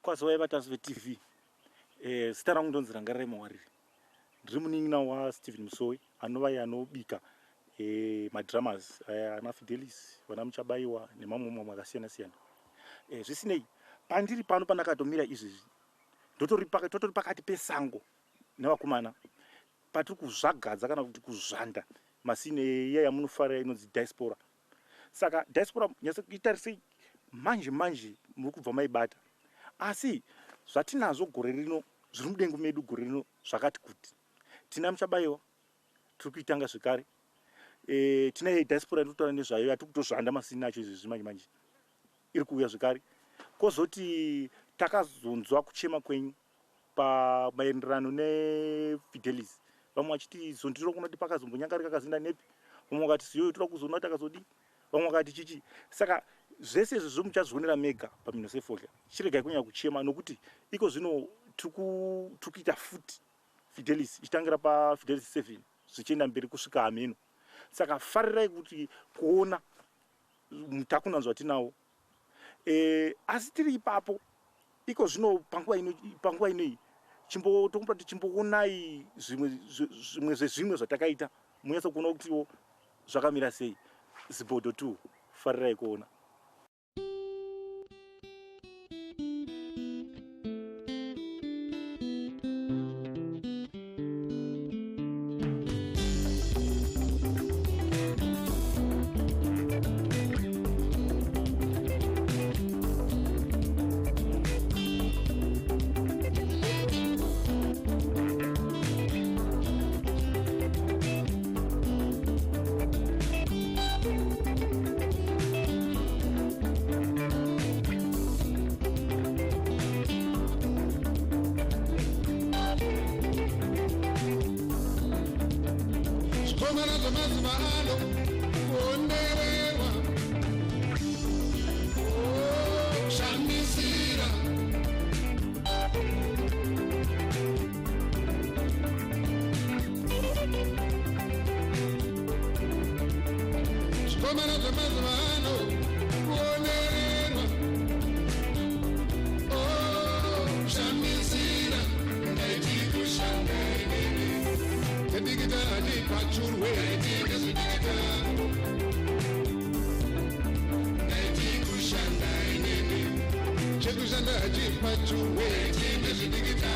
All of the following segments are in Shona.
Kwazivai vatarisi veTV. Zita rangu ndonzi Rangarirai Mawarire. Ndiri munin'ina waStephen Musowe anova iye anobika madramas aya ana Fidelis, vana Muchabaiwa nemamwe mamwe akasiyana siyana. Zvisinei, pandiri pano pandakatomira izvezvi ndotori totori pakati pesango nevakomana patiri kuzvagadza kana kuti kuzvanda masini iya yamunofarira inonzi diaspora. Saka diaspora nyatso itarisei manje manje muri kubva maibata. Asi zvatinazvo gore rino zviri mudengu medu gore rino zvakati kuti. Tina Muchabaiwa tiri kuitanga zvekare. Tina diaspora yatiri kutaura nezvayo yatiri kutozvanda masini acho izvezvi manje manje iri kuuya zvekare. Kozoti takazonzwa kuchema kwenyu pamaenderano neFidelis, vamwe vachiti zondiro kunoti pakazombonyangarika kazinda nepi, vamwe vakati siyoyo toda kuzoona kuti akazodii, vamwe vakati chichi. Saka zvese izvozvo muchazvionera mega pamhino sefodya. Chiregai kunyanya kuchema nokuti iko zvino tiri kuita futi Fidelis ichitangira paFidelis 7 zvichienda mberi kusvika hameno. Saka farirai kuti kuona mutakunanzwa tinawo. Asi tiri ipapo iko zvino panguva ino, panguva inoyi chimbo tokumbira kuti chimboonai zvimwe zvimwe zvezvimwe zvatakaita munyatso kuona kutiwo zvakamira sei. Zibhodho 2 farirai kuona. Zvikomana zvemazuva ano kuonererwa, kushamisira. Zvikomana zvemazuva ano kuonererwa, kushamisira. Ndaiti kushanda inini nedikita hatipachurwe, ndaiti ndezvedikita, ndaiti kushanda inini chekushanda hachipachurwe, ndaiti ndezvedikita.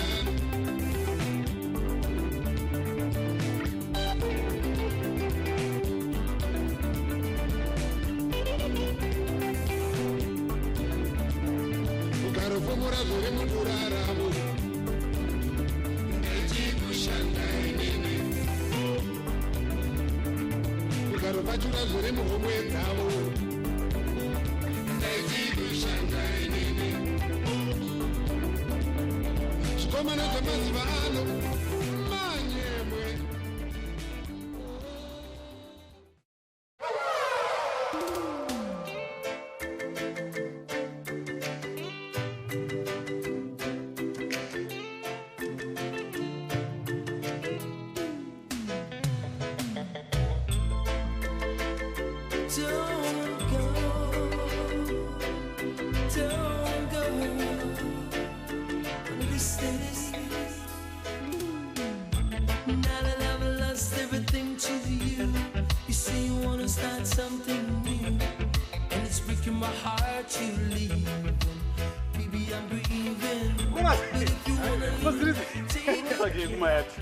Ukarofumura zviri mudura ravo, ndaiti kushanda inini ukaropachura zviri muhomwe dzavo, ndaiti kushanda inini. Zvikomana zvemazuva ano manyemwe. Don't go, don't go. I need to stay. Now that I've lost everything to you, you say you wanna start something new, and it's breaking my heart to leave. Baby, I'm grieving. But if you wanna leave, take Sake kumayati.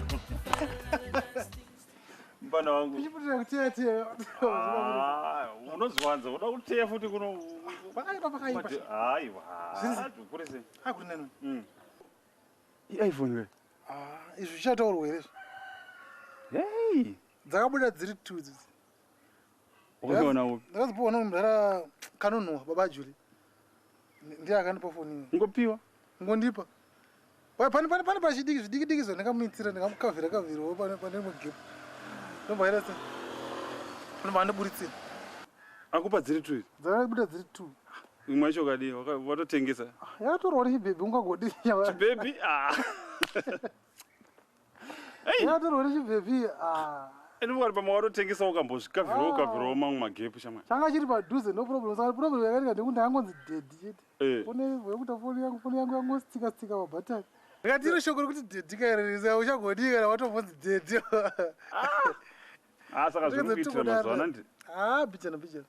Mfana wangu. Tichiputira kuteya teya. Ah, unozwanza uda kuteya futi kuno. Pakaipa pakaipa. Aiwa. Zviri- Kuri sei? Akuri nani. iPhone we. Ah, izvi zvichataurwa here izvi? Hey, Dzakabuda dziri two idzi. wakaona upi? Ndakadzipiwa nomudhara kanonhuwa baba Juli. Ndiye akandipa foni iyi. Ngopiwa. Ngondipa. Pane pane pane pachidiki zvidiki diki zvandingamuitira ndingamukavhira kavhirawo pane pane rimwe gap. Ndobva aita sei? Ndobva andiburitsira. Akupa dziri two idzi. Dzakabuda dziri two. Imwe yacho kadii? Watotengesa. Yakatorwa nechibhebhi ungagodi. Chibhebhi? Ah. Hey. Yakatorwa nechibhebhi. Ah. Ende ukati pamwe watotengesa ukambozvikavhirawo ukavhirawo mamwe magepu shamwari. Changa chiri padhuze, no problem. Saka problem yakatika ndekuti ndangonzi dhedhi chete. Foni yekuta foni yangu yangostika stika mabhatani. Ndikati iro shoko rekuti dhedhi kaireresa uchagodii kana watombonzi dhedhi. Ah, saka zviri kuitira mazuva ano ndi. Ah, bichana bichana.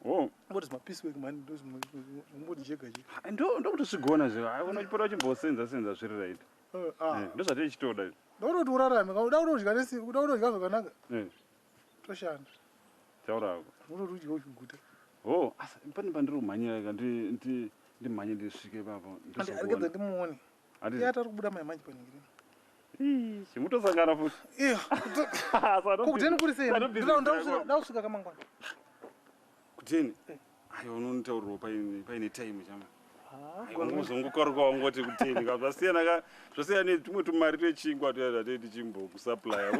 Oh. What is my piece work man? Ndozi jega jega. Ndo ndokutosvigona zve. Hayi unochipota uchimbosenza senza zviri right. Ndozvatiri chitoda izvi. Ndakutoti urarame, kana uda kutodya nesi, uda kutodya zvakanaka. Toshanda. Taura hako. Unototi udye uchiguta. Oh, asa pane pandiri kumhanyira ka ndi ndimhanye ndisvike ipapo. Aregedza ndimuone. Iye atari kubuda mai manje paningiri. Ii, chimutosangana futi. Iyo. Kukuteni kuri sei? Ndakusvika kamangwana. Kuteni? Ayo unonitaurirawo paine time chama. Ungozongokaruka wangoti kuteni ka zvasiyana ka zvasiyana netumwe tumari twechingwa tuya tati tichimbokusuplya.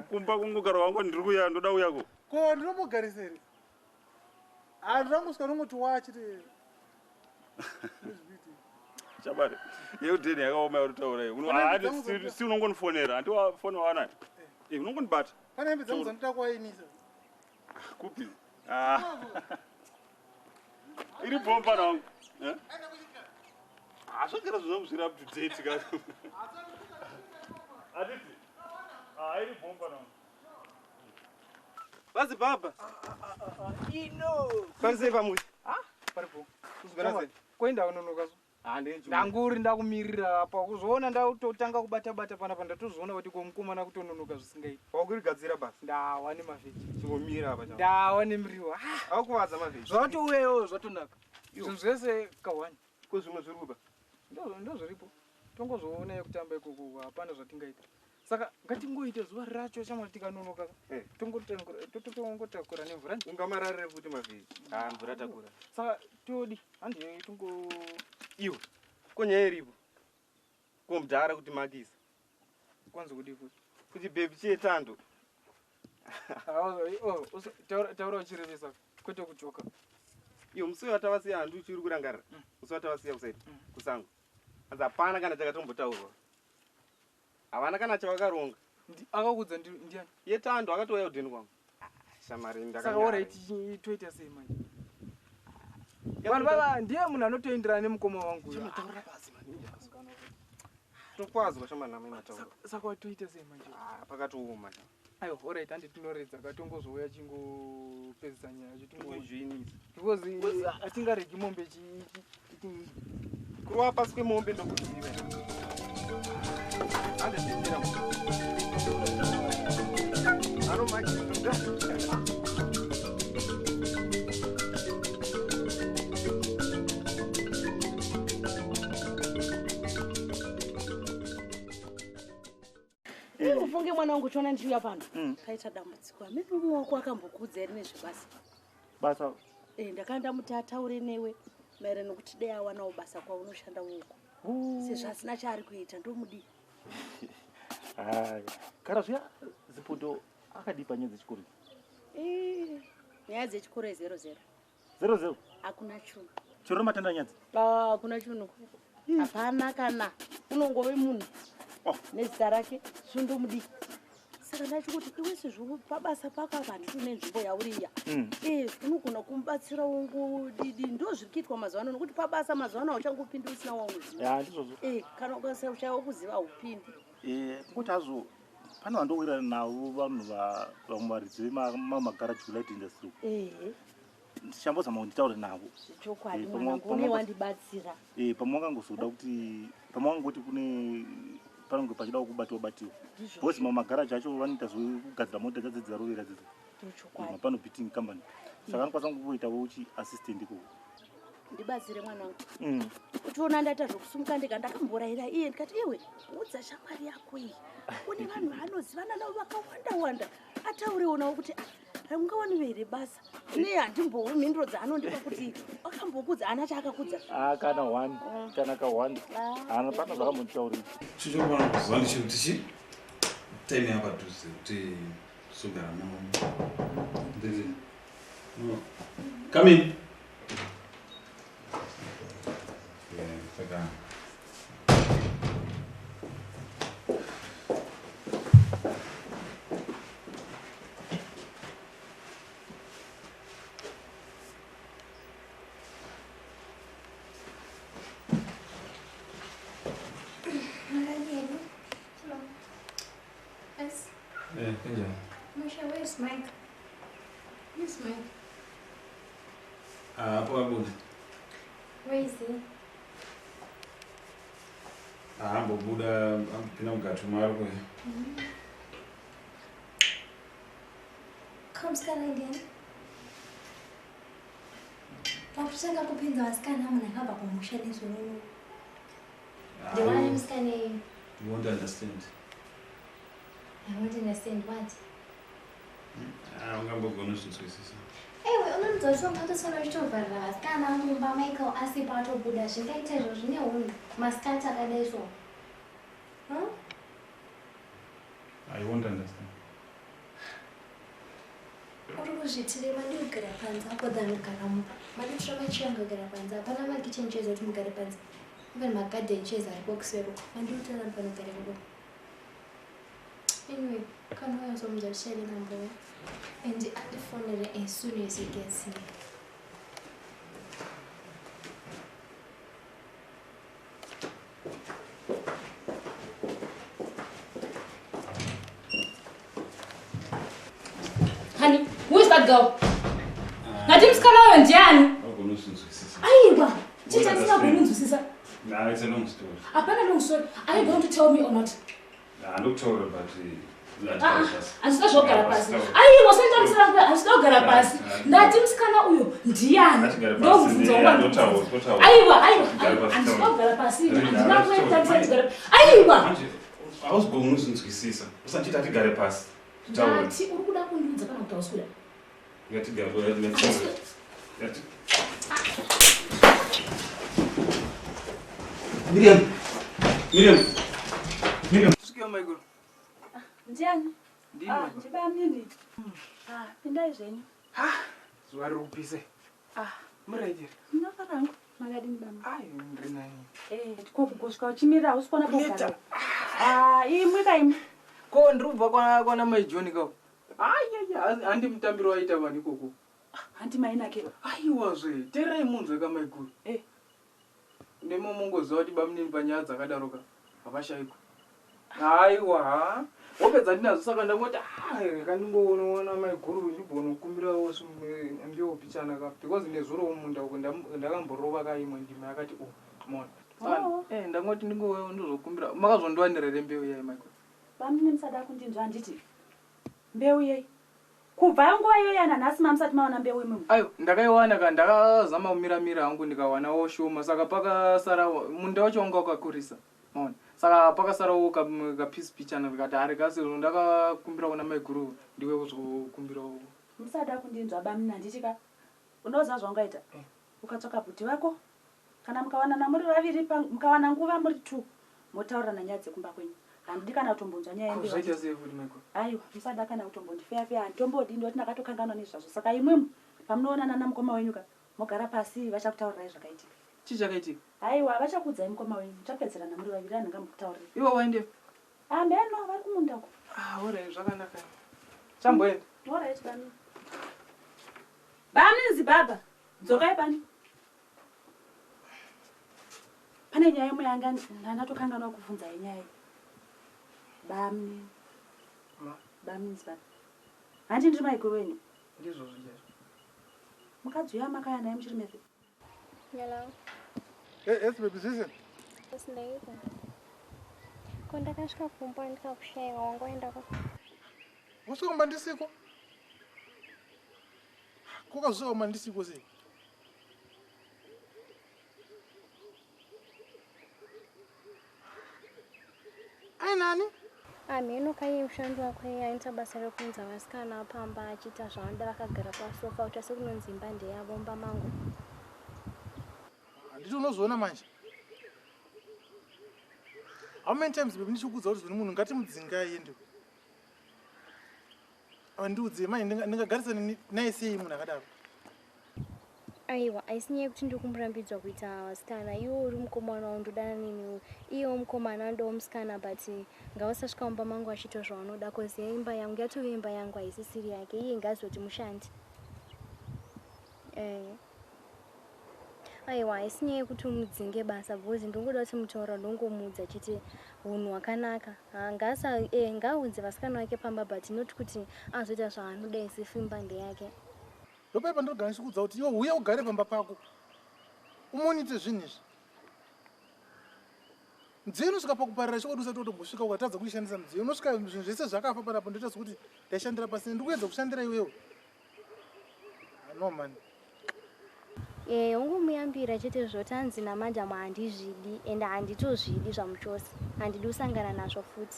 Kumba kungokaruka wangoti ndiri kuya ndoda uyako. Ko ndinomugarisa here? Handinangosvika nongoti wachite. Chabari, yekuteni yakaoma yauri iyi. Si unongonifonera, handi foni wawanayo. Unongonibata. Pane hembe dzangu dzandinoda kuwainisa. Kupi? Iri bomba nangu. Zvagara zvinongu zviri up to date ka. Hatiti? Iri bomba nangu. Vazi baba. Ino. Parisei pamusha? Paripo. Kuzogara sei? Koenda unonoka so. Ndanguri ndakumirira apa kuzoona ndatotanga kubata bata panapa ndatozoona kuti komukomana kutononoka zvisingaiti. Wakurigadzira basi. Ndawa nemavheji. Chingomira apa chavo. Ndawa nemuriwo. Akuvadza mavheji. Zvatouyawo zvatonaka. Zvinhu zvese kawani. Ko zvimwe zviri kupa? Ndozviripo. Tongozoona yekutamba ikoko hapana zvatingaita. Saka ngatingoite zuva racho shamwari tikanonoka. Tongotakura nemvura. Ungamararire futi mavheji. Mvura takura. Saka todi handi tongo iwe. Ko nyaya iripo. Ko mudhara kuti makisa. Kwanza kudii futi? Kuti baby chiye tando. Taura uchirevesa kwete kujoka. Iwe musi watavasiya handu uchiri kurangarira. Musi watavasiya kusaidi kusango. Anzi hapana kana chakatombotaurwa. Havana kana chavakaronga. Akakudza ndiani? Yetando akatouya kudheni kwangu. Shamari ndakanyara. Saka alright toita sei manje? Vanhu vava ndiye munhu anotoenderana nemukoma wangu uyo. Taura pasi mani. Tokwazwa shamari namai mataura. Saka watoita sei manje? Pakatooma. Aiwa, alright handi tinoredza katongozouya chingopedzisa nyaya yacho tingojoinisa. Because atingaregi mombe kurova pasi kwemombe ndokuziva. Andizvitira. Anomakisa. Ufunge mwana wangu chiona ndichiuya pano. Kaita dambudziko. Amene umwe wako akambokudza here nezvebasa? Basa. Ndakanga ndamuti ataure newe maererano nokuti dai awanawo basa kwaunoshanda uko. Sezvo asina chaari kuita ndomudii. Haya. Kana zviya Zipundo akadii panyaya dzechikoro? Nyaya dzechikoro 00. 00? Hakuna chunhu. Chero matanda nyadzi? Hakuna chunhu. Hapana kana. Unongove munhu. Nezita rake zvindomudii. Saka ndachikuti iwe sezvo pabasa pako apa handiti une nzvimbo yauriya. Unogona kumubatsira ungodidi ndo zviri kuitwa mazuva ano nokuti pabasa mazuva ano hauchangopindi usina waunoziva. Ya ndizvozvo. Kana ukasashaiwa kuziva haupindi. Kungoti hazvo pane vandowirana navo vanhu vamwe varidzi vemagaraji kulight industry. Ndichambozama kuti nditaure navo. Zvechokwadi mwanangu une wandibatsira. Pamwe wakangozoda kuti pamwe wangoti kune panonge pachida kubatiwa batiwa. Because mamagaraji acho vanoita zvekugadzira mota dzadzo dzarovera dzidzi. Mapano beating company. Saka anokwanisa kungoitawo uchi assistant ikoko. Ndibatsire mwanangu. Uchiona ndaita zvokusumuka ndega ndakamborayira iye ndikati iwe udza shamwari yako iyi. Une vanhu vanozivana navo vakawanda wanda. Ataurewo navo kuti ungawani here basa. Nei handimbowi mhinduro dzaanondipa kuti akambokudza ana chaakakudza. Kana one, kana ka one. Ana pana zvakambonditaurira. Chichokwana kuziva ndechekuti chi time yapadhuze kuti tizogara navo. Nditi. No. Come in. Saka Where's Mike? Where's Mike? Hapo abuda. Where is he? Ambobuda ambopinda mugatu mari kuya. Ko musikana ndiani? Wakutanga kupinza vasikana munhu akabva kumusha nezveuno. Ndiwani musikana iyu? You won't understand. I won't understand what? Ungambogona kuzvinzwisisa. Ewe, unonzwa kuti ungatosona uchitovharira vasikana mumba Michael asipo atobuda zvingaita izvo zvine hunhu masikati akadai so. Huh? I won't understand. Uri kuzvitire madi kugara panze apo than kugara mumba. Madi kutora macheya kugara panze. Hapana makitchen chairs ekuti mugare panze. Even magarden chairs ariko kuseri uko. Madi kutora panogara ikoko. Anyway, kana wayazomudza tichaire namboya. And andifonere as soon as he gets here. Honey, who is that girl? Ngati musikana uyo ndiani? Aiwa, chii chandisina? Nah, it's a long story. Hapana long story. Are you going to tell me or not? Nah, ndokutaura but handisida zvokugara pasi. Aiwa, usanditambisira handisida kugara pasi. Ndati musikana uyo ndiani? Ndomubvunza wangu. Aiwa, aiwa, handisida kugara pasi. Handina kuitambisa ndigare. Aiwa. Hauzigoni kuzvinzwisisa. Usanditi atigare pasi. Ndati uri kuda kundiudza kana kuti hausi kuda? Ngatigare. Miriam. Miriam. Miriam. Sikia Michael. Ndiani? Ndini Michael. Ndibamnini. Ah, pindai zvenyu. Ha, zuva riri kupisa. Ah, muraidira. Ndinofara hangu. Makadini baba? Ai, ndiri nani. Eh, ko kugosvika uchimirira hausi kuona pokugara. Ah, imwe ka imwe. Ko ndiri kubva kwana mai John ka. Ai, handi mutambiro waita vanhu ikoko. Handi mainake. Aiwazve, teerai munzwe ka maiguru. Eh. Nemo mungoziva kuti bamunini panyaya dzakadaroka havashaikwa. Aiwa, ha. Wopedza ndinazo saka ndangoti kandingoona maiguru ndibhonokumbirawo mbeu pichana ka because nezuro munda uko ndakamborova ka imwe ndima yakati o mona. Saka ndangoti ndingozokumbira makazondiwanira here mbeu yai maiguru? Bamunini musada kundinzwa handiti. Mbeu yei. Kubva nguva iyoyo yana nhasi mamusati mawana mbeu imwe. Ayo, ndakaiwana ka ndakazama kumiramira hangu ndikawanawo shoma saka pakasara munda wacho wanga wakakurisa. Maona. Saka pakasarawo kapisi pichana ndikati hari kasi ndakakumbira kuna maiguru ndiwe kuzokumbirawo. Musada kundinzwa bamunini handiti ka. Unoziva zvaungaita? Ukatsvaka bhuti vako kana mukawanana muri vaviri mukawana nguva muri 2 motaurirana nyaya dzekumba kwenyu. Handidi kana kutombonzwa nyaya yembeu. Zvaita sei futi maiguru? Aiwa, musada kana kutombondifeya-feya handitombodi ndoti ndakatokanganwa nezvazvo. Saka imwimwi pamunoonana namukoma wenyu ka mogara pasi vachakutaurirai zvakaitika. Chii chakaitika? Aiwa, vachakuudzai mukoma wenyu. Muchapedzerana muri vaviri anenge amukutaurira. Ivo waende? Ah, mheno vari kumunda uko. Ah, orai zvakanaka. Chamboenda. Orai bani. Bani zibaba. Dzokai bani. Pane nyaya imwe yanga ndatokanganwa kubvunza yenyaya iyi. Bamni. Ma. Bamni zibaba. Handi ndiri maiguru wenyu. Ndizvozvo chaizvo. Mukadzi uya makaya naye muchiri mese. Hello. Hey, yes, baby, Susan. Ndaipa. Ko ndakasvika kumba ndikakushaiwa wangoendako. Usvika kumba ndisiko? Kokazosvika kumba ndisiko sei? Ai nani? Amheno kaiye mushandi wako iye anoita basa rekuunza vasikana pamba achiita zvaanoda vakagara pasofa kuti sekunonzi imba ndeyavo mumba mangu. Handiti unozoona manje. How many times baby ndichikuudza kuti zvino munhu ngatimudzinga aende. Andiudze mai ndingagarisa naye sei munhu akadaro? Aiwa, haisi nyaya yekuti ndiri kumurambidzwa kuita vasikana. Iwe uri mukomana wandodana neni. Iyewo mukomana anodawo musikana but ngavasasvika mumba mangu achiita zvavanoda cause imba yangu yatove imba yangu haisisiri yake. Iye ngaazoti mushandi. Aiwa, haisi nyaya yekuti umudzinge basa because ndongoda kuti mutaura ndongomuudza chete Hunhu hwakanaka. Ha, ngaasa eh, ngaaunze vasikana vake pamba but not kuti azoita zvaanoda as if imba ndeyake. Ndopai pandinogara ndichikuudza kuti iwe huya ugare pamba pako umonite zvinhu izvi. Midziyo inosvika pakuparira chokwadi usati watombosvika ukatadza kuishandisa midziyo unosvika zvinhu zvese zvakafa panapo ndoita sekuti ndaishandira pasina ndikuedza kushandira iwewe. Ah, no man. Eh, ungomuyambira chete zvoti hanzi namadam handizvidi and handitozvidi zvamuchose handidi kusangana nazvo futi.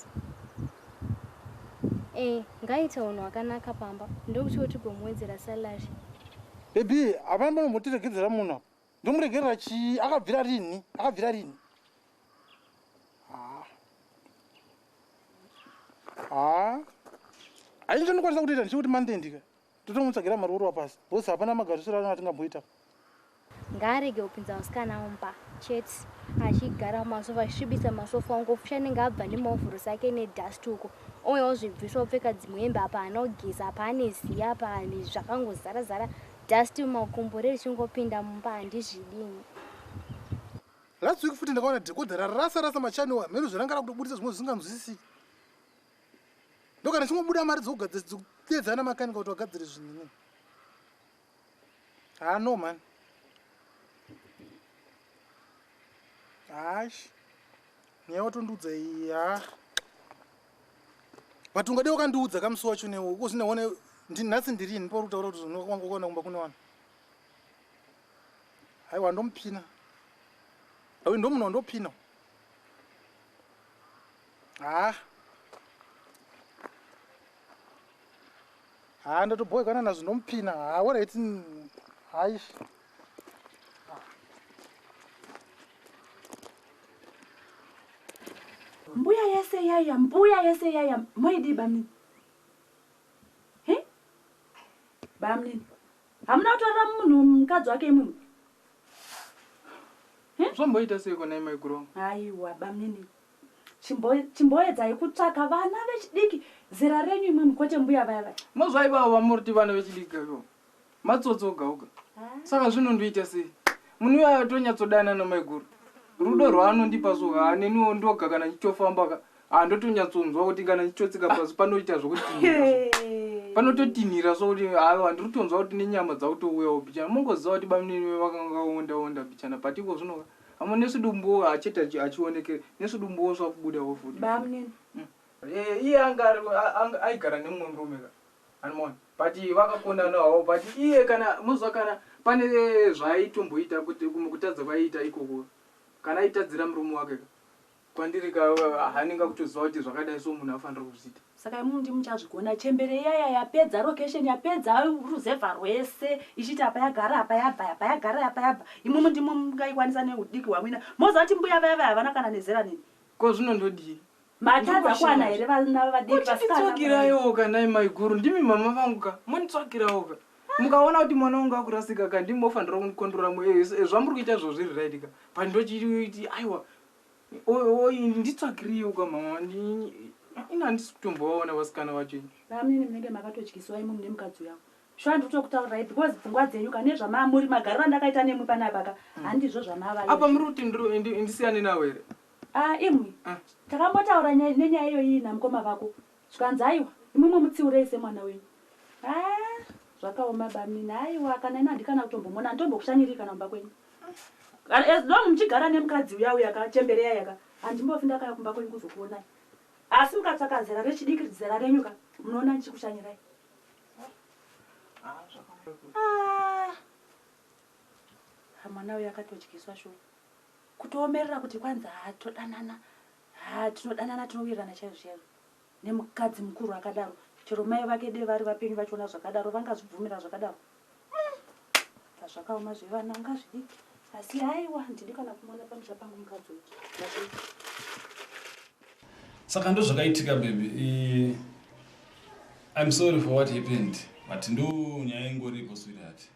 Eh, ngaaite hunhu hwakanaka pamba ndokutiwo tigomuwedzera salary. Baby, hapana panombotiregedzera munhu apa. Ndomuregerera chii? Akabvira rinhi? Akabvira rinhi? Ah. Ah. Hayi chandikwanisa kutoita ndichikuti monday ndika. Totomutsvagira mari orova pasi. Because hapana magarisiro ano atingamboita. Ngaarege kupinza vasikana mumba chete achigara mumasofa achisvibisa masofa ongofusha anenge abva nemaovhorosi ake nedust uko ouya ozvibvisa opfeka dzimwe hembe apa haana kugeza apa ane ziya apa zvakangozara zara dust mumakumbo rerichingopinda mumba handizvidi ini. Last week futi ndakaona decoder rarasa rasa machannel hameno zvaranga rakutobudisa zvimwe zvisinganzwisisiki. Ndokana chingobuda mari dzokugadzira dzokupedza ana makanika kuti vagadzire zvinhu inini. Ah no man. Hash. Nyaya watondiudza iyi ha. But ungadai wakandiudza kamusi wacho newo uko zvine one nhasi ndirini pauri kutaura kuti zvinhu wanga wakaona kumba kune vanhu. Haiwa ndomupina. Uyu ndomunhu wandopina. Ah. Ah ndatobhoekana nazvo ndomupina. Ah alright. Hayi. Mbuya yese yaya, mbuya yese yaya, moidii bamnini? He? Bamnini. Hamuna kutorera munhu mukadzi wake imwimwi? Zvomboita seiko nhai maiguru vangu? Aiwa bamnini. Chimboedzai kutsvaka vana vechidiki zera renyu imwimwi kwete mbuya vaya vaya. Mozwa ivavo vamuriti vana vechidiki kaivo matsotsi oga oga. Saka zvinondoita sei? Munhu uya atonyatsodanana namaiguru. Rudo rwaanondipa so haa neniwo ndoga kana ndichitofamba ka haa ndotonyatsonzwa kuti kana ndichitotsika pasi panoita zvekutinhira so. Panototinhira so kuti haiwa ndiri kutonzwa kuti nenyama dzakutouyawo bichana. Mongoziva kuti bamunini vakanga vakaonda onda bichana but iko zvino ka Amo nesu dumbu hachete achionekere nesu dumbu woswa kubudawo futi. Bamnini. Eh, iye anga ari anga aigara nemumwe murume ka. Anomaona. But vakakonana hawo but iye kana mozwa kana pane zvaaitomboita kuti kutadza kwaiita ikoko. Kana aitadzira murume wake ka. Kwandiri ka haninga kutoziva kuti zvakadai so munhu afanira kuzviita. Saka imimi ndimi muchazvigona chembere iyaya yapedza location yapedza ruzevha rwese ichiti apa yagara apa yabva apa yagara apa yabva imimi ndimi mungaikwanisa nehudiki hwamuina moziva kuti mbuya vaya vaya havana kana nezera neni. Ko zvino ndodii? Matadza kuwana here vana vadiki vasikana? Chinditsvakiraiwo ka nhai maiguru ndimi mama vangu ka monditsvakirawo ka mukaona kuti mwana wangu akurasika ka ndimi mofanira kundikondrora zvamuri kuita izvo zviri right ka but ndochiti aiwa Nditsvakireiwo ka mama ini handisi kutombovaona vasikana vacho ini. Bamnini munenge makatodyisiwa imwi mune mukadzi uya. Shuwa ndiri kutokutaurirai because pfungwa dzenyu ka nezvamamuri magariro andakaita nemwi panapa ka handizvo zvamava. Apa muri kuti ndisiyane navo here? Ah imwi takambotaura nenyaya iyoyi namukoma vako zvikanzi aiwa imwimwi mutsiurei semwana wenyu. Ah zvakaoma bamnini aiwa kana ini handikana kutombomona handitombokushanyiriyi kana kumba kwenyu. As long muchigara nemukadzi uya uya ka chembere yaya ka handimbofi ndakauya kumba kwenyu kuzokuonai asi mukatsvaka zera rechidiki zera renyu ka munoona ndichikushanyirai. Ah, mwana uyu akatodyiswa shuwa kutoomerera kuti kwanzi haa todanana haa tinodanana tinowirirana chaizvo chaizvo nemukadzi mukuru akadaro chero mai vake dei vari vapenyu vachiona zvakadaro vangazvibvumira zvakadaro Bva zvakaoma zvevana ungazvidi asi haiwa handidi kana kumuona pamusha pangu mukadzi uyu ndazvinzwa. Saka ndozvakaitika baby. I'm sorry for what happened but ndo nyaya ingoripo sweetheart.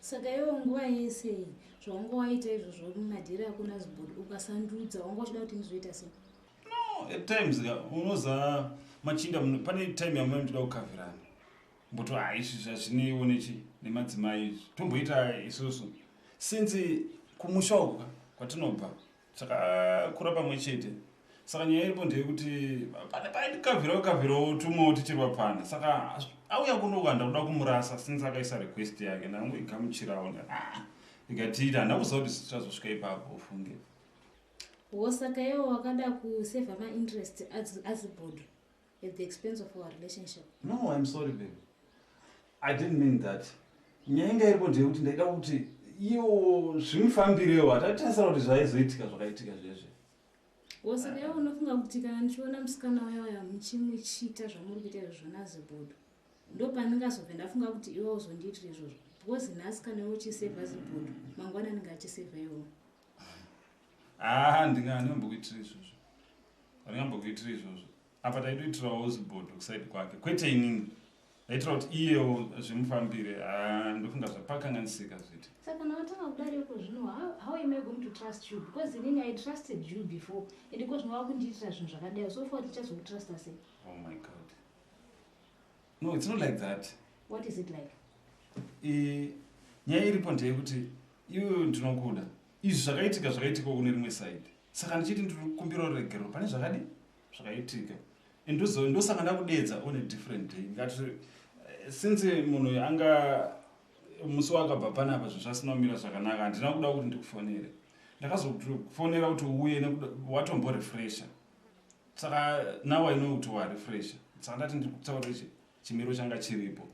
Saka iwe nguva yese iyi zvawanga waita izvozvo madhiri ako naZibhudu ukasandudza wanga uchida kuti ndizoita sei? No, at times ka unoza machinda pane time yamunenge muchida kukavhirana. Mboto ah izvi zvazvineiwo nechi nemadzimai izvi tomboita isusu since kumusha uku ka kwatinobva takakura pamwe chete. Saka nyaya iripo ndeyekuti pane paindikavhirawo kavhirawo tumwewo tichiri vapfana. Saka auya kuno ukanda kuda kumurasa since akaisa request yake ndangoigamuchirawo. Ah, ikatiita handina kuziva kuti tichazosvika ipapo ufunge. Wo saka iwo wakada kusevha mainterest azibhodho at the expense of our relationship. No, I'm sorry baby. I didn't mean that. Nyaya inga iripo ndeyekuti ndaida kuti iwo zvimufambirewo hatatarisira kuti zvaizoitika zvakaitika zvezve. Wo saka iwe unofunga kuti kana ndichiona musikana uya uya muchimuchita zvamuri kuita izvozvo nazibhodho ndopandingazobve ndafunga kuti iwe uzondiitira izvozvo because nhasi kana iwe uchisevha zibhodho mangwana anenge achisevha iwewo. Ah, ndingambokuitira izvozvo. Ndingambokuitira izvozvo. Apa taitoitirawo zibhodho kusaidi kwake kwete inini. Ndaitira kuti iyewo zvimufambire. Ah, ndofunga zvapakanganisika zviti. Saka kana watanga kudari iko zvino how am I going to trust you because inini I trusted you before and iko zvino wakundiitira zvinhu zvakadai so far tichazokutrusta sei? Oh my God. No, it's not like that. What is it like? Nyaya iripo ndeyekuti iwewe ndinokuda. Izvi zvakaitika zvakaitika kune rimwe side. Saka ndichiti ndiri kukumbira ruregerero pane zvakadi zvakaitika. Ndosaka ndakudedza on a different day. Ngati since munhu anga musi wakabva panapa zvinhu zvasina kumira zvakanaka handina kuda kuti ndikufonere. Ndakazokufonera kuti uuye watomborefresha. Saka now I know kuti warefresha. Saka ndati ndiri kutaura chimiro changa chiripo.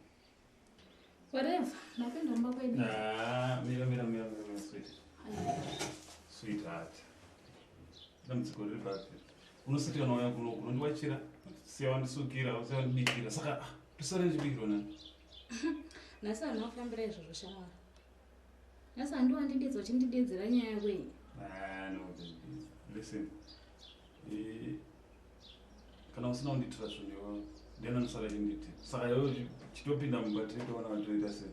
Whatever, ndapinda mumba kwedu. Ah, mira mira mira mira sweet. Sweetheart. Dambudziko riri papi? Unositi kana wauya kuno unondiwachira, siya wandisukira, siya wandibikira. Saka ndosara ndichibikirwa nani? Nhasi handina kufambira izvozvo shamwari. Nhasi handiwandidedza uchindidedzera nyaya yako iyi. Ah, no, baby. Listen. Kana usina kundiitira zvinhu iwewe, ndiani anosara achindiitira? Saka iwewe chitopinda mumba titoona vatoita sei?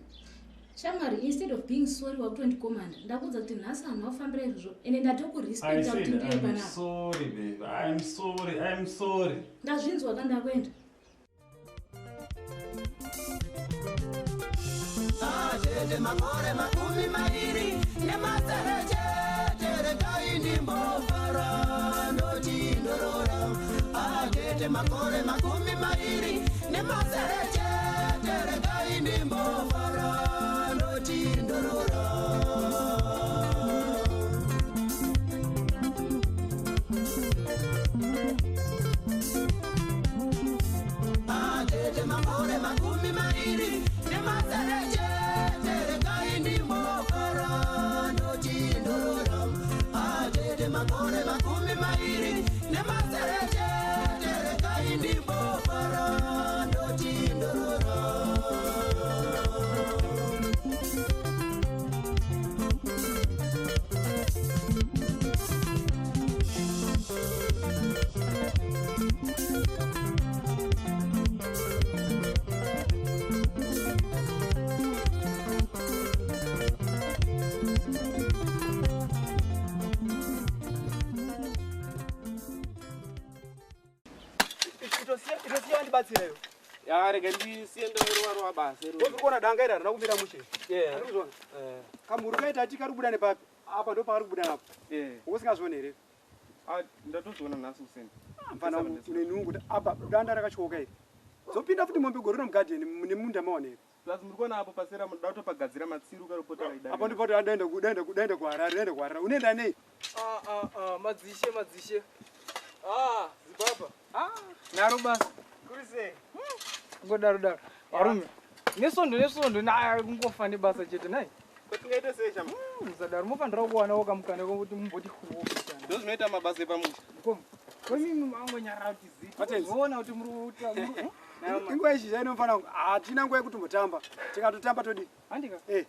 Shamwari, instead of being sorry wakutondikomanda. Ndakuudza kuti nhasi hanhu wafambira izvozvo ende ndatokurespecta kuti ndiye panapa. Sorry babe, I'm sorry, I'm sorry. Ndazvinzwa ka ndakuenda. Chete makore 20 nemasere chete regai ndimbofara ndoti ndorora. Chete makore 20 nemasere chete regai ndimbofara ndoti ndorora. Chete makore 20 nemasere chete regai ndimbofara ndoti ndorora. Chete makore 20 nemasere chete regai ndimbofara ndoti ndorora. Itosiya wandibatsireyo. Ya, rega ndisiye ndorwa basa iro. Uri kuona danga iri harina kumira mushe. Yeah. Ari kuzviona? Kamhuru kaita ati kari kubuda nepapi? Apa ndo paari kubuda napo. Yeah. Usingazvioni here? Ah, ndatozviona nhasi kuseni. Mfana une nungu kuti apa danda rakatyoka iri. Zopinda futi mombe gore mugarden nemunda maona here? Plus muri kuona apo pasera munoda kutopagadzira matsiru karopota kaida. Apo ndipo daenda daenda daenda kuHarare, daenda kuHarare. Unoenda nei? Ah ah ah, madzishe madzishe. Ah, Zibaba. Ah, naro basa. Kuri sei? Ngodaro daro. Varume. Nesondo nesondo na kungofa nebasa chete nai. Kwatingaita sei chama? Musadaro mofanira kuwanawo kamukana kokuti mumboti huwo kuchana. Ndozvinoita mabasa epamusha. Mukoma. Kwemimi mangonyarara kuti zii. Uzoona kuti muri kuita Inguva izhizha inofana hatina nguva yekutombotamba. Tikatotamba todii? Handika? Eh.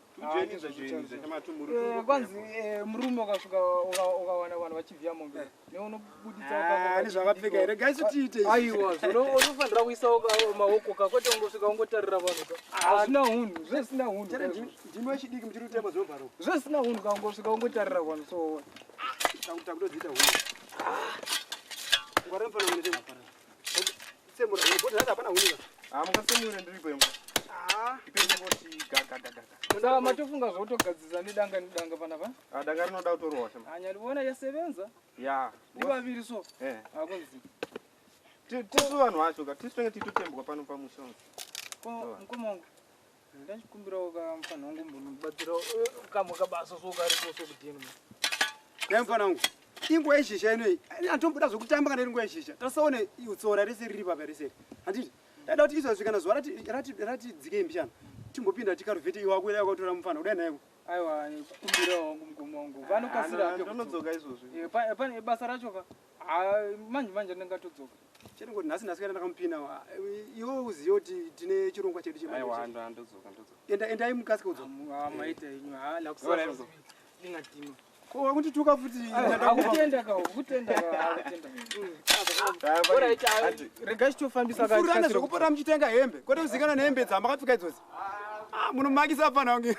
Kwanzi murume ukasvika ukawana vanhu vachivhiya mombe neunobuditsa nezvakapfeka here gaisu tiite. Aiwa, unofanira kuisa maoko ka kwete ungosvika ungotarira vanhu ka. Hazvina hunhu, zvisina hunhu. Ndimi wechidiki muchiri kutema zvinobva Zvisina hunhu ka ungosvika ungotarira vanhu so. Takutodziita hunhu. Ngwara mfana mune temo. Semura, bhodhi racho hapana hunhu ka. Ah, mukasemura ndiripo imwe. Ah. Ipende ngoti ga ga ga ga. Saka matofunga zvekutogadzirisa nedanga nedanga panapa? Ah, danga rinoda kutorohwa shama. Anyaliona yasevenza. Ya. Ndivaviri so. Eh. Akunzi. Tisu vanhu vacho ka tisu tenge titotembwa pano pamusha. Ko mukoma wangu. Ndachikumbirawo ka mufana wangu mbonobatsirawo kamwe kabasa so karipo so kudini. Dai mufana wangu. Inguva yezhizha inoyi antomboda zvekutamba kana iri nguva yezhizha. Tasaone utsora rese riri papa rese. Handiti ndaida kuti izvozvi kana zuva rati dzikei mbichana timbopinda tikaruvhete iwe wakuenda wakatora mufana kudai naye. Aiwa kumbirawo wangu mukoma wangu. Vanokasira hake. Ndonodzoka izvozvi. Pane basa racho ka. Manje manje ndingatodzoka. Chete ngoti nhasi nhasi kana ndakamupina iwe uzive kuti tine chirongwa chedu chemanje. Aiwa ndodzoka ndodzoka. Enda endai mukasike kudzoka. Maita inyu ha lakusasa. Ndingadima. Ko wakundituka futi. Akutenda ka, akutenda ka, akutenda. Alright, rega chitofambisa ka. Furana zvekupota muchitenga hembe. Kwete kuzikana nehembe dzamakapfeka idzodzi. Ah, munomakisa apana wangu.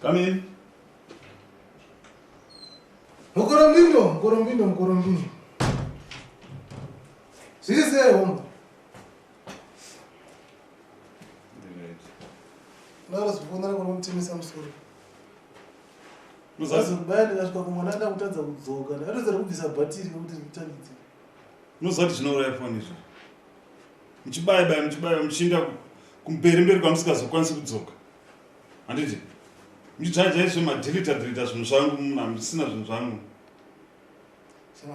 Come in. Mukorombindo, mukorombindo, mukorombindo. Zviri sei hombo? Ndakazofona kunomutemesa musoro. Ndazobaya ndikasvika kumwana ndakutadza kudzoka. Ndakatadza kubvisa bhatiri nekuti nditangidze. Unoziva kuti zvinouraya foni izvo. Muchibaya baya muchibaya muchienda kumberi mberi kwamusikazokwanisi kudzoka. Handiti? Muchidzvaidza izvo madhilita dhilita zvinhu zvangu munhu hamusina zvinhu zvangu.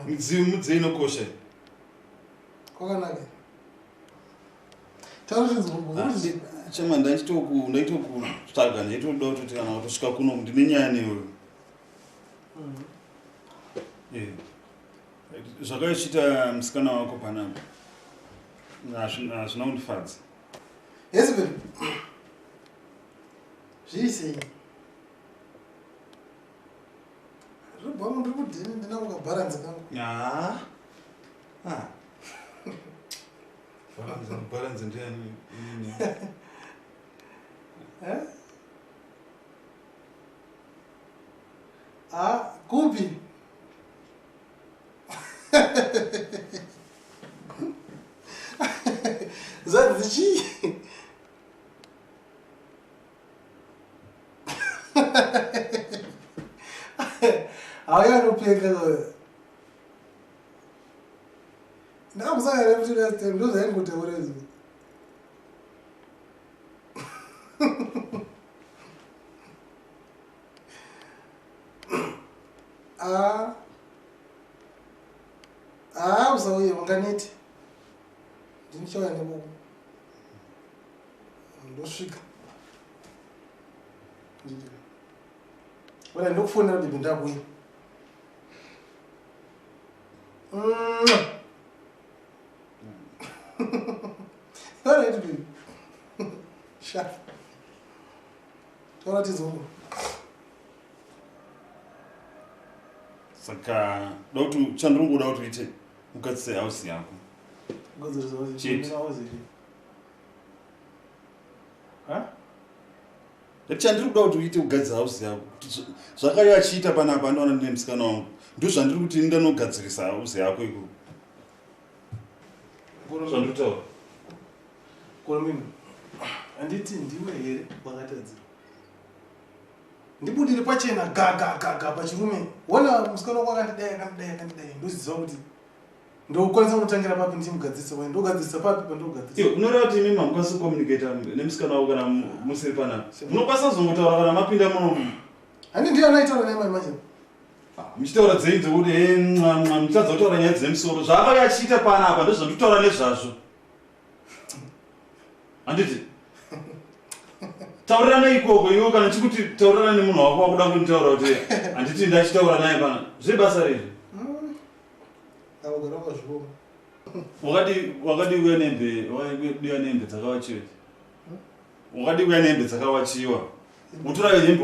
Midziyo midziyo inokosha. Kwakanaka. Taura chinzi Chama ndaitokutsvaga ndaitoda kutoti kana kutosvika kuno ndine nyaya newe. Zvakaichita musikana wako panapa. Hazvina kundifadza. Yes baby. Zviri sei? Rubhamu ndiri kudini ndinako kabharanzi kangu. Ah. Ah. Bharanzi ndiani? Eh? Ah, kupi? Zvanzi chii? Auya anopenga ndakusangana futi last time ndozvaingotaura izvo. Ah. Ah, usauye unganeti. Ndinichauya nekoko. Ndosvika. Wena ndokufonera bibi ndakuya. All right, baby. Sha. Taura tizongo. Saka dauti chandiri kuda kuti uite ugadzise house yako. Ugadzirisa house. Chete. House iri. Ha? Chandiri kuda kuti uite ugadzire house yako. Kuti zvakauya achiita panapa andoona ndine musikana wangu. Ndozvandiri kuti ndanogadzirisa house yako ikoko. Zvandinotaura. Koromino. Handiti ndiwe here wakatadzirwa? Ndibudire pachena ga ga ga ga pachirume. Wona musikana wako akandidai akandidai akandidai. Ndoziziva kuti ndokwanisa kunotangira papi ndichimugadzirisa waini. Ndogadzirisa papi pandogadzirisa. Iwe unoreva kuti imi hamukwanisi kucommunicata nemusikana wako kana musiri panapa. Munokwanisa kuzongotaura kana mapinda muno. Handi ndiyo anaitaura naye manje. Muchitaura dzenyu dzekuti mwa mwa muchitadza kutaura nyaya dzemusoro. Zvaakauya achiita panapa ndozvandikutaura nezvazvo. Handiti? Taurirana ikoko iwe kana chikuti taurirana nemunhu wako wakuda kunditaura kuti handiti ndachitaura naye pana. Zvebasa rei? Ndakugara wakazviona. Wakadi kuya nehembe, wakadi nehembe dzakawachiwa. Wakadi kuya nehembe dzakawachiwa. Utora hembe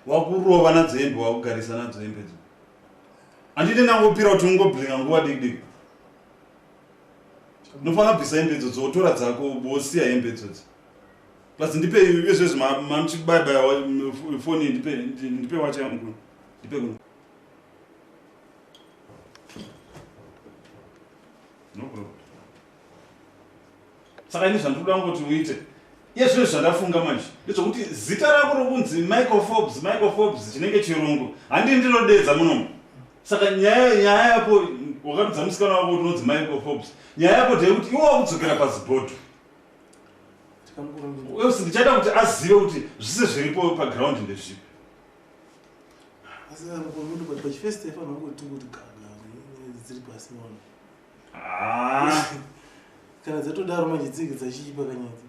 wakurova nadzo hembe wakugarisa nadzo hembe dzo. Handiti ndangopira kuti ungoblinga nguva diki diki. Unofanira kubvisa hembe idzodzo wotora dzako wosiya hembe idzodzo. Plus ndipe izvezvi mamuchibayabaya foni ndipe wacha yangu. Ndipe kuno. No problem. Saka ini zvandikuda kungoti uite. Iye zvino zvandafunga manje ndezvokuti zita rako rokunzi Michael Forbes, Michael Forbes chinenge chirungu handii ndinodedza munomu. Saka nyaya yako wakatudza musikana wako kuti unonzi Michael Forbes. Nyaya yako ndeyekuti iwe wakudzokera pazibhodho. Uye ndichaita kuti azive kuti zvise zviripo paground ndezvipi. Asi but pachifirst aifanira kungoti kuti gaga dziri pasi maona. Ah. Kana dzatodaro manje dzinenge dzachiipa kanyadzi.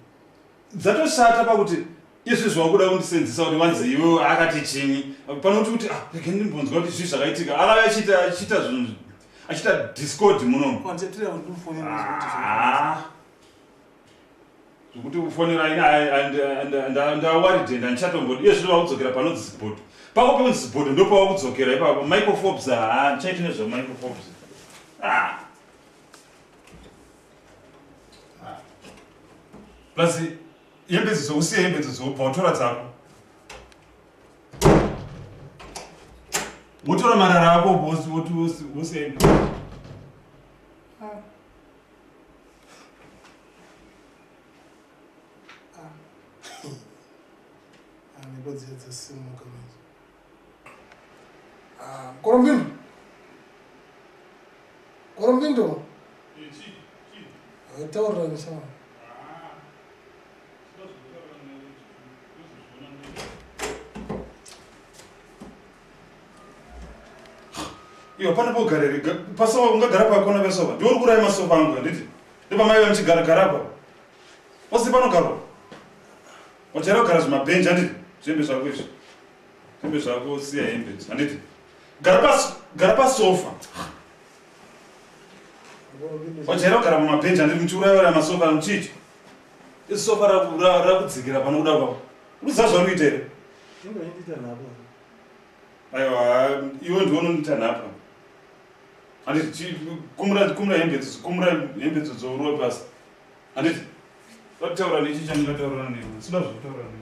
Dzatoshata pakuti izvi zvakuda kundisenzesa kuti wanzi iwe akati chinyi. Panoti kuti ah rega ndimbonzwa kuti zvii zvakaitika. Akauya achiita zvinhu achiita discord munomu. Kwandichatirira kuti ndimufonere kuti Ah. Zvekuti kufonera ini ndaworried and handichatombodi. Iye zvino vakudzokera panonzi zibhodho. Pako pekunzi zibhodho ndopawakudzokera ipapo. Michael Forbes haa ndichaiti nezva Michael Forbes. Ah. Plus hembe idzodzo usiye hembe idzodzo wobva watora dzako. Wotora marara ako wosiya hembe. Mhepo dziya dzasimuka manje. Ah, Korombindo. Korombindo. Taurirani shama. Iwe pane pogara here? Pasofa ungagara pakona pesofa. Ndiwe uri kuuraya masofa angu handiti? Ndopamai vamuchigara gara apa. Pose panogarwa. Wajaira kugara zvimabhenji handiti? Zvihembe zvako izvi. Zvihembe zvako siya hembe idzi handiti? Gara pasofa. Wajaira kugara pamabhenji handiti? Muchiuraya uraya masofa muchichi. Isofa rakudzikira pano kuda kwako. Unoziva zvauri kuita here? Aiwa, iwe ndiwe unondiita nhapwa. Handiti kumura hembe idzodzo, kumura hembe idzodzo urove pasi. Handiti vataura nechi chandingataura newe. Sida zvekutaura newe.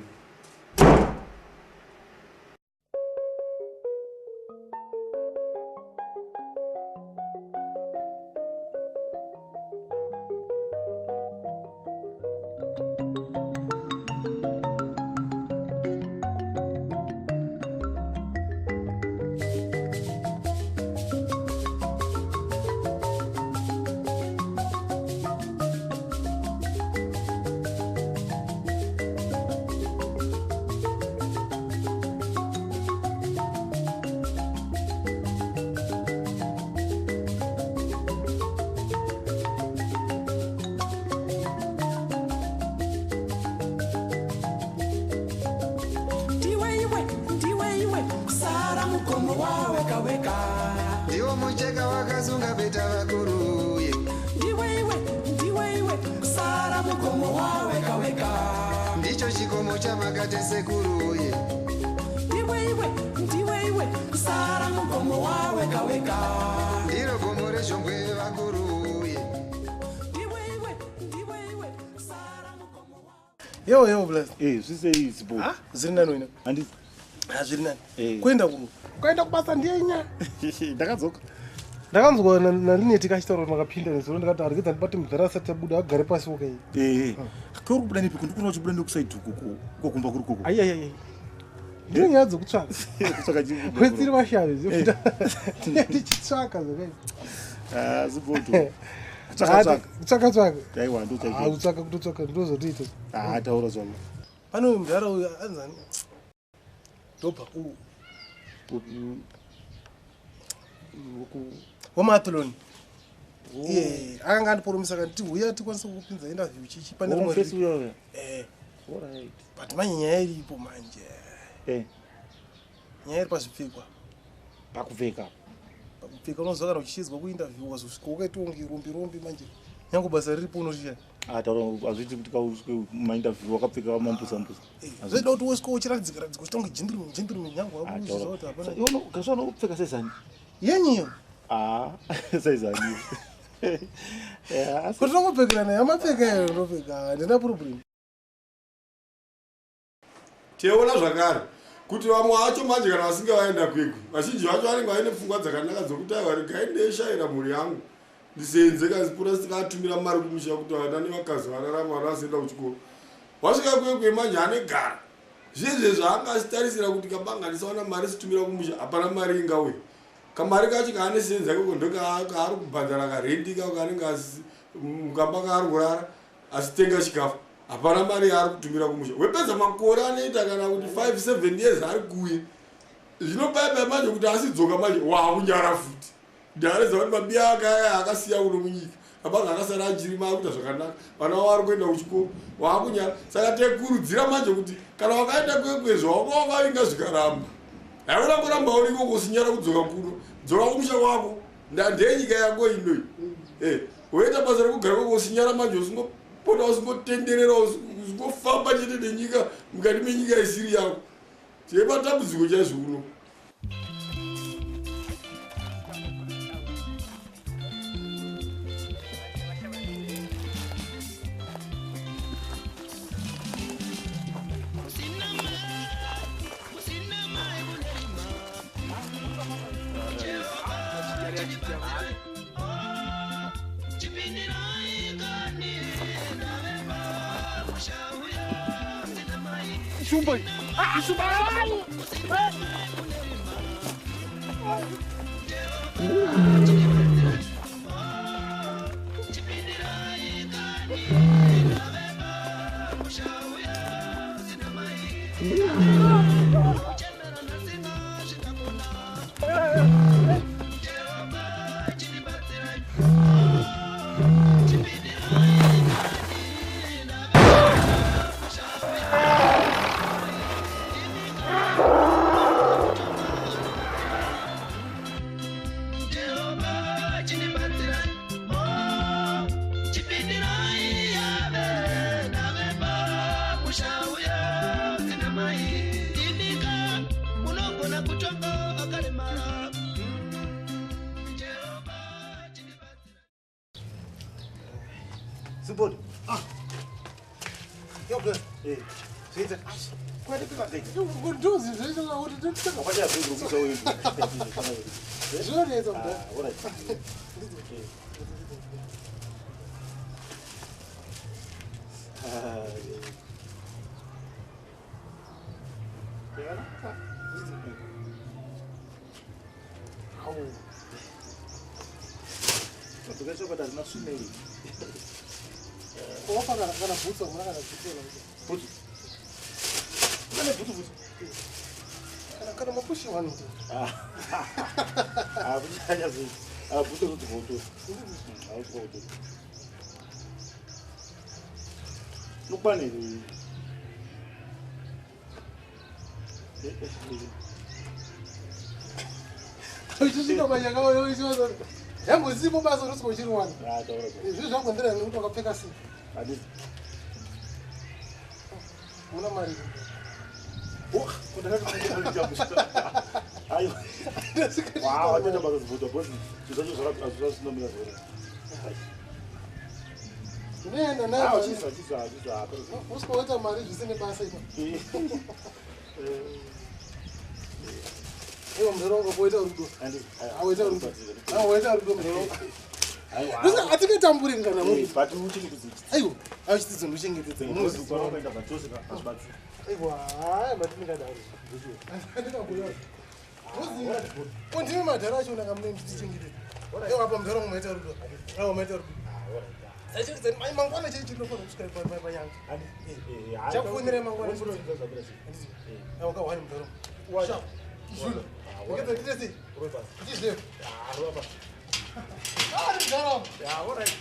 Ndiwo mucheka wakasunga peta vakuruye. Ndiwe iwe kusara mugomo waweka weka. Ndicho chikomo chamakate sekuruye. Ndiwe iwe kusara mugomo waweka weka. Ndiro gomo rezhongwe vakuruye. Ndiwe iwe kusara mugomo. Yo yo bless. Zvisei zibo. Ah, zviri nani wena? Handiti. Ah, zviri nani. Kuenda ku. Kuenda kubasa ndiye nya. Ndakadzoka. Ndakanzwa naLineti kachitaura kuti makapinda nezuro ndikati arikidza ndibate mudhara asati abuda agare pasi woka iyi. Kuri kubuda nepi? Ndikuona uchibuda nekusaidi uko uko kumba kuri koko. Ai ai ai. Ndine nyaya dzekutsvaka. Kutsvaka chii? Wetsiri vashavi zvekuti tichitsvaka zvakaita. Ah, zibodo. Kutsvaka tsvaka. Kutsvaka tsvaka. Aiwa ndo chaiko. Ah, kutsvaka kutotsvaka ndozotoita. Ah, taura zvako. Pane uyu mudhara uyu anzani. Ndobva ku wamathlon. Iye akanga andiporomisa akanditi huya tikwanise kukupinza interview chichi pane rimwe. Mufesi uya uya. Alright. But manje nyaya iripo manje. Eh. Nyaya iri pazvipfekwa. Pakupfeka. Pakupfeka unoziva kana uchizwa kuinterview wazosvika wakaita kunge rombe rombe manje. Nyange basa riripo unoticha. Ah, taura hazviiti kuti kausvike mainterview wakapfeka mambusa mbusa. Zvoida kuti wosvika uchiratidzika ratidzika uchiita kunge gentleman gentleman nyange wakuziva kuti hapana. Iwe kaswana kupfeka sezani. Yenyiyo. Ah, sezani. Kuti tongopfekerana yamapfeka iyo ndopfeka handina problem. Teiona zvakare kuti vamwe vacho manje kana vasinge vaenda kwekwe vazhinji vacho vanenge vaine pfungwa dzakanaka dzokuti aiwa regai ndeshayira mhuri yangu ndisenze kazipura sitikatumira mari kumusha kuti vana nevakazi vararama vana vasaenda kuchikoro wasvika kwekwe manje ane gara zvezve zvaanga achitarisira kuti kabanga ndisawana mari situmira kumusha hapana mari ingauye kamari kacho kaane senza ikoko ndokaari kubhadhara karendi kako kaanenge mukamba kaari kurara achitenga chikafu hapana mari yaari kutumira kumusha wepedza makore anoita kana kuti 5 7 years ari kuye zvino paipai manje kuti asidzoka manje waakunyara futi ndaareza kuti mabiya ake aya akasiya kuno munyika abanga akasara achirima akuita zvakanaka vana vavo vari kuenda kuchikoro waakunyara saka tekurudzira manje kuti kana wakaenda kwekwezvo wanga wakavinga zvikaramba haikona kuramba uri ikoko usinyara kudzoka kuno dzoka kumusha kwako ndenyika yako inoi eh, woita basa rekugara kwako usinyara manje usingopota usingotenderera usingofamba chete nenyika mukati menyika isiri yako tine matambudziko chaizvo kuno Shumba. Ah, shumba. Sibodi. Ah. Yo, brother. Eh. Zviita. Kwete pika Kunduzi zvacho kuti totaka. Wabata bhegi rokuisa uyu. Zvinonetsa mudhara. Ah, alright. Ah. Au. Todzoka hazvina svimeri. Wapa kana kana bhutsu hamuna kana bhutsu kana bhutsu. Kana bhutsu bhutsu. Kana kana mapushi wani. Ah. Ah, bhutsu hachazi. Ah, bhutsu bhutsu bhutsu. Ah, bhutsu bhutsu. Nokubane. Uchisvika panyanga uchiona yambosipo basa unosvika uchiriwana. Ah, taura. Izvi zvakonzera nekuti wakapfeka sei. Handisi. Una mari. Aiwa. Wow, atenda basa zibhuta because zvinhu zvacho hazvinomira zvona. Unoenda Ah, nayo. uchisa, uchisa, uchisa. Usvika woita mari zvisine basa ipa. Iwo mudhara wangu waita rudo. Awaita rudo. Awaita rudo mudhara wangu. Aiwa. Atingatamburi kana Eh, but uchinge Aiwa, auchitidzo ndochengetedza. Unoenda zvachose hazvibatsiri. Aiwa, hayi matingadaro. Andingakuya. Ko ndimi madhara acho unaka mune ndichichengetedza. Aiwa apa mudhara wangu maita rudo. Aiwa maita rudo. Sachengedza mai mangwana chii chinofanira kusvika panyanga. Chakufonera mangwana. Aiwa kahwani mudhara wangu. Sharp. Zulu. Ngedza ndite sei? Ndizve. Ah, mudhara wangu. Yeah, all right.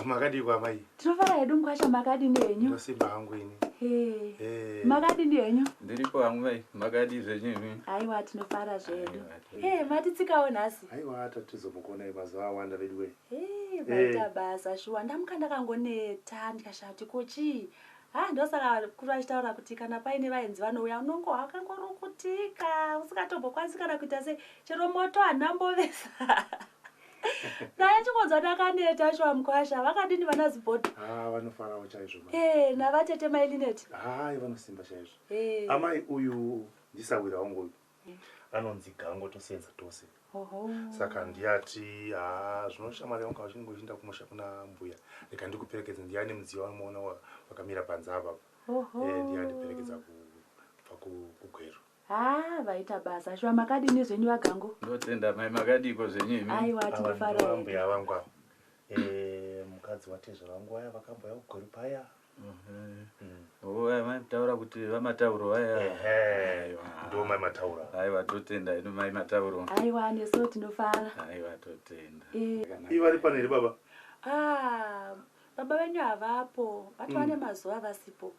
Makadii kwamai? Tinofara hedu mukwasha, makadini henyu? Ndosimba hangu ini. Hey. Eh. Makadini henyu? Ndiripo hangu mai, makadii zvenyu imi? Aiwa, tinofara zvedu. Hey, matitsikawo nhasi. Aiwa, tatizomukuonai mazuva awanda vedu we. Hey, vaita basa shuwa. Ndamuka ndakangoneta ndikashaya kuti ko chii. Ha, ndosaka vakuru vachitaura kuti kana paine vaenzi vanouya unongo wakangorukutika usingatombokwanisi kana kuita sei chero moto handambovesa. Naye chingonzwa ndakaneta shuwa mukwasha. Vakadini vana Zibhodho? Ah, vanofarawo chaizvo mai. Eh, navatete mai Linet. Hai, vanosimba chaizvo. Eh. Amai uyu ndisawira wangu uyu. Anonzi Gango tosenza tose. Oho. Saka ndiyati haa zvino shamwari yangu kachinge uchienda kumusha kuna mbuya rega ndikuperekedze ndiyani mudziyo wamuona wakamira panze apa. Oho. Eh, ndiye andiperekedza kubva kuGweru. Ha, vaita basa shuwa. Makadini zvenyu vaGango? Ndotenda mai, makadiko zvenyu imi? Aiwa, tinofara hedu. Mbuya vangu ava. Eh, mukadzi watezvara vangu vaya vakambouya kuGweru paya. Oh, aya mai taura kuti vaMatauro vaya. Ehe, ndo mai Mataura. Aiwa, totenda inu mai Matauro. Aiwa, nesu tinofara. Aiwa, totenda. Eh. Ivo vari pano here baba? Ah, baba venyu havapo, vatova nemazuva vasipo.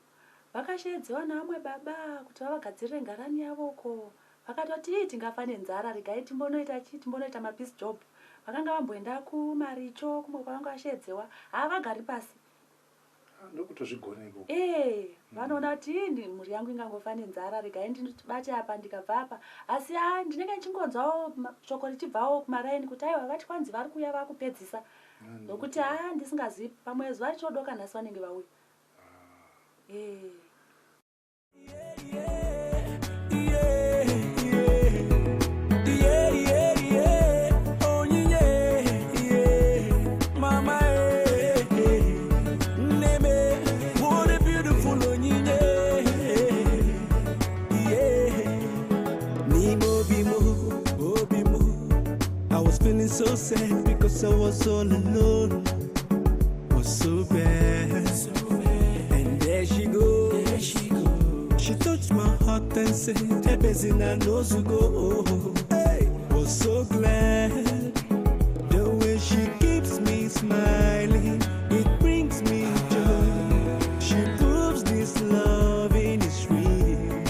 Vakasheedzewa navamwe baba kuti vavagadzirire ngarani yavoko. Vakatoti ii tingafa nenzara, regai timbonoita chii, timbonoita mapeace job. Vakanga vamboenda kumaricho kumwe kwavanga vasheedzewa, havagari pasi. Ndokutozvigona ikoko. Ee, vanoona kuti ii mhuri yangu ingangofa nenzara, regai ndibate apa ndikabva apa. Asi a ndinenge ndichingonzwawo shoko richibvawo kumaraini kuti aiwa vati kwanzi vari kuuya vakupedzisa. Nokuti a ndisingazivi pamwe zuva richodoka nhasi vanenge vauya. Ee. Yeah, yeah, yeah. Oh, yeah, yeah. Mama, eh, eh. Neme, what a beautiful onyinye. Yeah. Nemo bimo, obimo. I was feeling so sad because I was all alone. Was so bad. And there she goes. There she go. She touched my heart and said, Ebezina knows to go. Hey, was so glad. The way she keeps me smiling, it brings me joy. She proves this loving is real.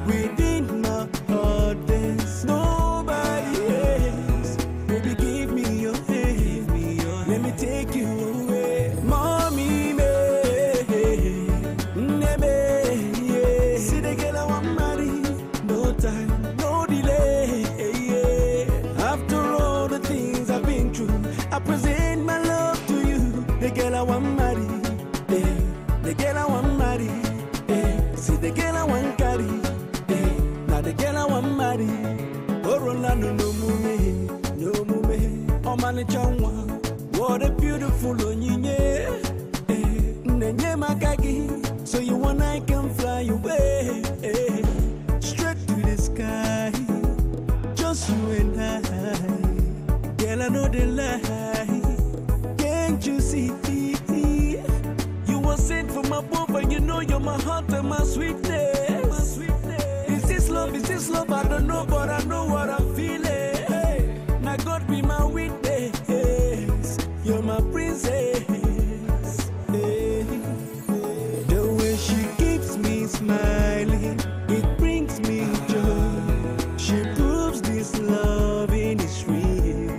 Within my heart, there's nobody else. Baby, give me your hand. Let me take you away. Mommy, me, nebe, yeah. See the girl I want marry. No time, no delay. Yeah. After all the things I've been through, I present my love to you. The girl I want marry. Eh. The girl I want marry. Eh. See the girl I want carry. Eh. Now the girl I want marry. Orola no no mume, no mume. Ọmalịcha nwa, what a beautiful onyinye. Eh, nenye m aka gị, so you and I can fly away. Eh, straight to the sky, just you and I. Girl, I know the lie. Can't you see? You were sent from above, and you know you're my heart and my sweetness. Is this love? Is this love? I don't know, but I know what I'm feeling. Hey, now God be my witness. You're my princess. Hey. The way she keeps me smiling, it brings me joy. She proves this loving is real.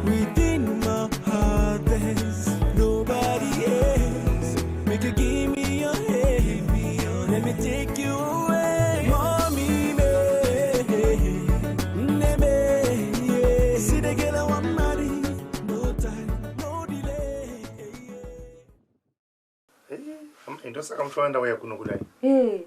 Within my heart, there's nobody else. Make you give me your hand. Let me take you away. Mommy, me, nebe, yeah. See the girl I want marry. No time, no delay. Ndosaka muchiona ndauya kuno kudai. Eh.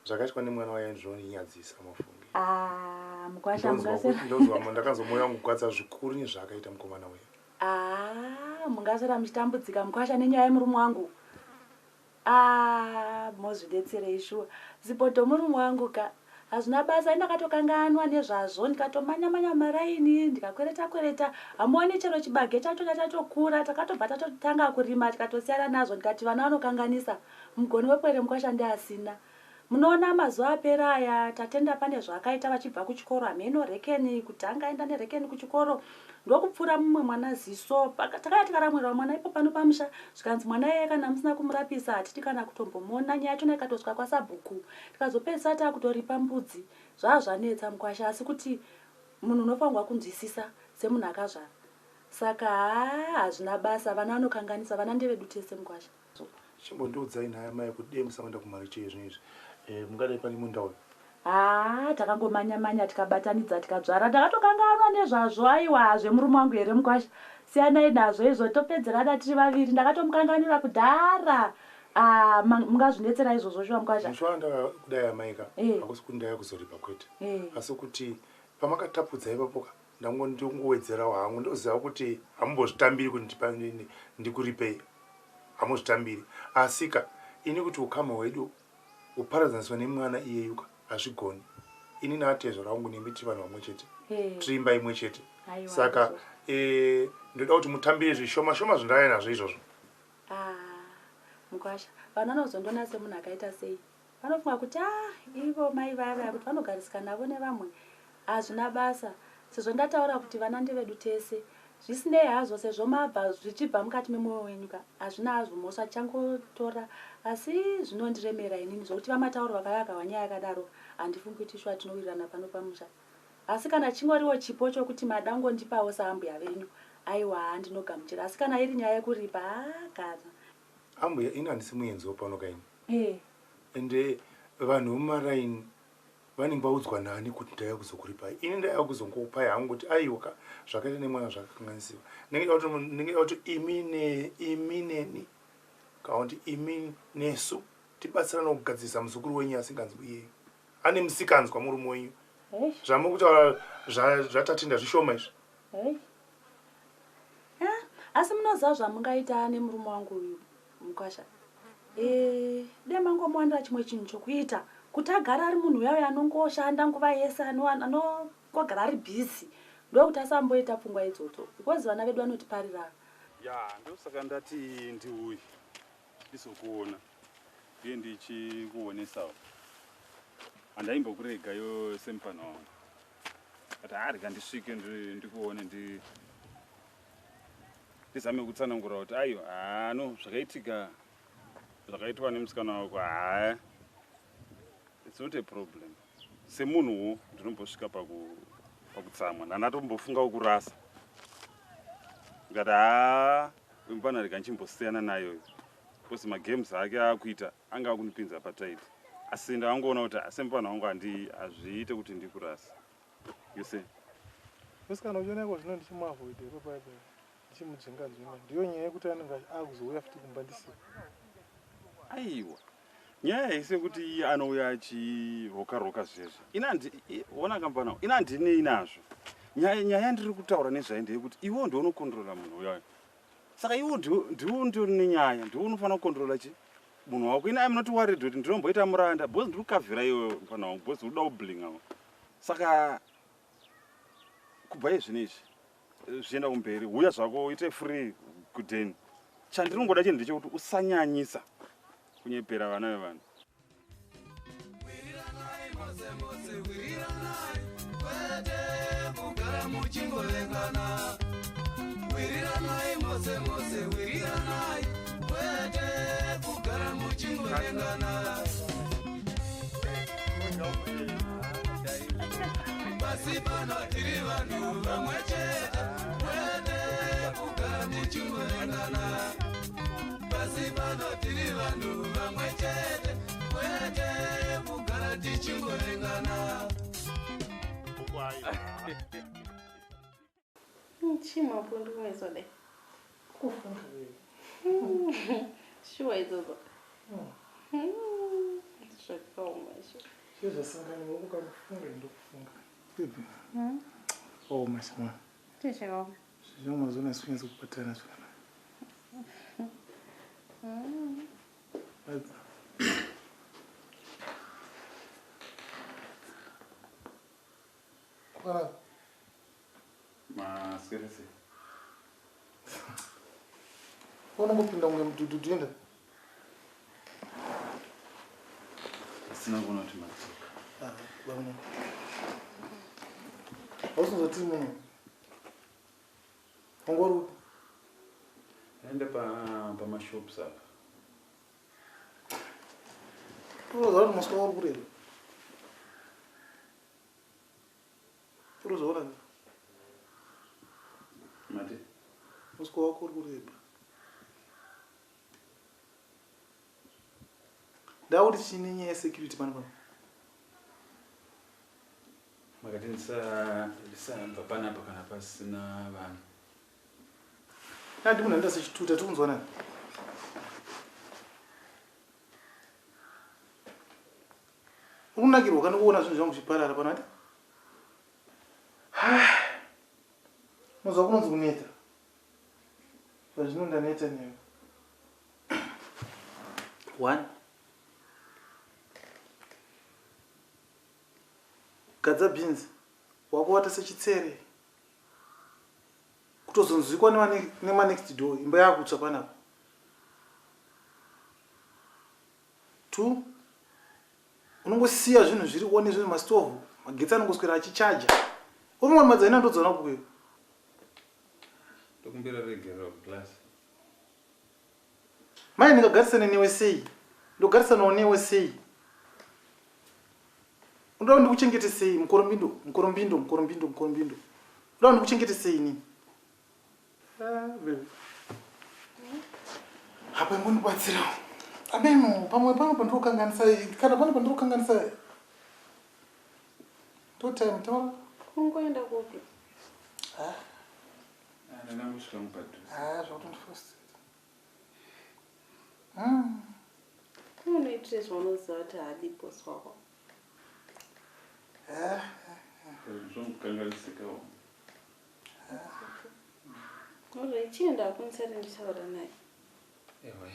Zvakaitwa nemwana waye zvinonyadzisa mafunge. Ah, mukwasha Ndonzwa mungaswera. kuti ndonzwa ndakanzwa mwoyo wangu kugwadza zvikuru nezvaakaita mukomana uya. Ah, mungaswera muchitambudzika mukwasha nenyaya yemurume wangu. Ah, mozvidetserei shuwa. Zipoto murume wangu ka. Hazvina basa, ndakatokanganwa nezvazvo, ndikatomanya-manya maraini, ndikakwereta kwereta. Hamuoni chero chibage chacho chatokura, takatobva tatotanga kurima tikatosiyana nazvo, ndikati vana vanokanganisa. Mugoni wepwere mukwasha ndiasina. Munoona mazuva apera aya Tatenda pane zvaakaita vachibva kuchikoro hameno rekeni kuti anga aenda nerekeni kuchikoro ndokupfura mumwe mwana ziso. Takauya tikaramwirwa mwana ipo pano pamusha zvikanzi mwana iyeye kana musina kumurapisa hatidi kana kutombomuona. Nyaya yachona ikatosvika kwasabhuku tikazopedzisa takutoripa mbudzi. Zvaa zvanetsa mukwasha asi kuti munhu unofanirwa kunzwisisa semunhu akazvara. Saka haa hazvina basa vana vanokanganisa vana ndevedu tese mukwasha. Chimbondiudzai nhai amai kuti dei musaenda kumaricho izvi izvi eh, mungadai pane munda uyu. Haa takangomanya manya tikabatanidza tikadzvara ndakatokanganwa nezvazvo aiwa zvemurume wangu here mukwasha siyanai nazvo izvo topedzerana tiri vaviri ndakatomukanganwira kudhara ah mungazvinetsera izvozvo shuwa mukwasha. Mushe wandakudai amai ka Eh. hakusi kuti ndauya kuzoripa kwete Eh. asi kuti pamakatapudza ipapo ka ndango ndingowedzerawo hangu ndoziva kuti hamumbozvitambiri kuti ndikuripei hamuzvitambiri asika ini kuti ukama hwedu huparadzaniswa nemwana iyeyuka hazvigoni ini naatezvara wangu nemi tiri vanhu vamwe chete eh. tiri imba imwe chete saka eh, ndoda kuti mutambire zvishoma shoma zvandaiya nazvo izvozvo ah, mukwasha vanhu vanozondiona semunhu akaita sei Vanofunga kuti ah ivo mai vaya vaya kuti vanogarisika navo nevamwe hazvina basa sezvo ndataura kuti vana ndevedu tese. Zvisinei hazvo sezvo mabva zvichibva mukati memoyo wenyu ka hazvina hazvo mhosva tichangotora asi zvinondiremera inini zvokuti vaMatauro vakauya vakahwa nyaya yakadaro handifungi kuti shuwa tinowirirana pano pamusha. Asi kana chingoriwo chipo chokuti mada kungondipawo saambuya venyu aiwa haa ndinogamuchira asi kana iri nyaya yekuripa haa kana. Ambuya ini handisi muenzi wepano ka ini. Eh. Ende vanhu vemumaraini vanenge vaudzwa nani kuti ndauya kuzokuripai. Ini ndauya kuzongokupai hangu kuti aiwa ka zvakaita nemwana zvakakanganisiwa. Ndinenge kuti imi ne imi neni kana kuti imi nesu tibatsirane kugadzirisa muzukuru wenyu asinganzwi iyeyu. Ane musikanzwa murume wenyu. Zvamuri kutaura zvaTatenda zvishoma izvi. Eh, asi munoziva zvamungaita nemurume wangu uyu mukwasha eh, dai mangomuwanira chimwe chinhu chokuita kuti agare ari munhu uya uya anongoshanda nguva yese anongogara ari busy ndokuti asamboita pfungwa idzodzo because vana vedu vanotiparira ya ndosaka ndati ndiuye ndizokuona ndiye ndichikuonesawo handaimbokurega yo semupano wangu but haa rega ndisvike ndikuone ndi ndizame kutsanangura kuti ayo haa no zvakaitika zvakaitwa nemusikana wako haa it's not a problem semunhuwo ndinombosvika pakutsamwa ndandatombofunga kurasa ndikati haa uyu mupana rega ndichimbosiyana nayo because magames ake aakuita anga akundipinza patight asi ndakangoona kuti semupana wangu hazviite kuti ndikurasa you see Musikana uchiona iko zvino ndichimuavoida ipo paya paya ndichimudzinga dzinga ndiyo nyaya yekuti anenge akuzouya futi kumba ndisipo. Aiwa nyaya haisi yekuti iye anouya achiroka roka zvezve ini handi ona kambana ini handinei nazvo nyaya nyaya yandiri kutaura nezvayo ndeyekuti iwewo ndiwe unokontrola munhu uyayo saka iwo ndiwo nditori nenyaya ndiwo unofanira kukontrola chi munhu wako ini im not worried kuti ndinomboita muranda because ndiri kukavhira iwewe mfana wangu because uri kuda kublinga saka kubva izvino izvi zvichienda kumberi huya zvako uite free kudeni chandiringoda chinhu ndechekuti usanyanyisa kunyepera vana vevanhu Wiriranai mose mose wiriranai kwete kugara muchingovengana. Pasi pano tiri vanhu vamwe chete kwete kugara tichingovengana. Pasi pano tiri vanhu vamwe chete kwete kugara tichingovengana. Chii mapundu kumeso dai? Kufunga wewe. Shuwa idzodzo. Zvakaoma izvo. Zviro zvasangana wokuka kufunga ndokufunga. Baby. Oh mashama. Chii chakaoma? Zvino mazuva ano kubatana zvakanaka. Kwakanaka. Maswera sei? Unongopinda kunge mudhudhudhu enda. Ndisina kuona kuti madzoka. Ah, bamwe. Hausozoti munhu. Wanga uri upi? Ndaenda pamashops apa. Unoziva kuti muswa uri kureba. Unozoona ka? Mati? Muswa wako uri kureba. Ndakuti chine nyaya yesecurity pano pano. Makati ndisabva panapa kana pasina vanhu. Nandi munhu anoita sechituta tikunzwa nani? Uri kunakirwa kana kuona zvinhu zvangu zvichiparara pano ati? Unoziva kunonzi kuneta. Zvazvino ndaneta newe. One. Gadza bhinzi. Wakuwata sechitsere. Kutozonzwikwa nemanext door imba yakutsva panapa. Two. Unongosiya zvinhu zviri one zvinhu mastovhu magetsi anongoswera achichaja. Uri mwana madzaina ndodziona kukuyo. Ndokumbira regerero glass. Mai ndingagarisane newe sei? Ndogarisanawo newe sei? Unoda kuti ndikuchengete sei? Mukorombindo, mukorombindo, mukorombindo, mukorombindo. Unoda kuti ndikuchengete sei inini? Ah, baby. Apa imbondibatsirawo. Ameno, pamwe pano pandinokanganisa, kana pano pandinokanganisa. To time taura. Kungoenda kupi? Ah, Ndangosvika mupadhuze. ah, zvakutondifrustrate. Unoitire zvaunoziva kuti haadi bosi wako. Ah, Zvomukanganisikawo. Alright, chienda kumusati ndichitaura naye. Ewa.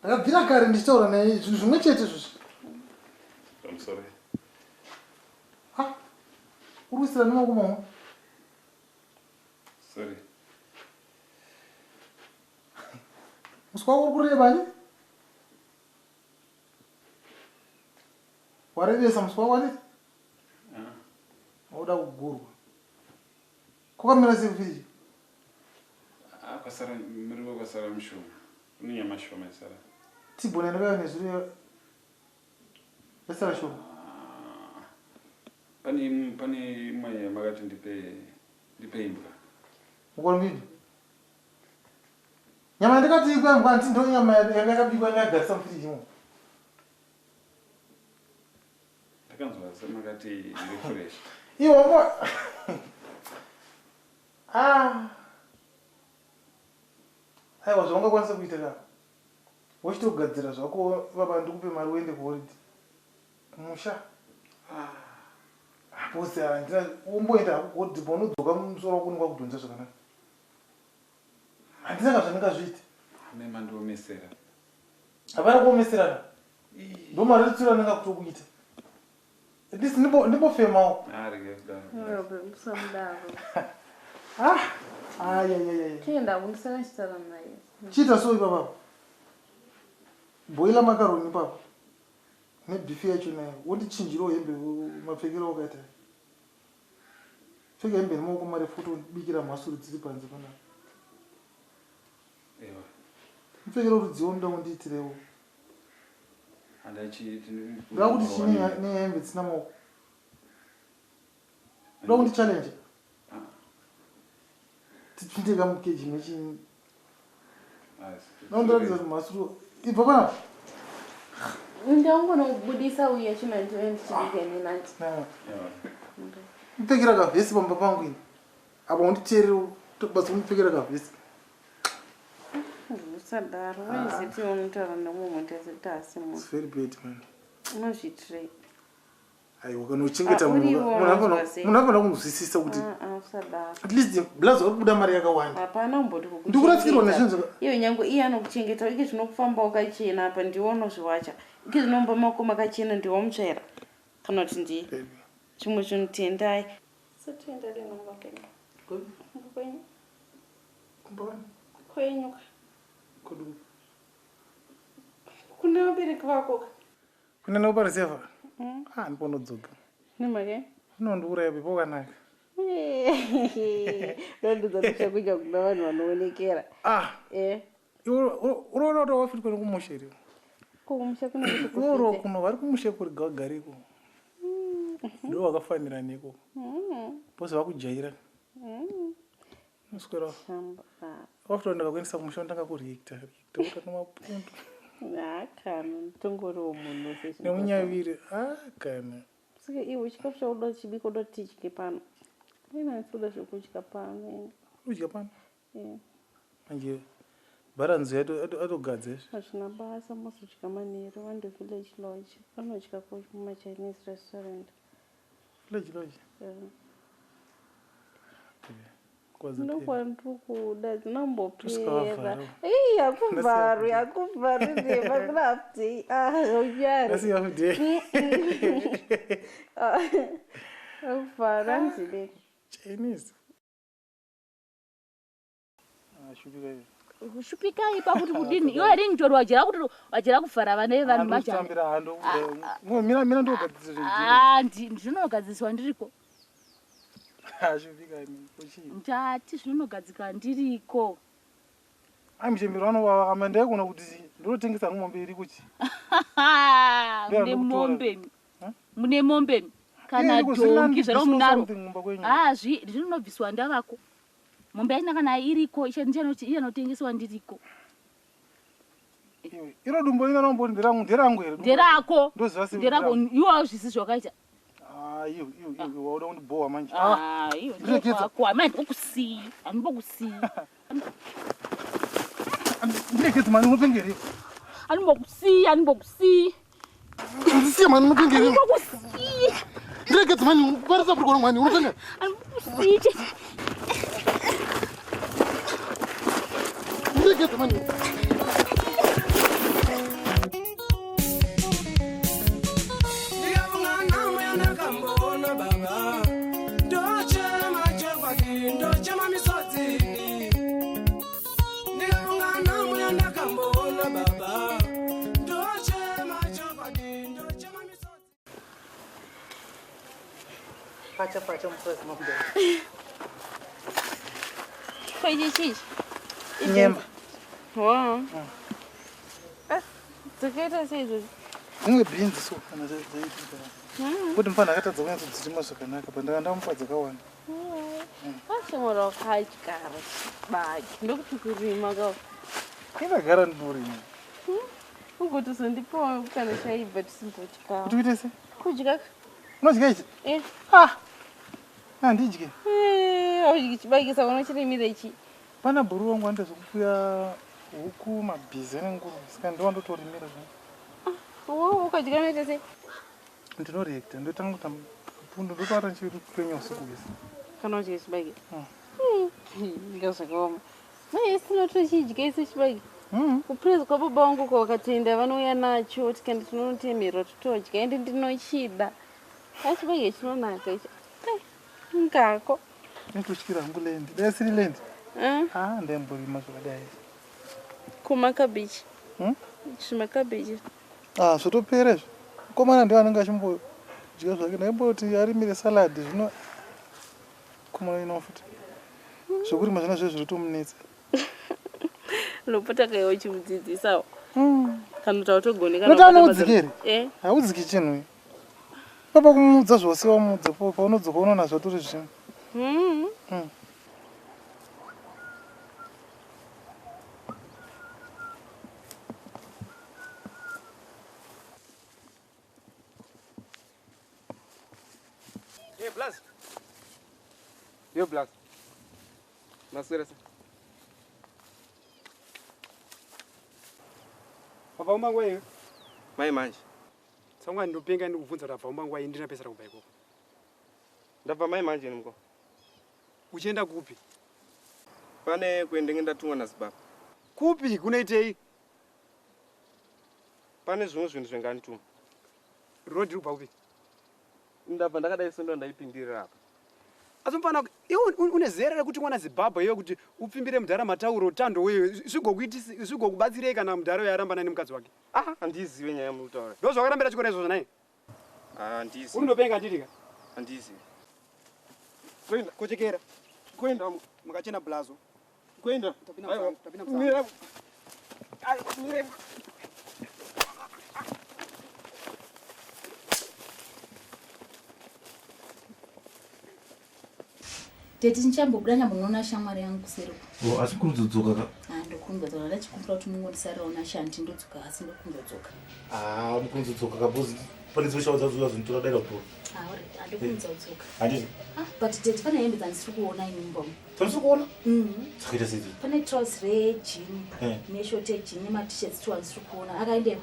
Ndakabvira kare ndichitaura naye zvinhu zvimwe chete izvozvi. I'm sorry. Uri kuisira nemaoko mamwe. Sorry. Muswa wako uri kureba ni? Warebesa muswa wako ni? Ah. Wauda kugurwa. Kwakamira sei kufiriji? Ah, kwasara muriwo kwasara mushoma. Kune nyama shoma yasara. Tibone ndakauya nezviri yasara shoma. Pane imwe yamakati ndipe imbwa. Mukorombindo. Nyama yandakati ikwe mbwa nditi ndo nyama yanga yakabikwa yakagarisa mufiriji imo. Ndakanzwa semakati iri fresh. Iwe wanga Ah. Aiwa zvaungakwanisa kuita ka. Wochitogadzira zvako baba ndikupe mari uende kuholiday. Kumusha. Ah. Pose handina umboenda hako kuholiday paunodzoka musoro wako unenge wakudhonza zvakanaka. Handina ka zvandingazviita. Ane mandiomesera. Hapana kuomeserana. Ndo maretsiro anenge akutokuita. At least ndimbofemawo. Ah, rege kudaro. Musamudaro. Ah. Ai ai ai ai. Chienda kundisana ndichitaura naye. Chiita so ipapa. Boila makaroni ipapo. Nebhifi yacho nayo. Wondichinjirawo hembe mapfekero awakaita. Pfeka hembe nemaoko marefu utobikira mhasuru dziri panze panapa. Ewa. Mupfekero rudziwo unoda kundiitirewo. Handachiiti. Ndoda kuti chii nehembe dzisina maoko. Ndoda kundichallenge. Tipinde kamukeji mechinyi. Nondiratidza kuti mhasuru ibva panapa. Ndangonobudisa uye chino ndive ndichibika ini nanti. Mupfekera kavhesi pamba pangu ini. Apa unditeerere tobasa kumupfekera kavhesi. Usadaro, waiziti unotaura nemumwe munhu tasiti asi munhu. It's very bad man. Unozviitirei? Aiwa kana uchengeta Ah, munhu uriwo munhu anofanira unonzwa sei? munhu anofanira kunzwisisa kuti Ah, ah, usadaro. at least blazi vari kubuda mari yakawanda. Hapana umboti Ndikurasikirwa nezvinhu Iwe nyange iye anokuchengeta ike zvinokufamba wakachena apa ndiwe unozviwacha. Ike zvinomba mako makachena ndiwe mutsvaira. Kana kuti ndiye. Zvimwe zvinhu tendai. Satoenda rinomba kwenyu. Kumba kwenyu. Kumba kwani? Kwenyu. Kudu. Kune vabereki vako. Kune nopariseva. Ah, ndipondodzoka. Nemhaka? Unondiuraya pepo wakanaka. Ndondudza kuchakucha kuna vanhu vanoonekera. Ah. Eh. Iwe unoona kuti wafitwa nekumusha here? Kumusha kune Iwe uri kuno vari kumusha kuri gagariko. Ndo wakafanira neko. Bose vakujaira. Unoswera. Shamba. Wafitwa ndakakuendesa kumusha unotanga kureacta. Reacta utatu mapundu. Hakana, tongoriwo munhu sezvino. Nemunyaviri. Ah, kana. Saka iwe chikafu chauda chibika uda kuti tidye pano. Ina ndinoda zvekudya pano. Udya pano? Eh. Manje bharanzi yatogadza izvi. Hazvina basa mozodya manheru vande village lodge. Vanodya kumachinese restaurant. Village lodge. Yeah. Kwaza phela. Ndokwandiri kuda dzinombopera. Tusingavavhara. Ei, hakuvharwi, hakuvharwi ndema kuna half day. Ah, unyari. Nasi half day. Hakuvharwi, handileki. Chinese. Ah, shupika izvi. Kushupikai pakuti kudini? Iwe ringtone wajera kuti wajera kuvhara vana vevanhu manje. Handotambira hando. Mira mira ndogadzisa zvinhu. Ah, ndinogadziswa ndiriko. Ah, shupika ini. Kuchi. Ndati zvinogadzika ndiriko. Ai muchembero vanovava kama ndaigona kuti ndinotengesa hangu mombe iri kuchi. Mune mombe. Mune mombe. Kana Iri kuzina dhongi ndibvisawo zvaro munaro. something mumba kwenyu. Ah, zvinobviswa ndavako. Mombe yachina kana iriko, ichanotengeswa ndiriko. Iwe, Iro dumbo rino rombori nderangu nderangu here? Nderako. Ndoziva sei Nderako iwe hazvisi zvakaita. Ah, iwe iwe iwe wauda kundibhowa manje. Ah, iwe Ndiregedza. ndekwako. Amai handimbokusiyi. Handimbokusiyi. Ndiregedze mani unopengere. Handimbokusiyi, handimbokusiyi. Ndisiye mani unopengere. Handimbokusiyi. Ndiregedze mani unoparisa buri mani unopengere. Handimbokusiyi chete. Ndiregedze mani. Ndikafunga nhamo yandakamboona baba, ndochema chokwadi, ndochema misodzi. Ndikafunga nhamo yandakamboona baba, ndochema chokwadi, ndochema misodzi. Pacha pacha mukadzi makuda. Ko ichi chii? Nyemba. Wow. Ah, dzakaita sei idzodzo? Dzimwe bhinzi so kana dzaita. Kuti mufana akatadza kunyatsodzirima zvakanaka pandaka ndamupa dzakawanda. Ashomora wakadyara chibage ndokuti kurima ka. Indagara ndinorima. Ugotozondipawo kana chaibva tisimbodya. Kuti uite sei? Kudya. Unodya ichi? Eh. Ah. Handidye. Eh, audyi chibage saka unochirimira ichi. Pana bhuru wangu anoita zvekupfuya huku, mabhiza nenguruve. Saka ndiwo ndotorimira zvino. Wo ukadya unoita sei? Ndinoreacta ndotanga kuita mapundu ndotoata ndichipenya usiku hwese. Kana udya chibage. Inga zvakaoma. Mai sinotochidya isu chibage. Kupurezi kwababa vangu uko vakatoenda vanouya nacho tikaenda tinonotemerwa totodya ende ndinochida. Achibage chinonaka ichi. Ai, ngako. Ndinototyira hangu lendi. Dai siri lendi. Eh? Ah, ndaimborima zvakadai. Kumakabichi. Zvimakabichi. Ah, zvotopera izvi. Mukomana ndiye anenge achimbodya zvake. Ndaimboti arimire salad zvino komana ino futi. Zvokurima zvona zvezvo zvinotomunetsa. Unopota kaiwa uchimudzidzisawo. Kana kuti hautogoni kana Noti ukatamba anoudzika here? Eh. Haudziki chinhu. iwe. Papa kumuudza zvose wamuudza paunodzoka unoona zvatori zvimwe. Hey, Blas. Yo, Blas. Maswera sei? Wabva kumba nguwa iwe? Mai manje. Sangwa ndinopenga ndikubvunza kuti wabva kumba nguwa iyi ndina pesa kubva ikoko. Ndabva mai manje muko. Uchienda kupi? Pane kuendenge ndatumwa naZibaba. Kupi kunoitei? Pane zvimwe zvinhu zvingandituma. Road iri kubva kupi? Ndabva ndakadai sondo ndaipindirira apa. Asi mufana iwe une zera rekuti mwana Zimbabwe iwe kuti upfimbire mudhara matauro tando wewe zvigokubatsirei kana mudhara uyo arambana nemukadzi wake. Ah, handizive nyaya yamuri kutaura. Ndo zvakarambira chikoro izvozvo naye. Handizi. Uri ndopenga handiti ka? Handizi. Kuenda. Kochekera. Kuenda. Makachena blazo. Kuenda. Tapinda Aiwa. musango. Tapinda musango. Mira. Ai, mira. Tete ndichambobuda nyambonoona shamwari yangu kuseri uko. Oh, asi kurudzoka ka? Ah, ndokurumbidzwa ndachikumbira kuti mungondisarirawo nashanti ndodzoka asi ndokurumbidzwa. Ah, mukurudzoka ka because pane dzimwe shawa dzazouya zvinditora daira kutora. Ah, alright, andokurumidza kudzoka. Handiti? Ah, but tete pane hembe dzandisiri kuona ini mumba umu. Dzandisiri kuona? Mhm. Dzakaita sei idzodzo? Pane trouse rejean Eh. neshort yejean nemat-shirts two andisiri kuona. Akaenda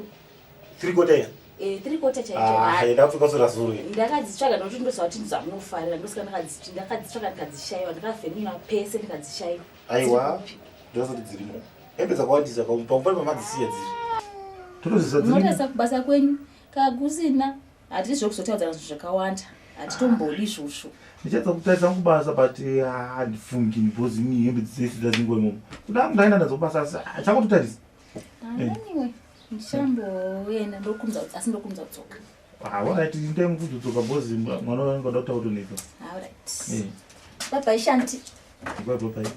Three quarter iya? Eh, three quarter chaicho. Ah, ndakapfeka sora zuro iyi. Ndakadzitsvaga nokuti ndoziva kuti ndidzamunofarira ndosaka ndakadzitsvaga ndikadzishaiwa ndakavhenura pese ndikadzishaiwa. Aiwa, ndosati dzirimo. Hembe dzakawandisa ka pamwe pane pamadzisiya dziri. Totozisa dzirimo. Munotarisa kubasa kwenyu kakusina hatidi zvekuzotaudzana zvinhu zvakawanda hatitombodi izvozvo. Ndichadza kutarisa kubasa but ah, handifungi because ini hembe dzese dzadzingo imomo. Kuda ndaenda nadzo kubasa asi ah, chakutotarisa. Eh. Anyway, ndichamboenda ndokumza asi ndokumza kudzoka. Ah, alright, ndai kuzodzoka because mwana wangu anoda kutaura Alright. Eh. Bye bye Shanti. Bye bye bye.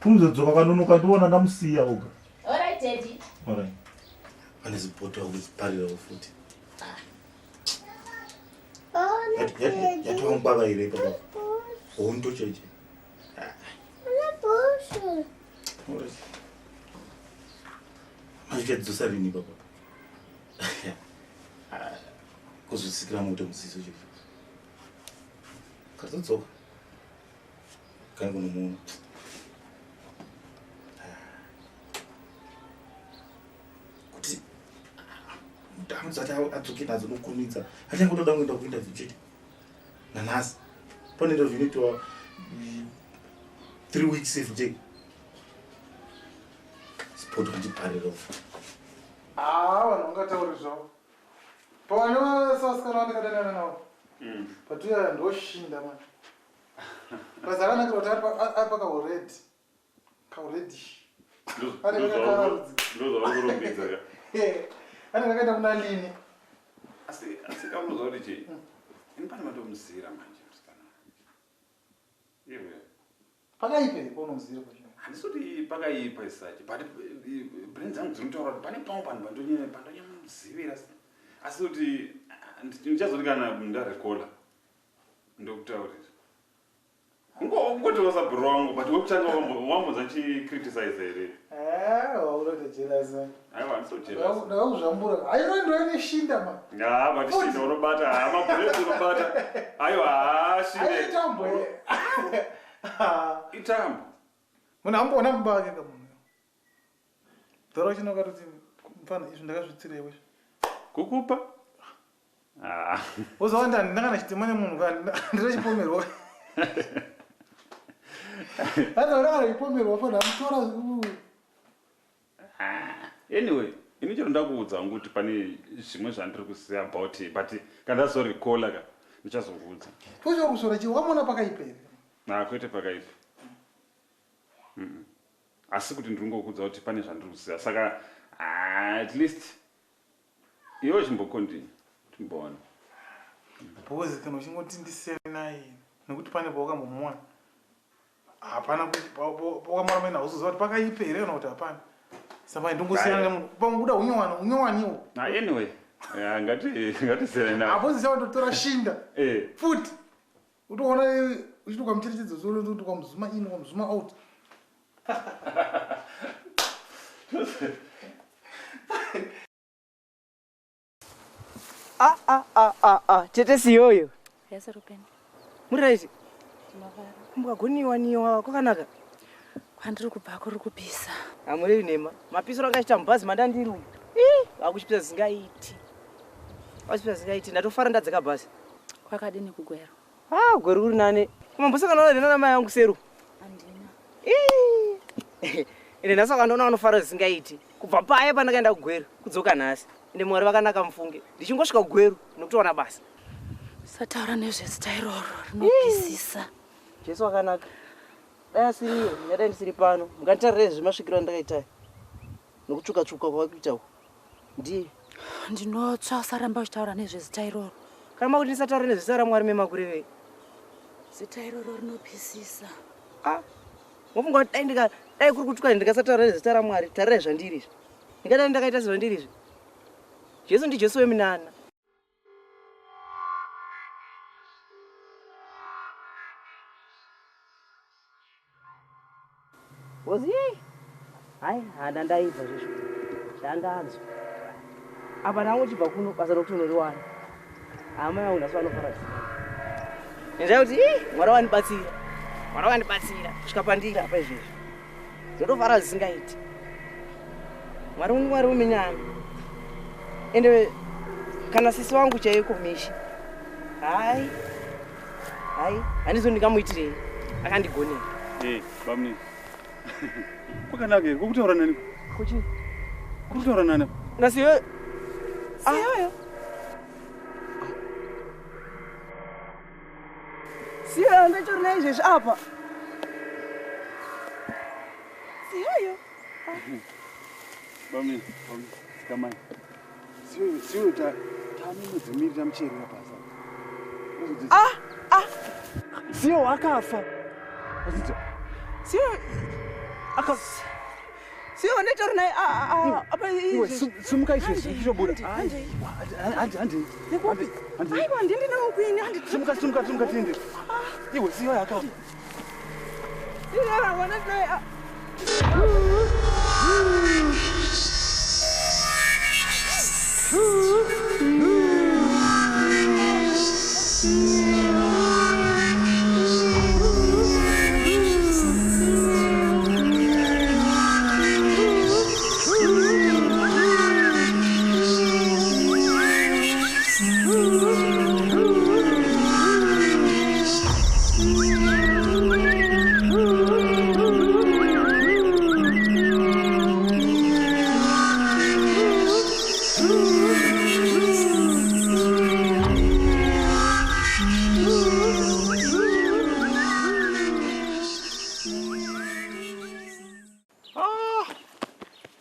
Kuzodzoka kanonoka ndiona ndamusiya oga. Alright daddy. Alright. Ane zibhoto akuziparirawo futi. Yatova mbava here ipapa? Hondo chaicho. Alright. Manje chadzosa rini papa? Ah, Kuzvisikira moto muziso chaicho. Kazodzoka. Kani kunomuona. Kuti mutambo dzati adzoke nadzo nokurumidza achangotoda kuenda kuinterview chete nanhasi pane interview inoitwa 3 weeks every day sport kundiparira Ah, vanhu vangatauri zvavo. Pavana vasikana vandakadanana navo. But uya ndoshinda manje. Basi akanakira kuti ari pakauredi. Kauredi. Anenge akakarudzi. Ndozvauri kurumbidza ka. Anenge akaenda kuna Lini. Asi asi kaunoziva kuti chii? Ini pane matomuzira manje musikana. Iwe. Pakaipa here paunomuzira pacho? Handisi kuti pakaipa isachi but eh, brain dzangu dzinotaura kuti pane pamwe panhu pandonyanya pandonyamuzivira asi kuti ah, ndichazoti kana ndarekola ndokutaurira. Ungoti wasabhuru wangu but wekutanga wambonza chicriticize here? Eh, wakutoita jealous. Aiwa handisi jealous. Ndakakuzvambura. Hayi ndo ine shinda ma. Ha, but shinda unobata, ha, mabhureti unobata. Aiwa, ha, shinde. Hayi itambo here. Itambo. Munhu amboona mumba wake ka munhu. Dhora chino katoti mfana izvi ndakazvitsira iwe. Kukupa? Ah. Wozowa ndani ndanga ndachitema nemunhu ka ndirachipomerwa. Hata ndanga ndachipomerwa fana amutora Anyway, ini chero ndakuudza hangu kuti pane zvimwe zvandiri kuziva about it, but kana ndazorekola ka ndichazokuudza. Tocho kusora chi wamuona pakaipa here? Na kwete pakaipa. Mm. Asi kuti ndiri kungokuudza kuti pane zvandiri kuziva. Saka ah, at least iwe chimbokontinue timboona. Because kana uchingoti ndisiyane naye nekuti pane pawakambomuwana hapana pawakamuona maina hauzoziva kuti pakaipa here kana kuti hapana. Saka ndongosiyana nemunhu pamubuda unyowani unyowaniwo. Ah, anyway, yeah, ngati ngatisiyane naye. Hapo zichawandotora shinda. Eh. Futi. Utoona uchiti ukamucherechedzo soro kuti ukamuzuma in ukamuzuma out. Ah, ah, ah, ah, ah. Tete siyoyo. Yes, Ruben. Muri right? Ndinofara. Mukagoniwa niwa kwakanaka. Kwandiri kubva kuri kupisa. Hamurevi nhema. Mapisiro anga achiita mubhazi mandandiri umu. Ii, akuchipisa zvisingaiti. Akuchipisa zvisingaiti. Ndatofara ndadzika bhazi. Kwakadini kugwero? Ah, gweru kuri nane. Mambosangana nana nana mai angu seru. Handina. Ii. Ende nhasi vakandiona vanofara zvisingaiti. Kubva paya pandakaenda kugweru kudzoka nhasi. Ende Mwari vakanaka mufunge. Ndichingosvika kugweru nokutowana basa. Usataura nezvezita iroro rinopisisa. Jesu akanaka. Dai asiriye, ndingadai ndisiri pano. Munganditarirei zvemasvikiro andakaita aya? Nokutsvuka tsvuka kwavakuita uku. Ndiye. Ndinotsva usaramba uchitaura nezvezita iroro. Kana makuti ndisataura nezvezita raMwari memakurevei? Zita iroro rinopisisa. Ah, mofunga kuti dai ndika dai kuri kutuka ndikasataura nezvezita raMwari, tarirai zvandiri izvi. Ndingadai ndakaita sezvandiri izvi. Jesu ndiJesu weminana. Ngozi yei? Hai, handa ndaibva zvezvo. Zvandanzwa. Apa ndangu chibva kuno basa rokuti unoriwana. Hama yangu nhasi vanofara zvikuru. Ndinzwa kuti ii Mwari wandibatsira. Mwari wandibatsira kusvika pandiri apa izvezvi. Ndotofara zvisingaiti. Mwari Mwari weminana. Ende kana sisi wangu chaiko Mishi. Hai. Hai, handizo ndingamuitirei. Akandigonera. Eh, bamni. Kwakanaka here? Kukutaura nani? Kuchi? Kukutaura nani? Nasiyo. Siyoyo. Siyoyo nditori naye izvezvi apa. Siyoyo. Bamni, bamni, dzikamai. Siyoyo, siyoyo ta tane mwedzi miviri tamucherera pasi. Ah, ah. Siyo akafa. Siyo aka Siyo nditori naye ah ah apa Iwe simuka izvezvi tichobuda. Handi handi. Nekupi? Aiwa ndindi nawo kuini handi. Simuka simuka simuka tiende. Iwe siyo akafa. Siyo wana naye. ah.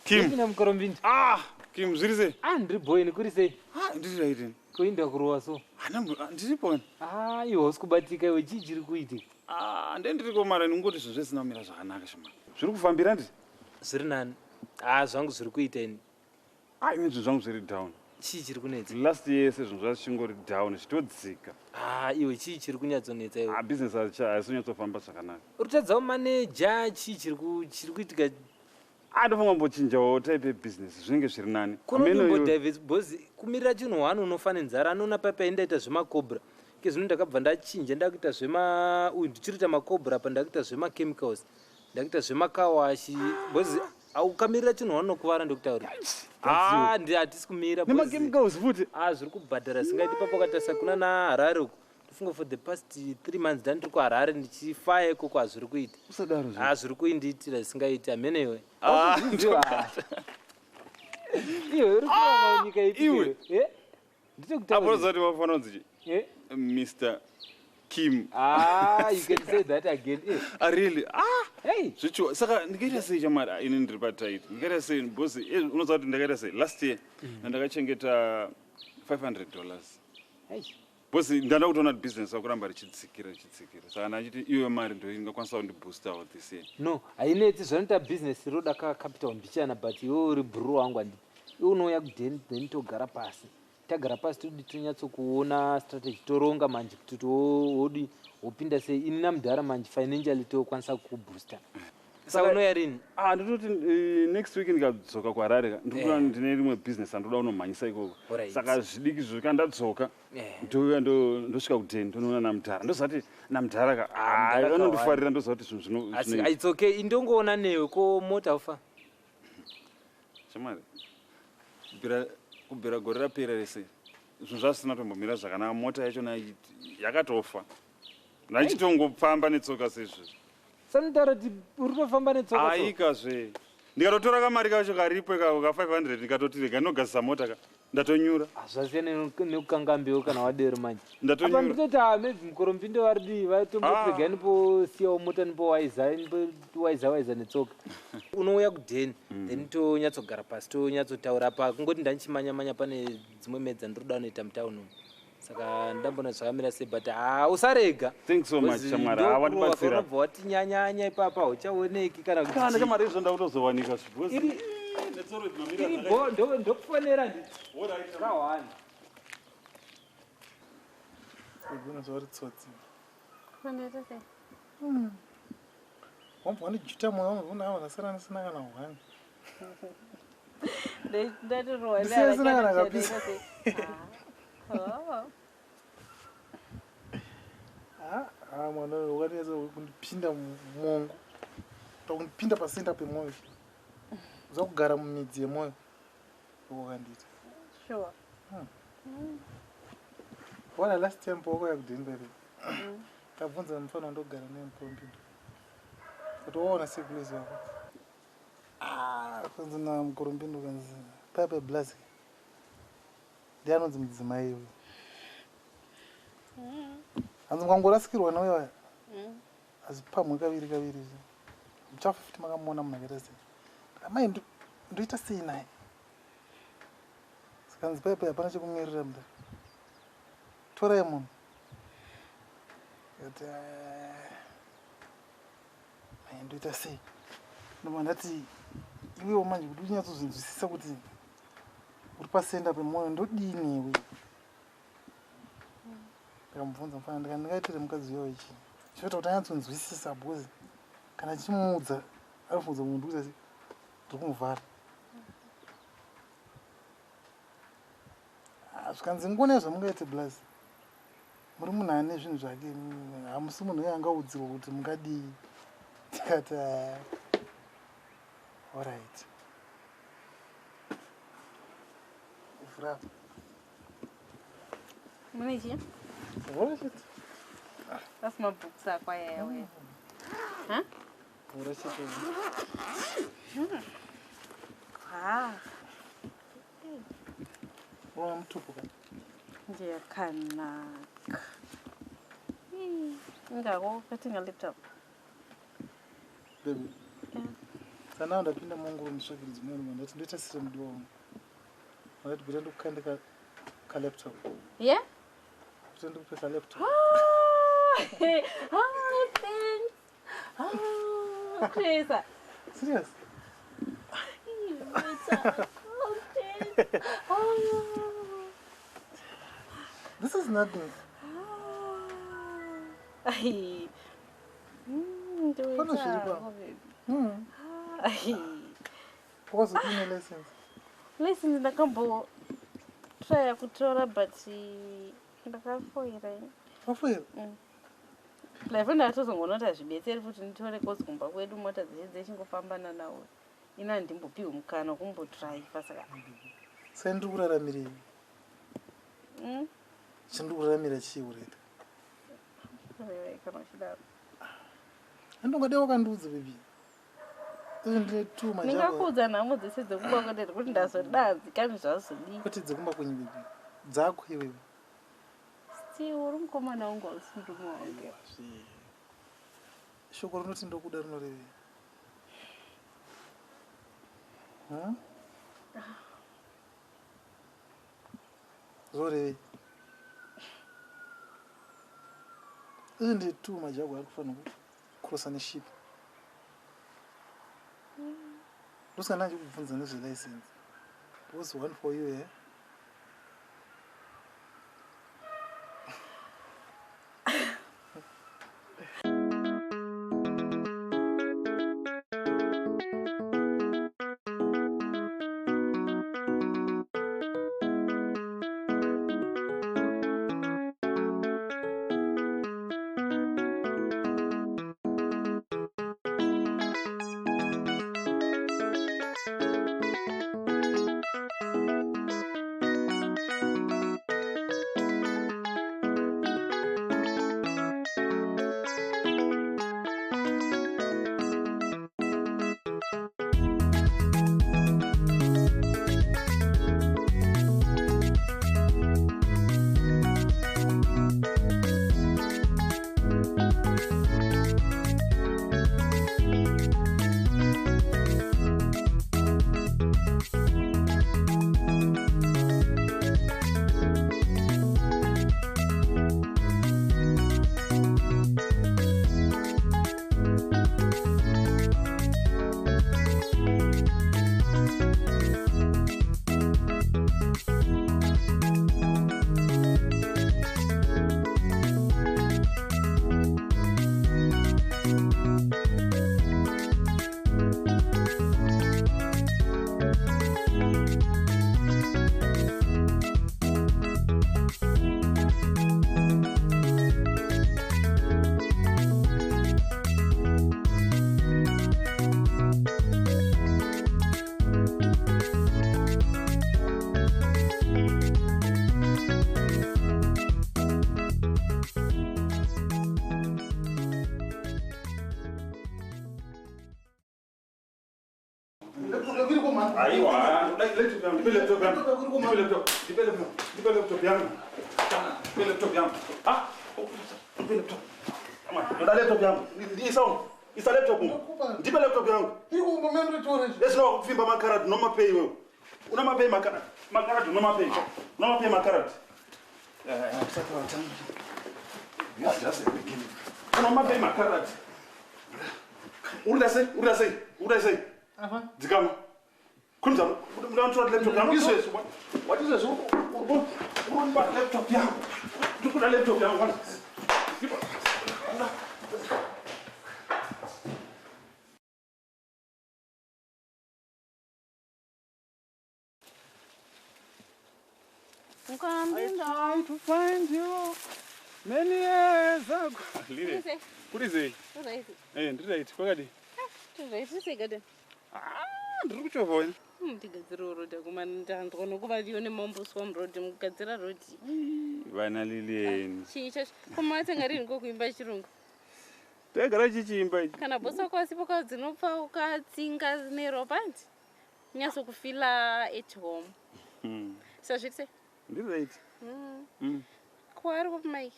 Kim. Ina mukorombindi. Ah, Kim zviri sei? Ah, ndiri boy kuri sei? Ah, ndiri right. ini. Kuinda kurowa so. Hana ndiripo. Ah, iwe hausi kubatika iwe chii chiri kuitika? Ah, nde ndiriko mara ndingoti zvinhu zvisina kumira zvakanaka shema. Zviri kufambira ndi? Zviri nani. Ah, zvangu zviri kuita ini. Ah, ini zvinhu zvangu zviri down. Chii chiri kunetsa? Last year se zvinhu zvachingori down zvichitodzika. Ah, iwe chii chiri kunyatsonetsa iwe? Ah, business haisi kunyatsofamba zvakanaka. Uri kutadzawo maneja chii chiri ku- chiri kuitika? Ah, ndofunga mbochinjawo type yebusiness zvinenge zviri nani. Hameno iwe- Kunombodivers because kumirira chinhu one unofa nenzara anoona paipa indaita zvemakobra. Kezvino ndakabva ndachinja ndakuita zvema uyu ndichiri kuita makobra apa ndakuita zvemachemicals. Ndakuita zvemakawashi because ukamirira chinhu one unokuvara ndokutaura. Ah, ndi hatisi kumira. Nemachemicals futi. Ah, zviri kubhadhara singaiti ipapo ukatarisa kuna naHarare uko. Ndofunga for the past 3 months ndandiri kuHarare ndichifaya ikoko hazviri kuita. Usadaro zve. Ah, zviri kuindiitira zvisingaiti hamene iwe. Ah, Iwe uri kurarama nyika ipi iwe. iwe? Eh? Nditokutaurira. Apo zati wafanira kunzi Eh? Mr. Kim. Ah, you can say that again. Eh. Ah, really? Ah! Hey. Zvichiwa. Saka ndikaita sei chamari? Ah, Ini ndiri patight. Ndikaita sei because unoziva kuti ndakaita sei last year ndakachengeta $500. Hey. Because ndanda kutoona kuti business rakuramba richidzikira richidzikira. Saka ndachiti iwe mari ndo ingakwanisa kundiboostawo this year. No, hainetsi zvanoita business roda ka capital mbichana but iwe uri bro wangu handi. Iwe unouya kudheni then togara pasi. Tagara pasi todi tonyatsokuona strategy toronga manje kuti wodi wopinda sei ini namudhara manje financially tokwanisa kukubooster. Saka unouya rini? Ah, ndototi next week ndikadzoka kuHarare ka. Ndikuda Eh. ndine rimwe business andoda kunomhanyisa ikoko. Alright. Saka zvidiki zvo kana ndadzoka Eh. ndouya ndosvika kudheni ndonoona namudhara. Ndoziva kuti namudhara ka. Ah, Mudhara ka anondifarira ndoziva kuti zvinhu zvino Asi zvinoita. it's okay indongoona newe ko mota ufa. Shamwari, kubvira gore rapera rese zvinhu zvasina tombomira zvakanaka mota yacho yakatofa ndachitongofamba netsoka sezvizvi Sanotaura kuti uri kutofamba netsoka. so. aikazve ndikatotora kamari kacho karipo ikako ka 500 ndikatoti rega ndinogadzisa mota ka Ndatonyura. Zvasiyana nekukanga mbeu kana wadero manje. Ndatonyura. Apa nditoti ah, maybe mukorombindo vari dii vatombotirega niposiyawo mota nipowaiza nipowaiza waiza netsoka. Unouya kudheni then tonyatsogara pasi tonyatsotaura pa kungoti ndandichimanya manya pane dzimwe medza ndiri kuda kunoita mutauni umu. Saka ndambona zvakamira sei but ah, usarega. Thanks so much, Because shamwari. Ah, ndokurowa wandibatsira. kwaunobva watinyanyanya ipapa hauchaoneki kana kuti Kana chii. shamwari izvo ndakutozowanika because Iri- iri bo ndokufonera ndi kahwani. Unonzwa uri tsotsi. Wandaita sei? Wambwa wandijuta mwoyo wangu unawo ndasara ndisina kana hwani. Ndatirohwa Ndisina sina kana kabisa. Ah, ah, mwana uyu wakanyatsa kundipinda mumongo. Kundipinda pasenta pemwoyo. Uza kugara mumidzi yemwoyo. Ndowakandiita. Sure. Wana last time pawakauya kudheni pepe. Tabvunza mufana wandogara naye mukorombindo. Kuti waona sei kulezi wako. Ah, kanzi na mukorombindo kanzi paya peblazi. Ndiye anonzi mudzimai uyu. Hanzi mukangorasikirwa nauya waya. Asi pamwe kaviri kaviri izvi. Muchafa futi makamuona munhu akaita sei. Amai ndoita sei naye? Saka hanzi paya paya hapana chekumirira mudhara. Torai munhu. Ndikati "Ah, mai ndoita sei? Ndobva ndati iwewo manje kuti unyatsozvinzwisisa kuti uri pasenda pemwoyo ndodini iwe? Ndikamubvunza mufana ndikati ndingaitire mukadzi uyo ichi. Chinoita kuti anyatsonzwisisa because kana chimuudza anofunza munhu ndikuita sei? Ndiri kumuvhara. Ah, zvikanzi ngone zvamungaite blaz. Muri munhu ane zvinhu zvake hamusi munhu uye angaudzirwa kuti mungadii. Tikati "Ah, alright. Vhura apa. Mune chii? Vhura chete. Asi mabhukusi ako ayaya uya. Ha? Vhura chete. Ah, Unoona mutupo ka? ndiyakanaka. Ingako katenga laptop. Baby. Sana ndapinda muongoro mutsvakiridzo mune munhu ndati ndoita sire mudiwa wangu. Ndati bhuta ndikukande ka laptop. Yeah? Bhuta ndikupe ka laptop. Ah, ah, thanks. Ah, Chris. Serious? Oh, thanks. Oh. This is nothing. Ai. Pane zviri pa. Ai. Wakazodini license? License ndakambo traya kutora but ndakafoira. Wafoira? Life ndakatozongoona kuti hazvibetseri futi nditore kozi kumba kwedu mota dzeshe dzechingofambana nawo. Ini handimbopiwi mukana wekumbodraiva saka. Saka ndiri kuraramirei? Chandiri kuraramira chii ureta? Kurevai kana uchidaro. Andongadai wakandiudza baby. Izvo ndine two majagwa. Ndingakuudza nhamo dzese dzekumba kwedu kuti ndazodanzi kani zvazodii. Kwete dzekumba kwenyu baby. Dzako iwewe. Still uri mukomana wangu hausi murume wangu. Shoko rinoti ndokuda rinorevei? Zvorevei? Izvo ndine two majagwa ari kufanira kucrossa neship. Ndosaka ndachikubvunza nezvelicense. Because one for you, eh? Aiwa, laptop yangu, ndipe laptop yangu. Ndipe laptop, ndipe laptop, ndipe laptop yangu. Ndipe laptop yangu. Ah, ndipe laptop. Come on, ndoda laptop yangu. Isa umu. Isa laptop umu. Ndipe laptop yangu. Iri kumba mendo tore. Lesina wakupfimba makaradi unomapei iwewe. Unomapei makaradi. Makaradi unomapei. Unomapei makaradi. Usati watanga. This is just a beginning. Unomapei makaradi. Urida sei? Urida sei? Urida sei? Apa? Dzikama. Kunza, unotora laptop yangu izvezvi. What is this? Urikuba laptop yangu. Ndikuda laptop yangu. I tried to find you many years ago. Lile. Kuri sei? Eh, ndiri right. Kwakadi? Ndiri sei garden. Ah, ndiri kuchovha wena. Ndigadzire road akomana, ndanzwa nokuva ndiyo nemamboswa muroad mukugadzira road. Vana Lilian. Chii chacho? Ko matenga rini kokuimba chirungu? Tagara chichiimba ichi. Kana bhosi wako asipo kwa dzinopfa ukatsinga neropa hanti? Unyatsokufila at home. Sazviri sei? Ndiri right. Ko ari kupi Mike?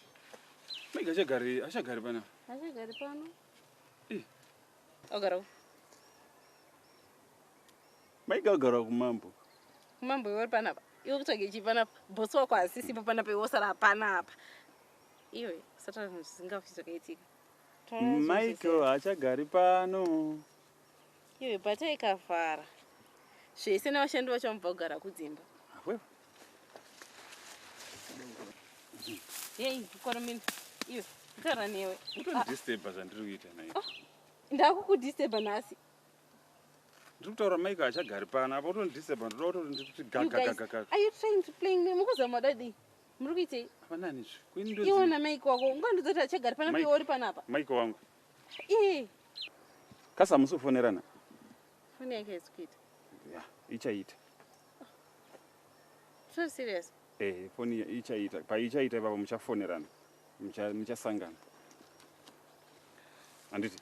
Mike achagari panapa. Achagari pano? Ogara kupi? Mike agara kumambo. Kumambo iwe uri panapa. Iwe kutsvage chii panapa? Bhosi wako asisipo panapa iwe wosara panapa. Iwe usataura zvinhu zvisingafi zvakaitika. Michael achagari pano. Iwe bhata ikavhara. Zvese nevashandi vacho vamubva kugara kudzimba. Awewe. Yei, koromini. Iwe, kutaura newe. Utondisturba zvandiri kuita naye. Ndakukudisturba nhasi. Ndiri kutaura Mike achagari pano apa utondisturba ndoda kutoti You guys, gagagagaga. are you trying to play me? Mukuzama dadii? Muri kuitei? Hapana nizvi. Iwe naMike wako ungandiudza kuti achagari panapa Mike. iwe uri panapa. Mike wangu. Iye, Kasi hamusi kufonerana? foni yake haisi kuita. Ya, ichaita. So serious. Eh, foni ichaita. Paichaita ipapo muchafonerana. Muchasangana. Handiti?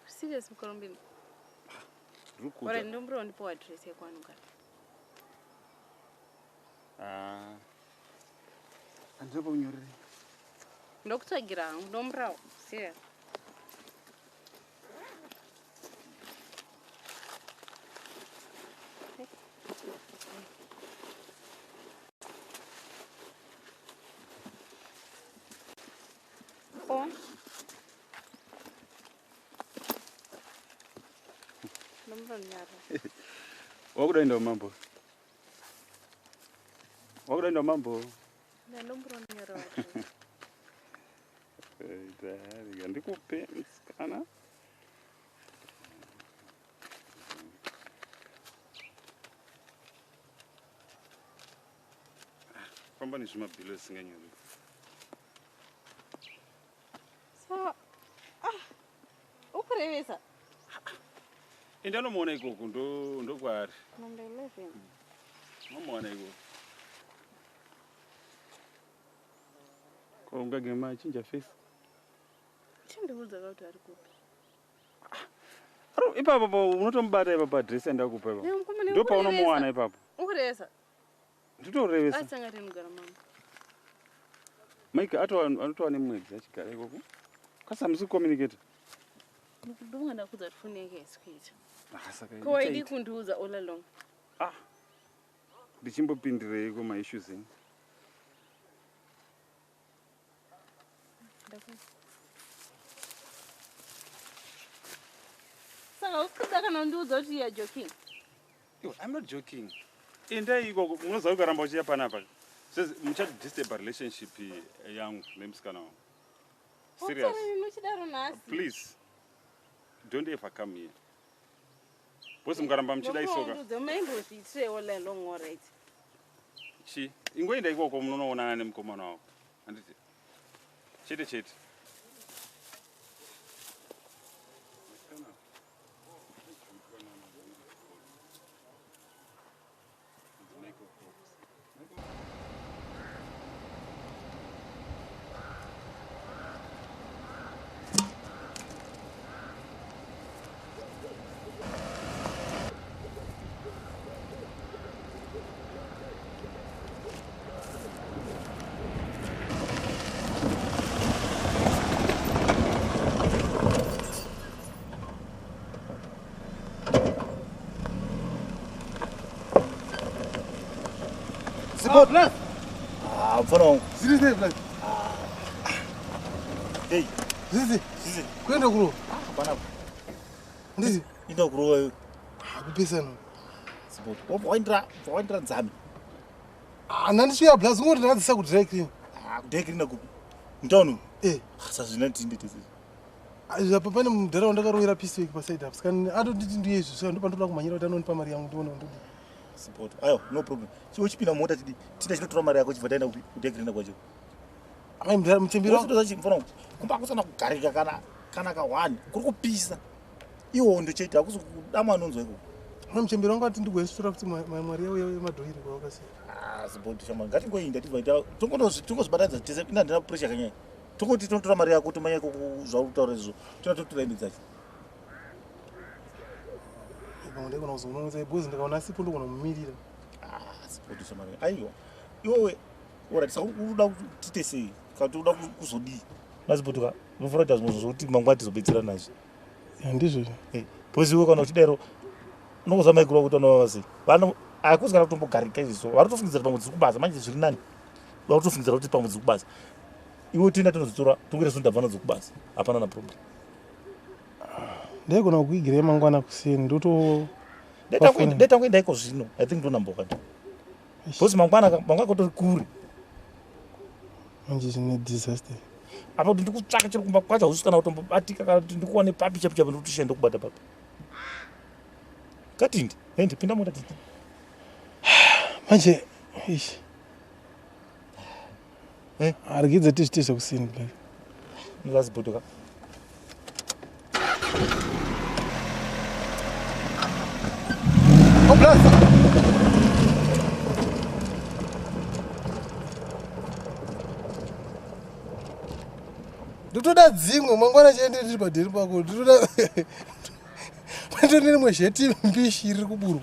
Serious mukorombini. Ndiri kukuudza. Ora ndombura undipe address yekwanogara. Ah. Handina pakunyorera. Ndokutsvagira hangu ndomburawo. Serious. Oh. Ndombura unyara. Wakuda mambo. Wakuda mambo. Ndombura unyara. Rega ndikupe musikana. Famba nezvimabhilo zvisinganyori. So, ah, ukurevesa. Enda unomuona ikoko ndokwaari. Number 11. Unomuona ikoko. Ko ungagema achinja face. Chindiudza kuti ari kupi. Aro ipapo po unotomubata ipapo address yandakupa ipapo. Nemukomana Ndopaunomuwana ipapo. Ukurevesa. Nditorevesa. Atanga rinogara mama. Mike anotowa nemwedzi achigara ikoko. Kasi hamusi kucommunicate. Ndonga ndakudza kuti foni yake haisi kuita. Ah, saka Ko waidi ichaita. kundiudza all along. Ndichimbopindireiko maissues enyu. Saka usikuda kana undiudza kuti you are joking. Iwe, I'm not joking. Endai ikoko munoziva ukaramba uchiya panapa. Muchadisturba relationship yangu nemusikana wangu. Serious. Utsareni uchidaro nhasi. Please. Don't ever come here. Because mukaramba muchida isoka. Ndokuundiudza maimbozviitire all along all right. Chi, ingoenda ikoko munonoonana nemukomana wako. Handiti. Chete chete. Zibo. Ah, mfana wangu. Zviri sei black? Hey. Zviri sei? Kuenda kurova. Hapana. Ndizi. Inda kurova iwe. Ah, kupesana. Zibo. Wobva waindira, waindira nzami. Ah, ndandisvika black ngoti ndakadzisa ku dry clean. Ah, ku dry clean kupi? Mutown. Eh. Sazvina tinde tese. Apa pane mudhara wandakarovera piece work paside apa. Saka atonditi ndiye izvi saka ndopandoda kumhanyira kuti anonipa mari yangu ndione ndodi. Support. Ayo, no problem. Chiwe chipinda mumota tidi. Tinda chinotora mari yako chibva taenda kupi? Ku dry clean kwacho. Ai mudhara muchembera. Wotoda chi mfana wangu. Kumba kusana kugarika kana kana ka 1. Kuri kupisa. Iwo ndochete hakusi kudama anonzwa ikoko. Ai muchembera wangu ati ndigoisitora kuti mari yavo yemadhoiri kwavakasiya. Ah, support shama. Ngatingoinda tibva ta tongozvibatanidza tese. Ina ndina pressure yakanyanya. Tongoti tinotora mari yako tomanya ikoko zvauri kutaura izvo. Tona totora hembe dzacho. Pamwe ndaigona kuzomunonoza because ndikaona asipo ndogona kumumirira. Ah, support shama. Aiwa. Iwewe alright, saka uri kuda kuti tiite sei? Kana kuti uri kuda kuzodii? Maziputuka, unofanira kuita zvimwe zvokuti mangwana tizobetserana nazvo. Ndizvo. Because iwe kana uchidaro unongoziva maiguru ako kuti vanovava sei. Vano hakuzi kana kutombogarika izvo. Vari kutofungidzira pamwe dziri kubasa manje zviri nani. Vari kutofungidzira kuti pamwe dziri kubasa. Iwe toenda tonodzitora tongoita sekuti ndabva nadzo kubasa. Hapana na problem. Ndaigona kukuigirai mangwana kuseni ndoto Ndetangoenda iko zvino. I think ndonamboka. Because mangwana mangwana kutori kure. Manje zvine disaster. Apa kuti ndikutsvaka chiri kumba kwacho hausi kana kutombobatika kana kuti ndikuwane papi chapi chapi ndikuti shende kubata papi. Ngatinde. Ende pinda mota titi. Manje ish. Arigidze tizviite zvekuseni black. Ndazibhutuka. Oh, blast. Ndotoda dzimwe mangwana chiende ndiri padheri pako ndotoda pandone rimwe zheti mbishi riri kuburwa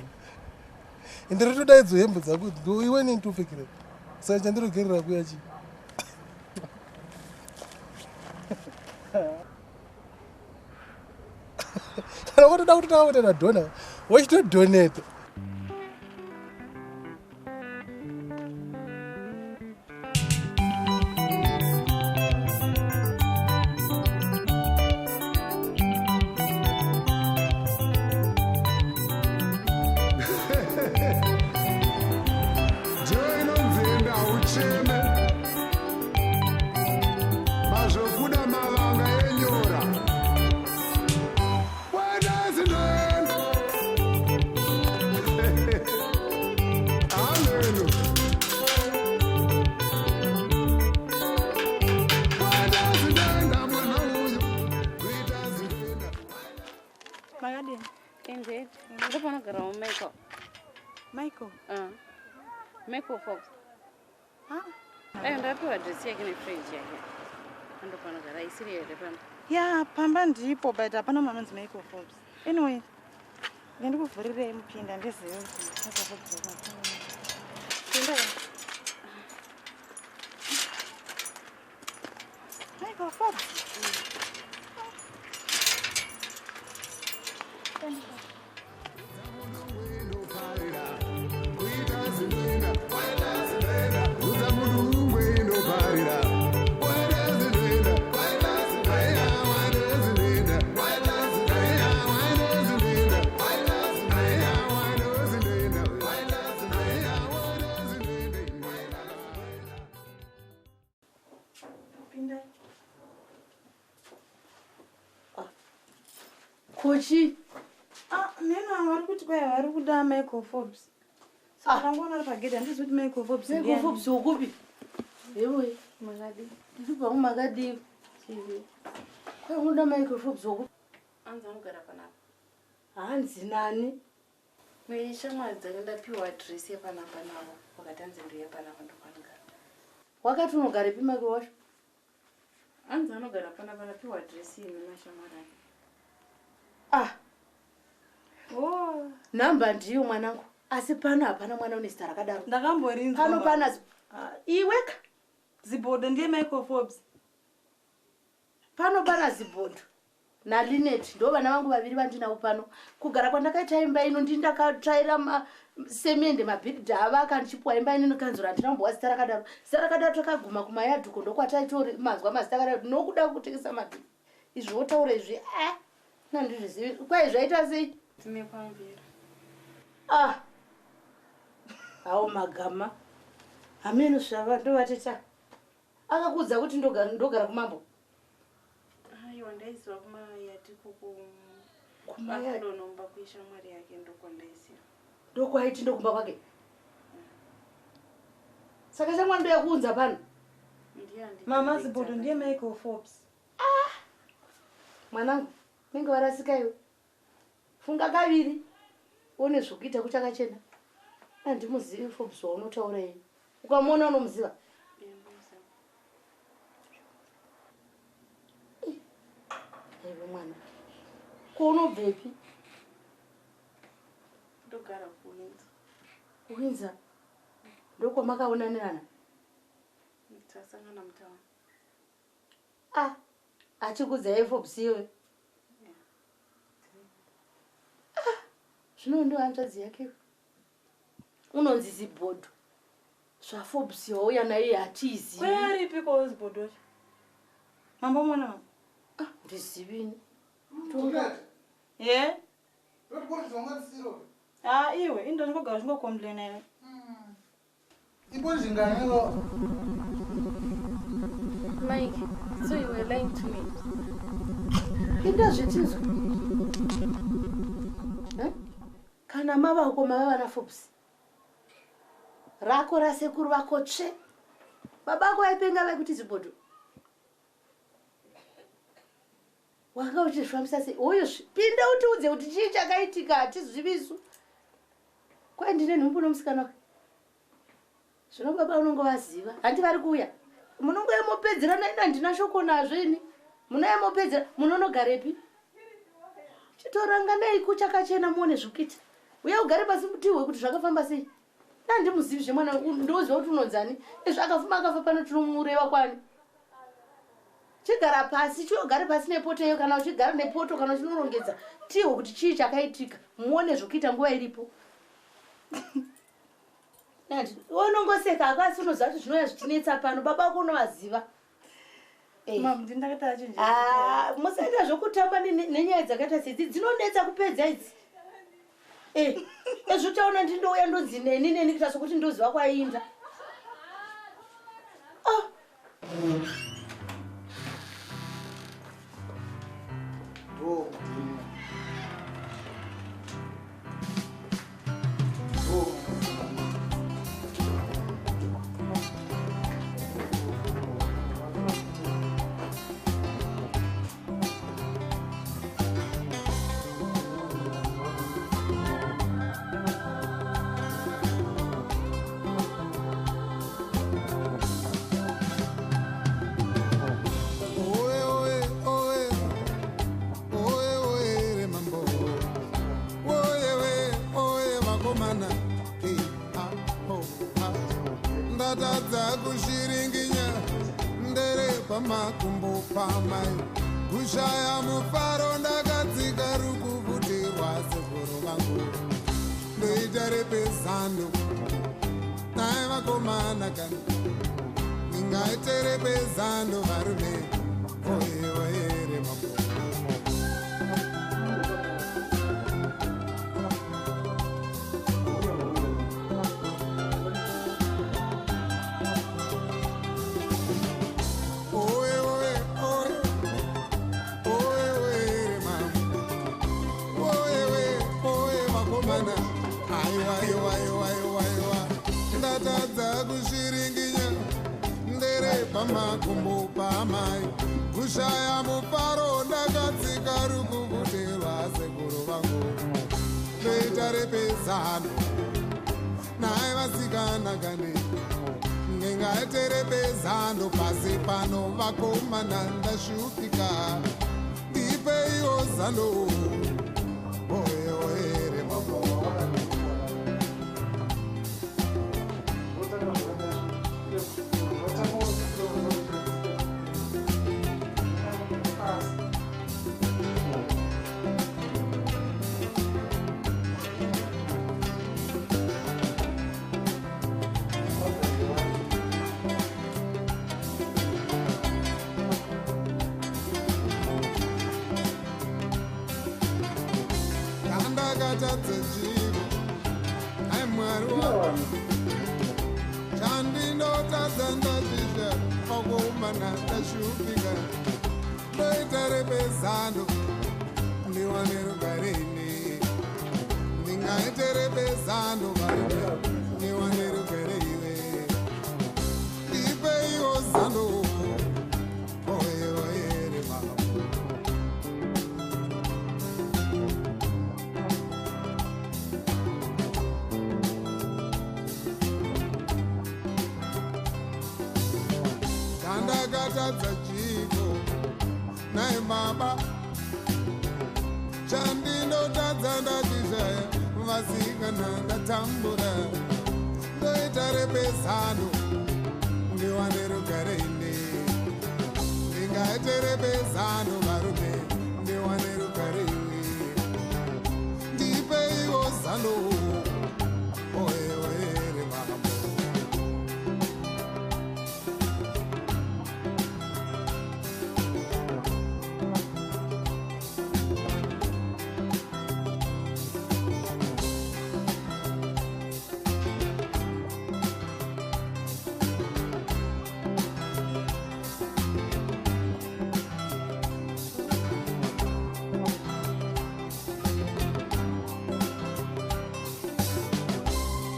ende rotoda idzo hembe dzako ndo iwe neni topfekera saka chandirogerera kuya chii kana wotoda kutoda kuita nadhona wachitodhoneta. Ndiyo inonzi enda ucheme mazvokuda mavanga enyora wena zinoenda ameno wena zinoenda mwana uyu kuita zinoenda. Makadini? Indeed. Ndopanogarawo Michael. Michael? Michael Fox. Ayo ndapiwa adresi yake nefridge yake. Ndopanogara isiri here pano? Ya, pamba ndipo but hapana munhu anonzi Michael Forbes. Anyway, ngandikuvhurirei mupinda ndizive kuti Michael Forbes wakapinda. Pinda. Michael Forbes. Pinda. Kochi. Ah, nena vari kuti kwai vari kuda Michael Forbes. Saka ndangoona ari pagedhi handizivi kuti Michael Forbes Michael ndiani. Forbes wokupi? Ewe. Makadii? Ndiri pangu makadii. Kwai unoda Michael Forbes wokupi? Anzi anogara panapa. Hanzi nani? Shamwari dzake ndapiwa adresi yepanapa navo. Vakati anzi ndiyo yepanapa ndopanogara. Wakati unogarepi Michael wacho? Anzi anogara panapa ndapiwa adresi ine mashamwari ake. Ah. Oh. Nhamba ndiyo mwanangu. Asi pano hapana mwana une zita rakadaro. Ndakamborinzwa. Pano pana iweka. Zibhodo ndiye Michael Forbes. Pano pana zibhodo. naLinet ndo vana vangu vaviri vandinavo pano. Kugara kwandakaita imba ino ndini ndakatsvaira semende mabhiridha avaka ndichipuwa imba ino nekanzuro, handina kumbowa zita rakadaro. Zita rakadaro takaguma kumayadhuko ndokwataitori manzwa mazita akadaro nokuda kutengesa mabhiri. Izvi wotaura izvi a nandizvizivi kwai zvaita sei? Tine kwamvira. Ah, hawo magama hameno zvava ndovateta. Akakuudza kuti ndogara kumambo? Aiwa, ndaiziva kumayati kuku Kumayati? Kunomba kuishamwari yake ndokwandaiziva. Ndokwaiti ndokumba kwake? Saka shamwari ndoyakuunza pano? Mama Zibodo ndiye Michael Forbes. Mwanangu, nenge warasika iwe. Funga kaviri uone zvokuita kuchakachena. Handimuzivi Forbes waunotaura iye. Ukamuona unomuziva? Iwe mwana, ko unobvepi? Ndogara kuWindsor. Kuwindsor? Ndokwamakaonanirana? Tasangana mutauni. Ah, achikudzai Forbes iwe? Ah, zvino ndo hanzvadzi yake. Unonzi Zibhodho. ZvaForbes wauya naye hatizivi. Kwearipi ko Zibodo wacho? Mambo mwana mama. Ah, ndizivini. Ye? Ah, iwe indo ndingogara uchingocomplaina iwe. Imbori zvinganiro. Mike, so you were lying to me. Inda zvetinzwa. Eh? Kana mavako mava vana Forbes. Rako rasekuru vako tsve. Baba vako vaipenga vaikuti Zibhodho. Wanga uchizvifambisa sei? Uyu pinda utiudze kuti chii chakaitika hatizivi isu. Kwai ndine nhumbu nomusikana wake. Zvino baba unongovaziva. Handi vari kuuya. Munongouya mopedzerana ini handina shoko nazvo ini. Munouya mopedzera munonogarepi? Chitoranganai kuchakachena muone zvekuita. Uya ugare pasi tihwe kuti zvakafamba sei. Handimuzivi zvemwana ndoziva kuti unonzani. Izvi akafuma akafa pano tinomureva kwani. Chigara pasi, chiogare pasi nepoto iyo kana uchigara nepoto kana uchinorongedza tihwe kuti chii chakaitika. Muone zvekuita nguva iripo. Nandi, unongoseka hako asi unoziva kuti zvinouya zvichinetsa pano. Baba vako unovaziva. Mama, ndindakataura chinhu. Ah, musaita zvokutamba nenyaya dzakaita sedzi dzinonetsa kupedza idzi. Ezvo taona ndindouya ndonzi neni neni kuita sokuti ndoziva kwaiinda. Ah. Oe, oe, oe. Oe, oe, re mambo. Oe, oe, oe, vakomana. Eh, ah, ho, ah. Ndatadza kushiringinya ndere pamakumbo pamai kushaya mufaro ndakatsika rukuvhutirwa sekuru vangu ndoita repezando naye vakomana kani ndingaite repezando varume oye oye remambo. Oe, oe, oe. Oe, oe, remambo. Oe, oe, oe, vakomana. Aiwa, aiwa, aiwa, aiwa, aiwa. Ndatadza kushiringinya ndere pamakumbo pamai kushaya mufaro ndakatsika rukuvhutirwa sekuru vangu ndoita repezano naye vasikana kani ndingaite repezano pasi pano vakomana ndashupika ndipeiwo zano oye oye remambo. Chandakatadza chiko ai Mwari wangu, chandinotadza ndazvizva pakuumana ndashupika, ndoita rebezano ndiwane rugare ini, ndingaite rebezano varume ndiwane rugare iwe, ndipeiwo zano oye oye remambo. Chandakatadza chiko nai baba, chandinotadza ndachishaya, vasikana ndatambura, ndoita rebezano ndiwane rugare ini, ndingaite rebezano varume ndiwane rugare iwe, ndipeiwo zano oye oye remambo.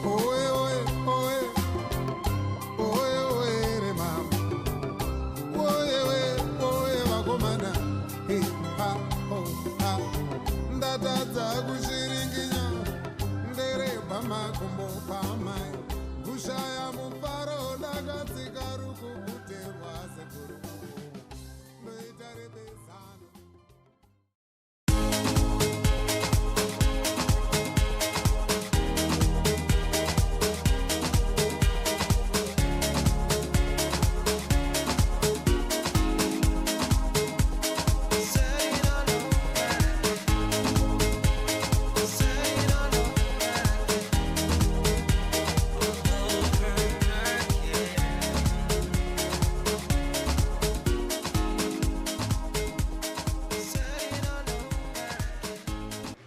Oe, oe, oe, oe, oe, re mama. Oe, oe, oe, vakomana. He, ha, ho, ha. Ndatadza kushiringinya, nderebha makumbo pamai. Kushaya mufaro, ndakatsika rukukuterwa sekuru vangu. Ndoita rebezano.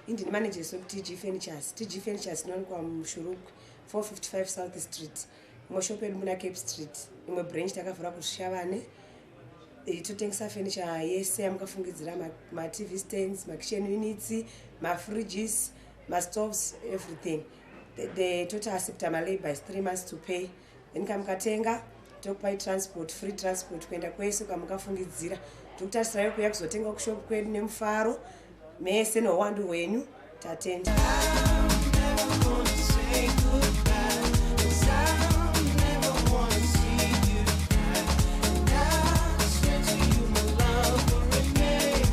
Indini manager sokuTG Furnitures. TG Furnitures inowanikwa muShurugwi 455 South Street. Imwe shop yedu muna Cape Street. Imwe branch takavhura kuShavane. Totengesa furniture yese yamukafungidzira, ma-TV stands, ma-kitchen units, ma-fridges, ma-stoves, everything. The total accepta ma-labor is 3 months to pay. Then kamukatenga tokupai transport, free transport kuenda kwese kwamukafungidzira. Tokutarisirayo kuuya kuzotenga kushop kwedu nemufaro mese neuwandu hwenyu. Tatenda. Say goodbye, 'cause I never wanna see you cry. And I swear to you, my love will remain.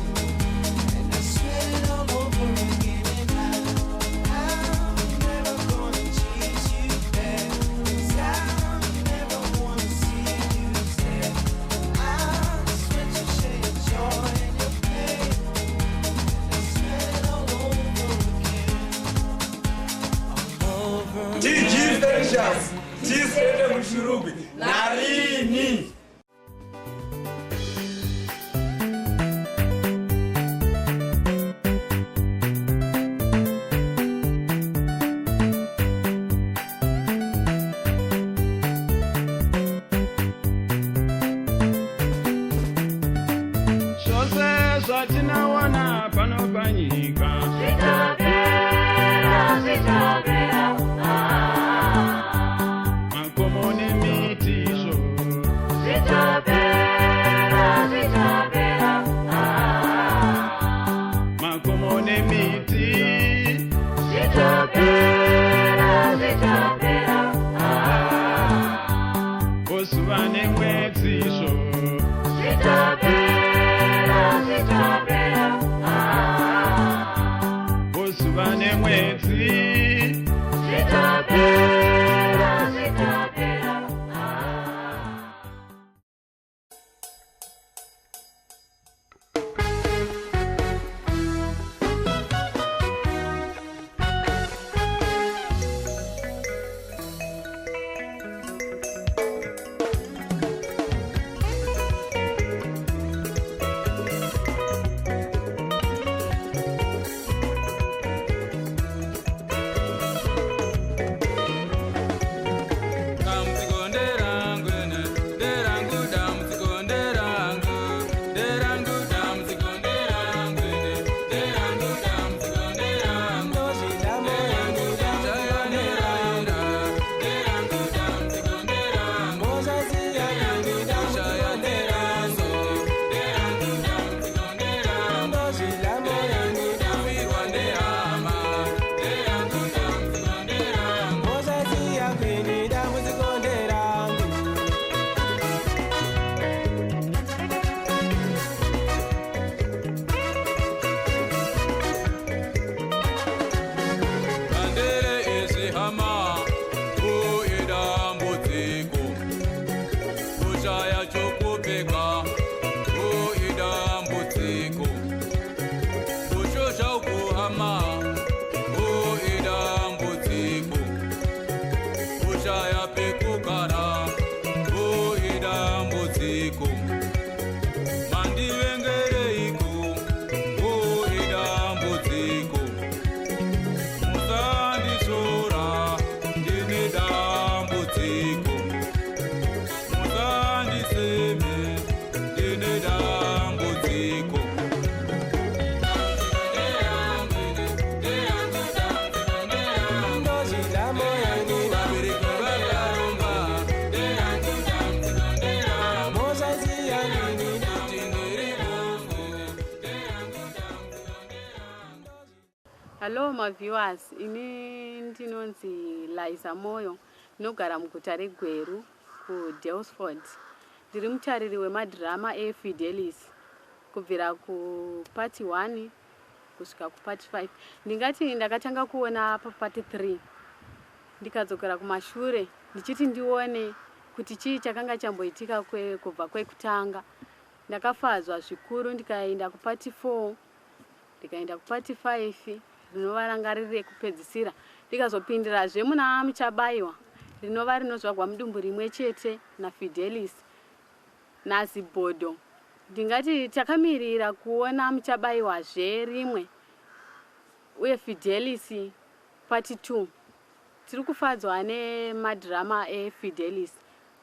And I swear it all over again. And I'm never gonna cheat you back, 'cause I never wanna see you sad. I swear to share your joy and your pain. And I swear it all over again. All over TG Furnitures, tisende muShurugwi narini. Zvose zvatinowana pano panyika Zvichapera, zvichapera, makomo nemiti izvo zvichapera, zvichapera, makomo nemiti zvichapera, zvichapera, kozuva nemwedzi izvo zvichapera, zvichapera, kozuva nemwedzi zvichapera, zvichapera. Thank Hallo maviewers, ini ndinonzi Liza Moyo, ndinogara muguta reGweru kuDalesford. Ndiri mutariri wemadhirama eFidelis kubvira kupati 1 kusvika kupati 5. Ndingati ndakatanga kuona papati 3 ndikadzokera kumashure ndichiti ndione kuti chii chakanga chamboitika kubva kwekutanga. Ndakafadzwa zvikuru ndikaenda kupati 4 ndikaenda kupati 5 rinova ranga riri rekupedzisira, ndikazopindirazve muna Muchabaiwa rinova rinozvagwa mudumbu rimwe chete naFidelis naZibhodho. Ndingati takamirira kuona Muchabaiwazve rimwe uye Fidelis pati 2. Tiri kufadzwa nemadhirama eFidelis,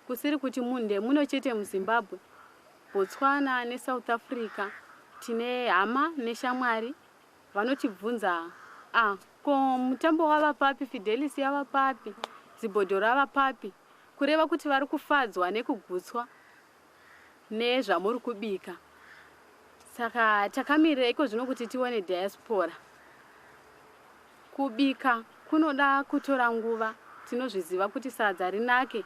kusiri kuti munde muno chete muZimbabwe, Botswana neSouth Africa tine hama neshamwari vanotibvunza, ko mutambo wava papi, Fidelis yava papi, Zibhodho rava papi, kureva kuti vari kufadzwa nekugutswa nezvamuri kubika. Saka takamirira iko zvino kuti tione diaspora. Kubika kunoda kutora nguva, tinozviziva kuti sadza rinake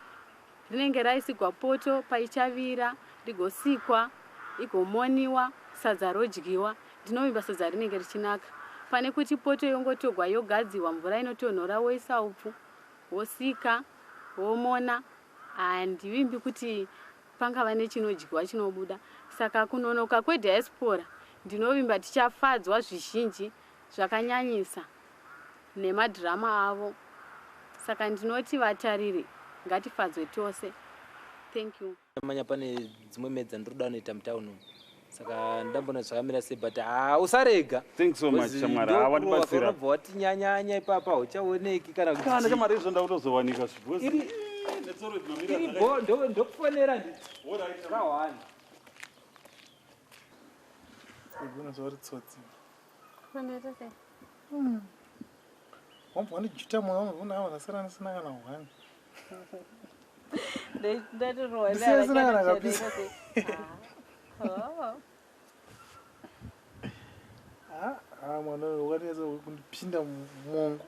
rinenge raisigwa poto paichavira, rigosikwa, igomoniwa, sadza rodyiwa. Ndinovimba sadza rinenge richinaka pane kuti poto yongotogwa yogadziwa, mvura inotonhora, woisa upfu, wosika, womona. Handivimbi kuti pangava nechinodyiwa chinobuda. Saka kunonoka kwediaspora ndinovimba tichafadzwa zvizhinji zvakanyanyisa nemadhirama avo. Saka ndinoti vatariri ngatifadzwe tose. Thank you. Manya pane dzimwe medza ndinoda kunoita mutauni umu, saka ndambona zvakamira sei, but usarega. Thanks so much, shamwari. Wandibatsira. Unobva watinyanyanya ipapa, hauchaoneki kana kuti Kana shamwari, izvo ndakutozowanika because netsoro dzinomira Iri bo ndokufonera ndi kahwani. Ugona zvauri tsotsi. Kunoita sei? Wambva wandijuta mwoyo wangu, unawa ndasara ndisina kana hwani. Ndatirohwa. Ndisiye sina kana kapisa. Mwana uyu wakanyatsa kundipinda mumongo,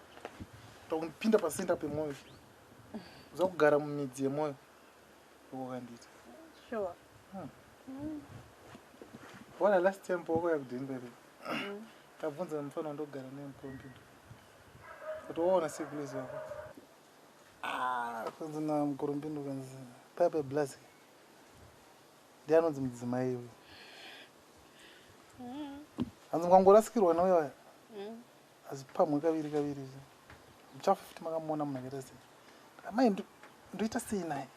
kundipinda pasenta pemwoyo, uza kugara mumidzi yemwoyo wakandiita. Sure. Wana last time pawakauya kuDenver, tabvunza mufana wandogara naye muKombindo kuti waona sei kulezi wako. Kanzi namukorombindo, kanzi paya peblazi ndiye anonzi mudzimai uyu. Hanzi mukangorasikirwa neuya asi pamwe kaviri kaviri muchafa futi makamuona munhu akaita sei. Amai, ndoita sei naye?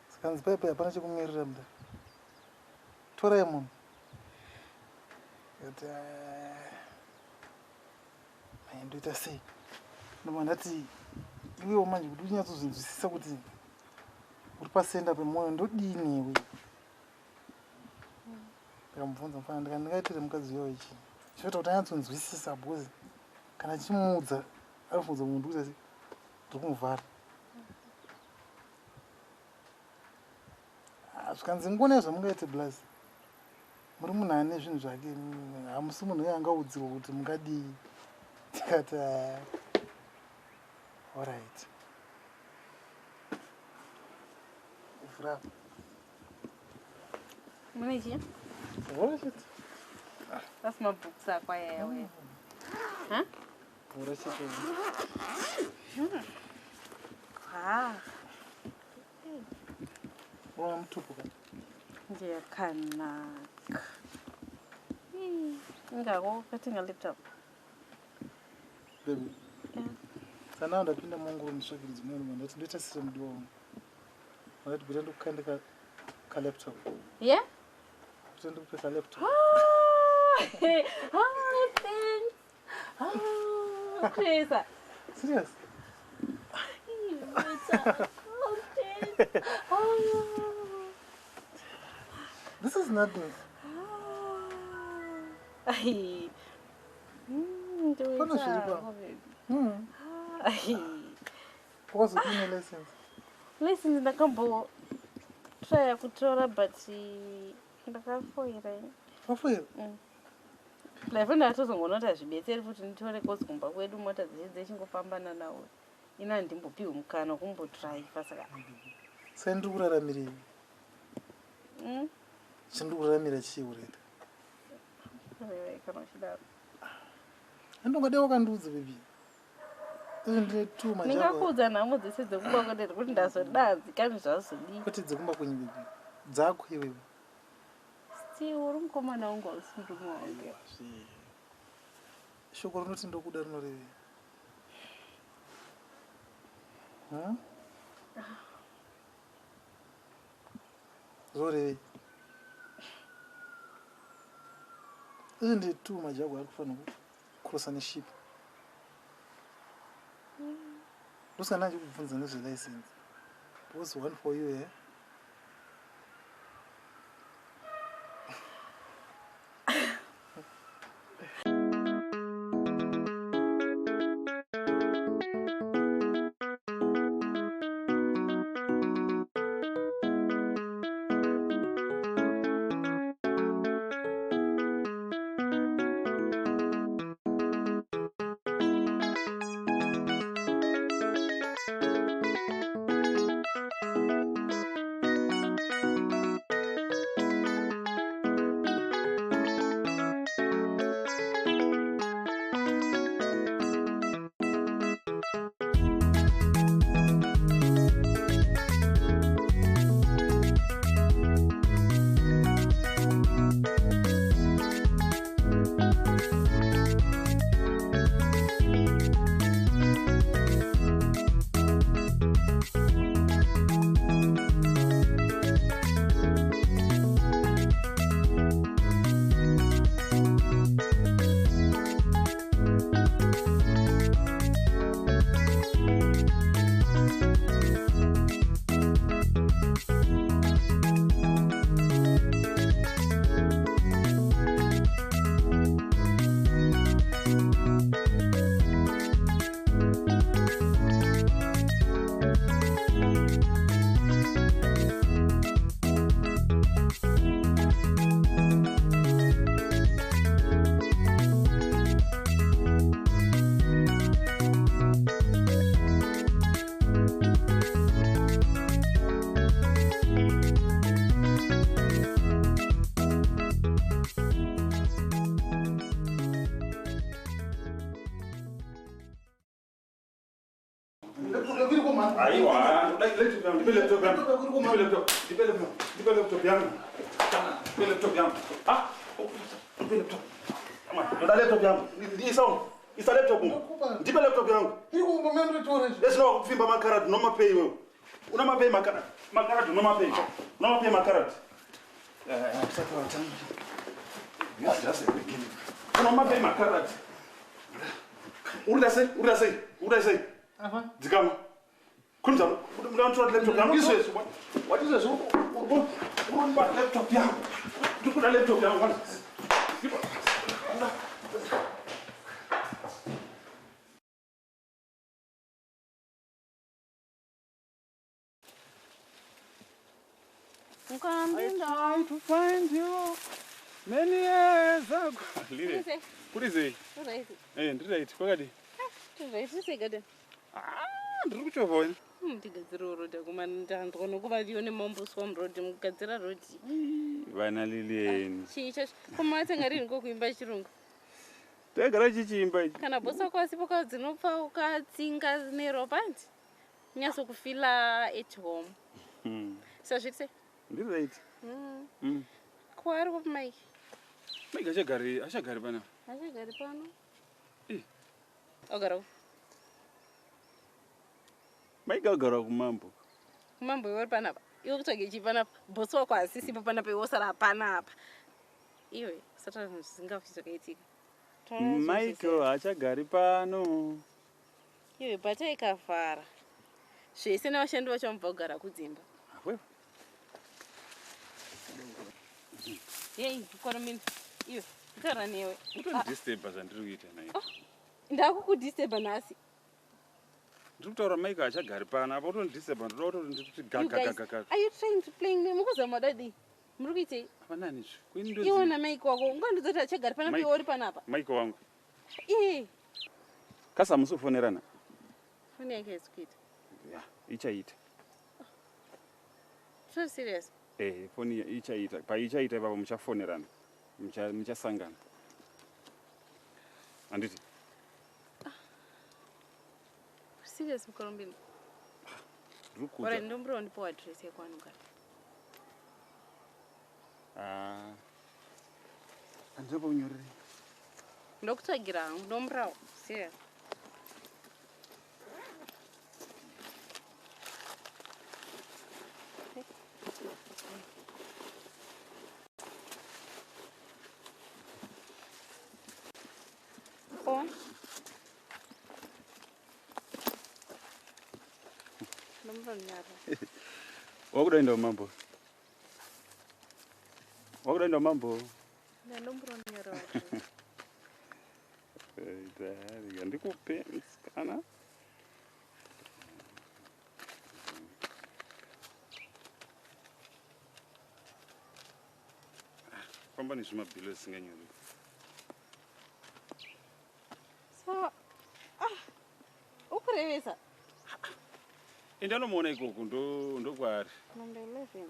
Saka hanzi paya paya hapana chekumirira, muda torai munhu. Ndikati, "Mai, ndoita sei?" Ndobva ndati, iwewo manje kuti unyatsozvinzwisisa kuti uri pasenda pemwoyo, ndodini iwe? Ndikamubvunza mufana, ndikati, ndingaitire mukadzi uyo ichi chinoita kuti anyatsonzwisisa, because kana chimuudza anofunza munhu ndikuita sei, ndiri kumuvhara. Zvikanzi, ngonai zvamungaite blazi, muri munhu ane zvinhu zvake, hamusi munhu uyo angaudzirwa kuti mungadii. Tikati, "Alright, vhura apa." Mune chii? Vhura chete. Asi mabooks ako ayaya we. Ha? Vhura chete. Ha. Unoona mutupo ka? Ndiyakanaka. Ingako katenga laptop. Baby, sana ndapinda muongoro nditsvakire dzimweni, ndati ndoita sire mudiwa wangu, ndati bhuta ndikukande kalaptop. Yeah? Bhuta ndikupe kalaptop. Ah, thanks. Ah, Chris. Serious? Oh, thanks. Oh. This is nothing. Ai. Pane zviripo. Ai. Wakazodini license? License ndakambo traya kutora, but ndakafoira. Wafoira? Mm. Life ndatozongoona kuti hazvibetseri futi nditore kozi kumba kwedu mota dzeshe dzechingofambana nawo. Ini handimbopiwi mukana wekumbodhiraivha saka. Saka ndiri kuraramirei? Chandiri kuraramira chii ureta? Revai kana uchidaro. Andongadai wakandiudza baby. Izvo ndine two majagwa. Ndingakuudza nhamo dzese dzekumba kwedu here kuti ndazodanzi kani zvazodii. Kwete dzekumba kwenyu baby. Dzako iwewe. Still uri mukomana wangu hausi murume wangu. Shoko rinoti ndokuda rinorevei? Huh? Zvorevei? Izvi ndi two majagwa ari kufanira kucrossa neship. Ndosaka ndachikubvunza nezvelicense. Because one for you, eh? Aiwa, laptop yangu, ndipe laptop yangu. Ndipe laptop, ndipe laptop, ndipe laptop yangu. Ndipe laptop yangu. Ah, ndipe laptop. Ama, ndoda laptop yangu. Isa isa laptop umu. Ndipe laptop yangu. Lesina wakupfimba makaradi unomapei iwewe. Unomapei makaradi. Makaradi unomapei. Unomapei makaradi. Eh, usati watanga. Yes, just a beginning. Unomapei makaradi. Urida sei? Urida sei? Urida sei? Dzikama. Kunzana, unotora laptop yangu izvezvi. What is this? Urikuba laptop yangu. Ndikuda laptop yangu. I tried to find you many years ago. Lile. Kuri sei? Eh, ndiri right. Kwakadi? Ndiri right, sei gade? Ah, ndiri kuchovha wena. Ndigadzire rodhi akomana ndanzwa nokuva nemamboswa murodhi mukugadzira rodhi. Vana Lilian. Chii chacho? Kumatsenga rini kokuimba chirungu? Taigara chichiimba ichi. Kana bhosi wako asipo ka dzinopfa ukatsinga neropa ndi? Unyatso kufila at home. Sazviri sei? Ndiri right. Kwaari kupi Mike? Mike achagari panapa. Achagari pano? Eh. Ogara kupi? Mike agara kumambo. Kumambo iwe uri panapa. Iwe kutsvage chii panapa? Bhosi wako asisipo panapa iwe wosara panapa. Iwe usataura zvinhu zvisingafi zvakaitika. Michael haachagari pano. Iwe bhata ikavhara. Zvese nevashandi vacho vamubva kugara kudzimba. Awewe. Yei, koromini. Iwe, nditaura newe. Utondisturba zvandiri kuita naye. Ndakukudisturba nhasi. Ndiri kutaura Mike haachagari pano apa utondisturba ndoda kutoti ndikuti You guys, gagagagaga. are you trying to play me? Mukuzama dadii? Muri kuitei? Hapanani izvi. Kuini ndodzi- Iwe naMike wako ungandiudza kuti achagari panapa Mike. iwe uri panapa. Mike wangu. Iye, Kasi hamusi kufonerana? foni yake haisi kuita. Ya, ichaita. So serious. Eh, foni ichaita. Paichaita ipapo muchafonerana. Muchasangana. Handiti? Serious Mukorombini. Ndiri kukuudza. Ora ndombura undipewo address yekwaanogara. Ah. Handina pakunyorera. Ndokutsvagira hangu ndomburawo. Serious. Oh. Ndombura unyarara. Wakuda kuenda kumambo? Wakuda kuenda kumambo? Ndombura unyarara. Rega ndikupe musikana. Famba nezvimabhilo zvisinganyori. So, ah, ukurevesa. Enda unomuona ikoko ndokwaari. Number 11.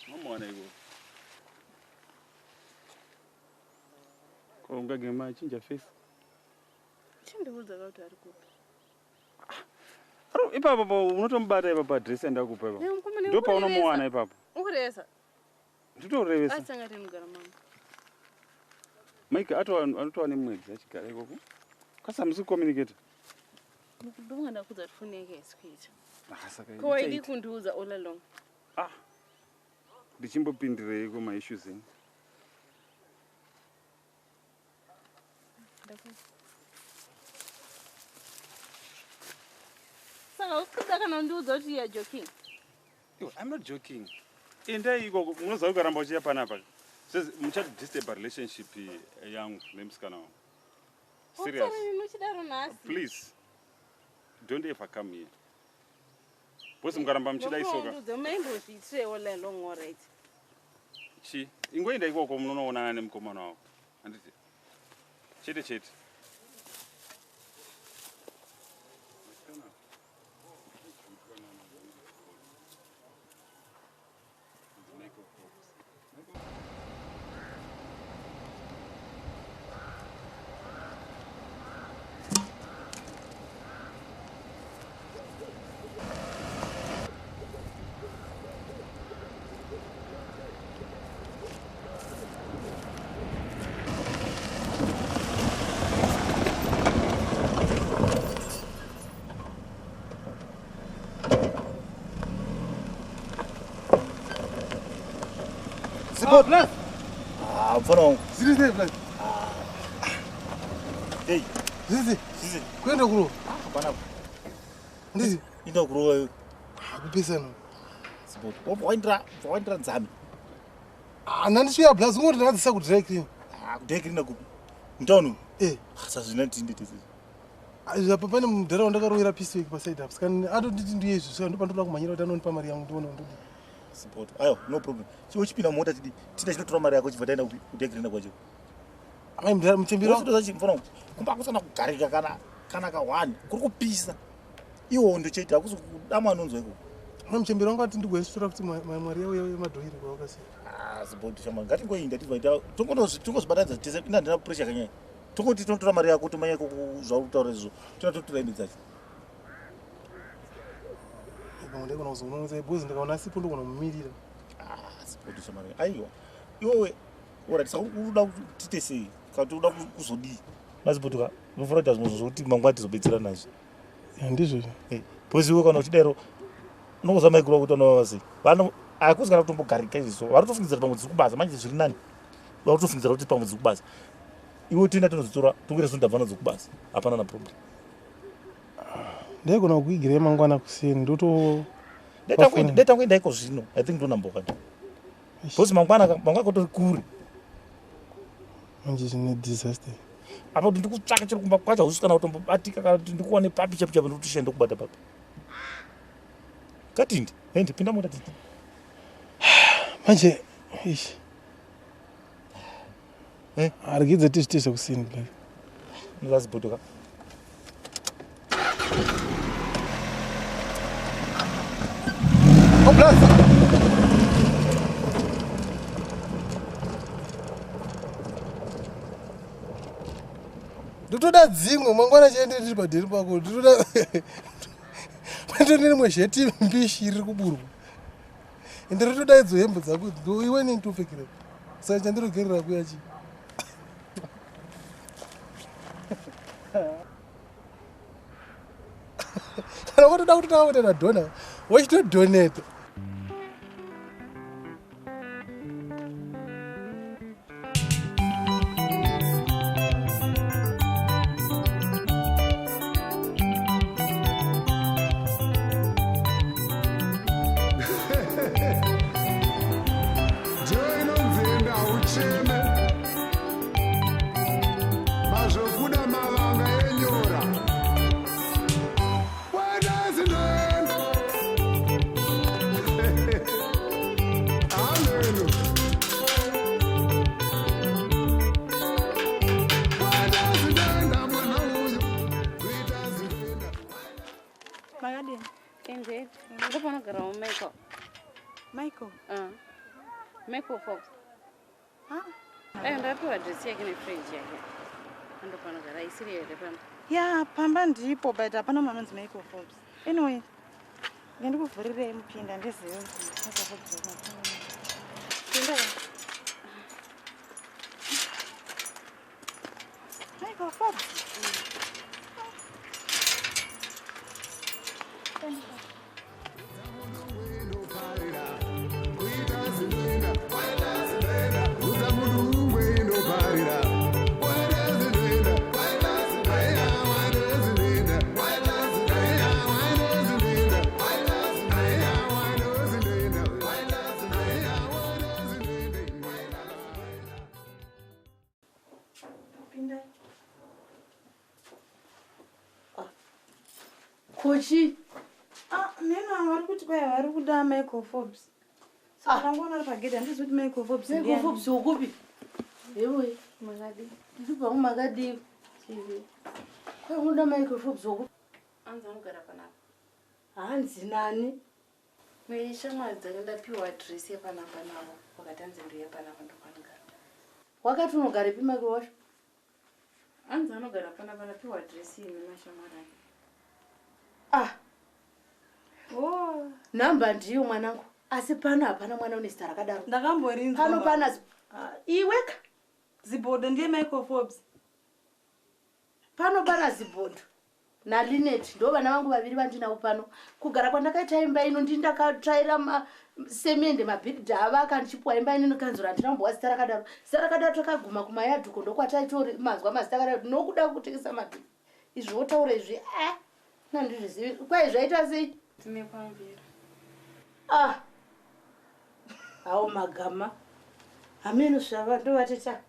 Unomuona ikoko. Ko ungage machinja face? Chindiudza kuti ari kupi. Aro ipapo po unotomubata ipapo address yandakupa ipapo. Ne, mukomana, Ndo paunomuwana ipapo. Ukurevesa. Nditorevesa. Asanga tinogara mama. Mike atova nemwedzi achigara ikoko. Kasi hamusi kucommunicate. Ndonga ndakudza kuti foni yake haisi kuita. Ah, saka Ko waidi ichaita. kundiudza all along. Ndichimbopindireiko maissues enyu. Saka usikuda kana kundiudza kuti you are joking. Iwe, I'm not joking. Endai ikoko munoziva kukaramba uchiya panapa. Says muchadisturb relationship yangu nemusikana wangu. Serious. Utsara nini uchidaro nhasi? Please. Don't ever come here. Bosi mukaramba muchida isoka. Ndokuudza maimbozviitire all along all right. Chi, ingoenda ikoko munonoonana nemukomana wako. Handiti. Chete chete. Zipo plus. Ah, mfana wangu. Ziri sei plus? Hey. Zizi. Zizi. Kuenda kuro. Hapana. Ndizi. Inda kurova iwe. Kupesana. Zipo. Wobva waindira, wobva waindira nzami. Ah, ndandisvika plus ungoti ndakadzisa ku dry clean. Ah, kudai clean kupi? Mutown. Eh. Sasa zvina tinde tese. Apa pane mudhara wandakarovera piece work paside apo. Saka atonditi ndiye izvi saka ndopandoda kumhanyira kuti anonipa mari yangu ndione ndodi. Support. Ayo, no problem. Chiwo chipinda mumota tidi. Tinda chinotora mari yako chibva taenda kupi? Kudai clean kwacho. Amai mudhara muchembera. Wozotoza chi mfana wangu. Kumba kusana kugarika kana ka one. Kuri kupisa. Iwo ndochete hakusi kudama anonzwa ikoko. Amai muchembera wangu ati ndigoisitora kuti mari yavo yemadhoiri kwavakasiya. Ah, support shama. Ngatingoinda tibva ta tongozvibatanidza tese. Ina ndina pressure yakanyanya. Tongoti tinotora mari yako tomanya ikoko zvauri kutaura izvo. Tona totora imwe dzacho. Pamwe ndaigona kuzomunonotsai because ndikaona asipo ndogona kumumirira. Ah, support shama. Aiwa. Iwewe alright saka unoda kuti tiite sei? Kana kuti unoda kuzodii? Mazipotuka, unofanira kuita zvimwe zvokuti mangwana tizobetsera nazvo. Ndizvo. Eh, because iwe kana uchidaro unongoziva maiguru vako kuti vanovava sei. Vano hakuzi kana kutombogarika izvo. Vari kutofungidzira pamwe dziri kubasa manje zviri nani. Vari kutofungidzira kuti pamwe dziri kubasa. Iwe toenda tonodzitora tongoita sekuti ndabva nadzo kubasa. Hapana na problem. Ndaigona kukuigirai mangwana kuseni ndoto Ndeta kuenda iko zvino. I think ndonamboka. Because mangwana mangwana kutori kure. Manje zvine disaster. Apa kuti ndikutsvaka chiri kumba kwacho hausi kana kutombobatika kana kuti ndikuwane papi chapo chapo ndikuti shende kubata papi. Katindi, hendi pinda mota titi. Manje Eish. Arigidze tizviite zvekusini black. Ndazibhutuka. Oh, blaza. Ndotoda dzimwe mangwana chiende ndiri padheri pako. Ndotoda pandine rimwe zheti mbishi riri kuburwa. Ende rotoda idzo hembe dzako ndo iwe neni topfekera. Saka chandirogerera kuya chii? Kana watoda kutotanga kuita nadhona wachitodhoneta. Joy inonzi enda ucheme mazvokuda mavanga enyora Wena Ameno. Wena zinenda mwana uyu kuita zinenda. Makadini? Ende, ndopanogarawo Michael. Michael? Michael Fox. Ah. Ayo ndapiwa adresi yake nefridge yake. Ndopanogara isiri here pano. Ya, pamba ndipo but hapana munhu anonzi Michael Forbes. Anyway, ngendikuvhurirei mupinda ndizive kuti Michael Forbes wakati. Pinda. Michael Forbes. Udza mudungwe inoparira. Wena zinenda, aya wena zinenda, aya wena zinenda, aya wena zinenda, aya wena zinenda. Pinda. Kochi. Ah, nena vari kuti kwai vari kuda Michael Forbes. Saka ndangoona ari pagedhi handizivi kuti Michael Forbes Michael ndiani. Forbes wokupi? Ewe, makadii? Ndiri makadii. Kwai unoda Michael Forbes wokupi? Anzi anogara panapa. Hanzi nani? Neshamwari dzake ndapiwa adresi yepanapa navo. Vakati anzi ndiuye panapa ndopanogara. Wakati unogarepi Michael wacho? Anzi anogara panapa ndapiwa adresi iyi nemashamwari ake. Ah. Oh. Nhamba ndiyo mwanangu. Asi pano hapana mwana une zita rakadaro. Ndakamborinzwa. Pano pana iweka. Zibhodho ndiye Michael Forbes. Pano pana Zibhodho naLinet ndo vana vangu vaviri vandinavo pano. Kugara kwandakaita imba ino ndini ndakatsvaira semende mabhiridha avaka ndichipuwa imba ino nekanzuro handina kumbowa zita rakadaro. Zita rakadaro takaguma kumayadhuko ndokwataitori manzwa mazita akadaro nokuda kutengesa mabhidha. Izvi wotaura izvi ah nandizvizivi. Kwai zvaita sei? Tine kwamvira. Ah. Hawo magama. Hameno zvava ndovateta.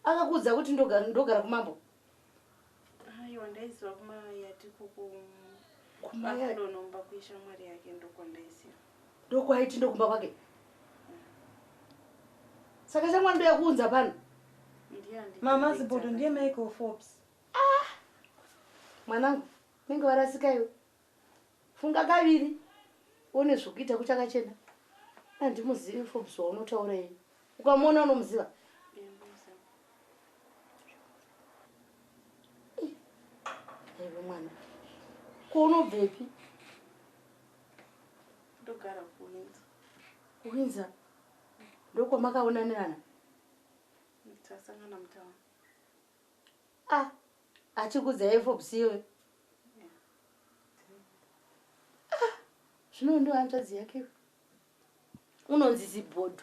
Akakuudza kuti ndogara kumambo. Aiwa ndaiziva kumayati kuku Kumayadi? Akudonomba kuishamwari yake ndokwandaisiya. Ndokwaiti ndokumba kwake. Saka shamwari ndoyakuunza pano. Mama Zibhodho ndiye Michael Forbes. Mwanangu, nenge warasika iwe. Funga kaviri. Une zvokuita kuchakachena. Handimuzivi Forbes waunotaura iye. Ukamuona unomuziva. Aiwe mwana. Ko unobvepi? Ndogara kuWindsor. Kuwindsor. Ndokwamakaonanirana. Tasangana mutauni. Ah, achikudzai Forbes iwe. Ah, zvino ndo hanzvadzi yake iwe. Unonzi Zibhodho.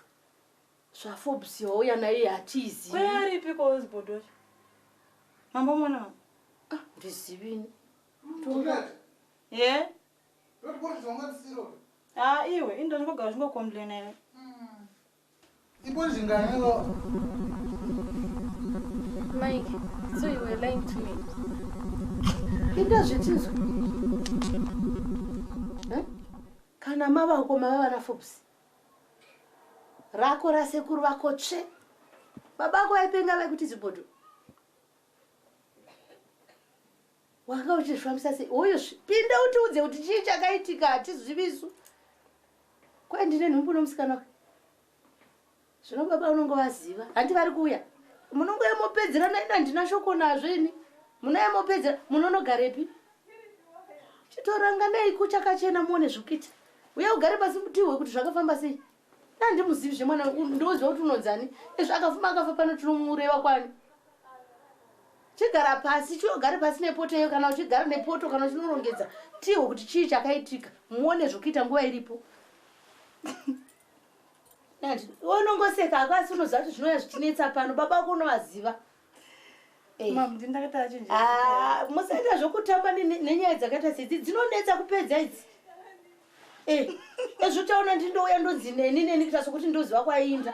ZvaForbes wauya naye hatizivi. Kwai aripi ko Zibhodho wacho? Mambomuona mama? Ah, ndizivini. Ye? Ah, iwe, ini ndongogara uchingocomplaina iwe. Imbori zvinganiko? Mike, so you were lying to me. Inda zvitizwa. Eh? Kana mavako mava vana Forbes. Rako rasekuru vako tsve. Baba ako vaipenga vaikuti zibhodho. Wanga uchizvifambisa sei? Uyu pinda utiudze kuti chii chakaitika, hatizivisu. Kwai ndine nhumbu nomusikana wake. Zvino baba unongovaziva. Handi vari kuuya. Munongouya mopedzerana, ini handina shoko nazvo ini. Munouya mopedzera, munonogarepi? Chitoranganai kuchakachena muone zvekuita. Uya ugare pasi mutihwe kuti zvakafamba sei. Handimuzivi zvemwana, ndoziva kuti unonzani. Izvo akafuma akafa pano tinomureva kwani. Chigara pasi, chiogare pasi nepoto iyo, kana uchigara nepoto kana uchinorongedza, tihwe kuti chii chakaitika, muone zvekuita nguva iripo. Unongoseka hako asi unoziva kuti zvinouya zvichinetsa pano, baba vako unovaziva. Musaita zvokutamba nenyaya dzakaita sedzi, dzinonetsa kupedza idzi. Ezvo taona ndindouya ndonzi neni neni kuita sokuti ndoziva kwaiinda.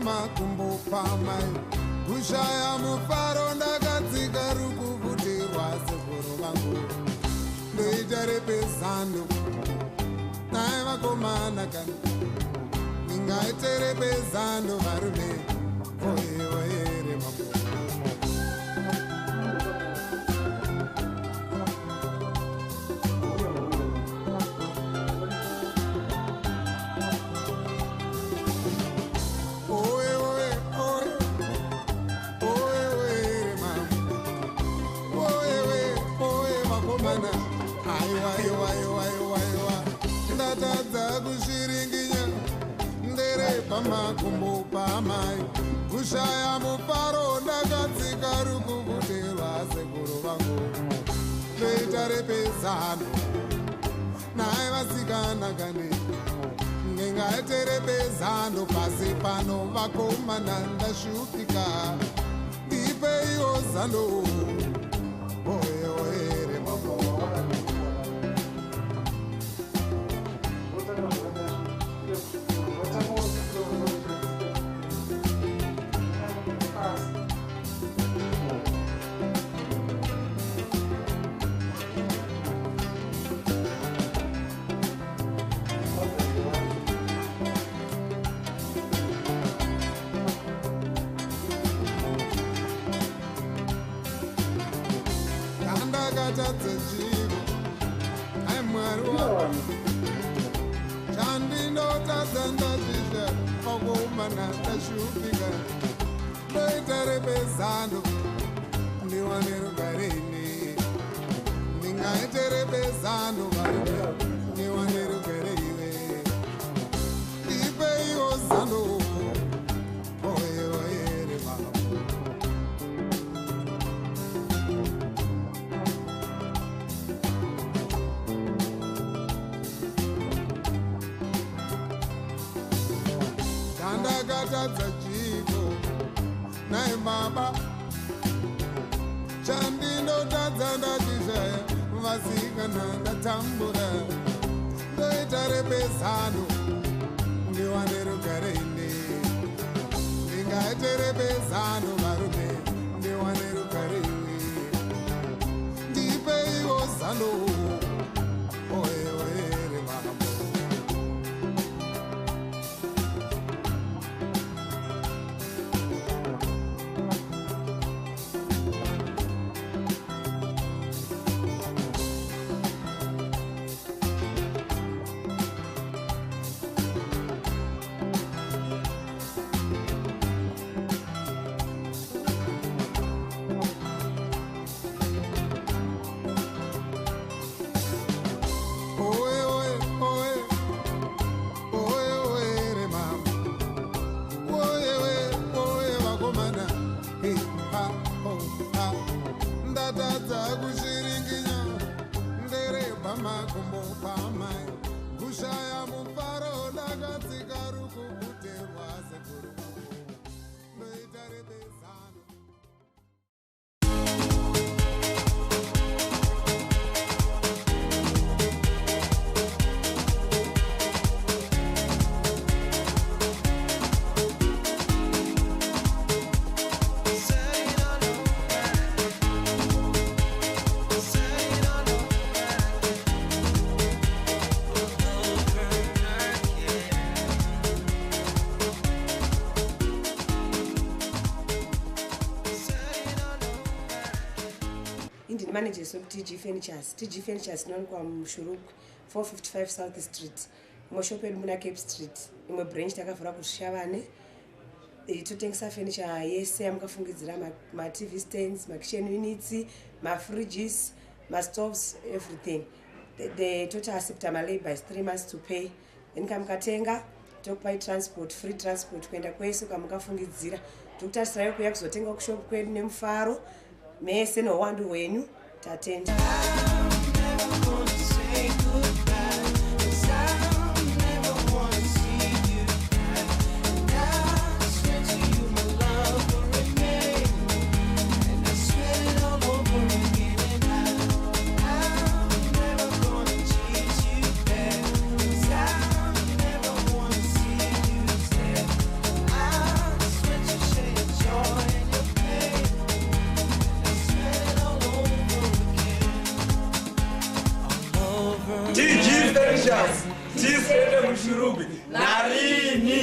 Makumbo pamai kushaya mufaro ndakatsika rukuvutirwa sekuru vangu ndoita repezano naye vakomana kana ndingaite repezano varume oye oye remambo. Pamakumbo pamai kushaya mufaro ndakatsika rukuvutirwa sekuru vangu ndoita repezano naye vasikana kani ndingaite repezano pasi pano vakomana ndashupika ndipeiwo zano oye oye remambo. ha, ho, ha. Ndatadza kushiringinya nderebva makumbo pamai kushaya mufaro ndakatsika rukukuterwa sekuru vangu ndoita rebezano. Indini manager sokuTG Furnitures. TG Furnitures inowanikwa muShurugwi, 455 South Street. Imwe shop yedu muna Cape Street, imwe branch takavhura kuShavane. Totengesa furniture yese yamukafungidzira, matv stands, makitchen units, mafridges, mastoves, everything. Totoaccepta malabor is 3 months to pay. Then kamukatenga tokupai transport, free transport kuenda kwese kwamukafungidzira. Tokutarisirayo kuuya kuzotenga kushop kwedu nemufaro mese neuwandu hwenyu. Tatenda. Say goodbye, 'cause I never wanna see you cry. And I swear to you, my love will remain. And I swear it all over again. And I'm never gonna cheat you back, 'cause I never wanna see you sad. I swear to share your joy and your pain. And I swear it all over again. All over. TG Furnitures, tisende muShurugwi narini.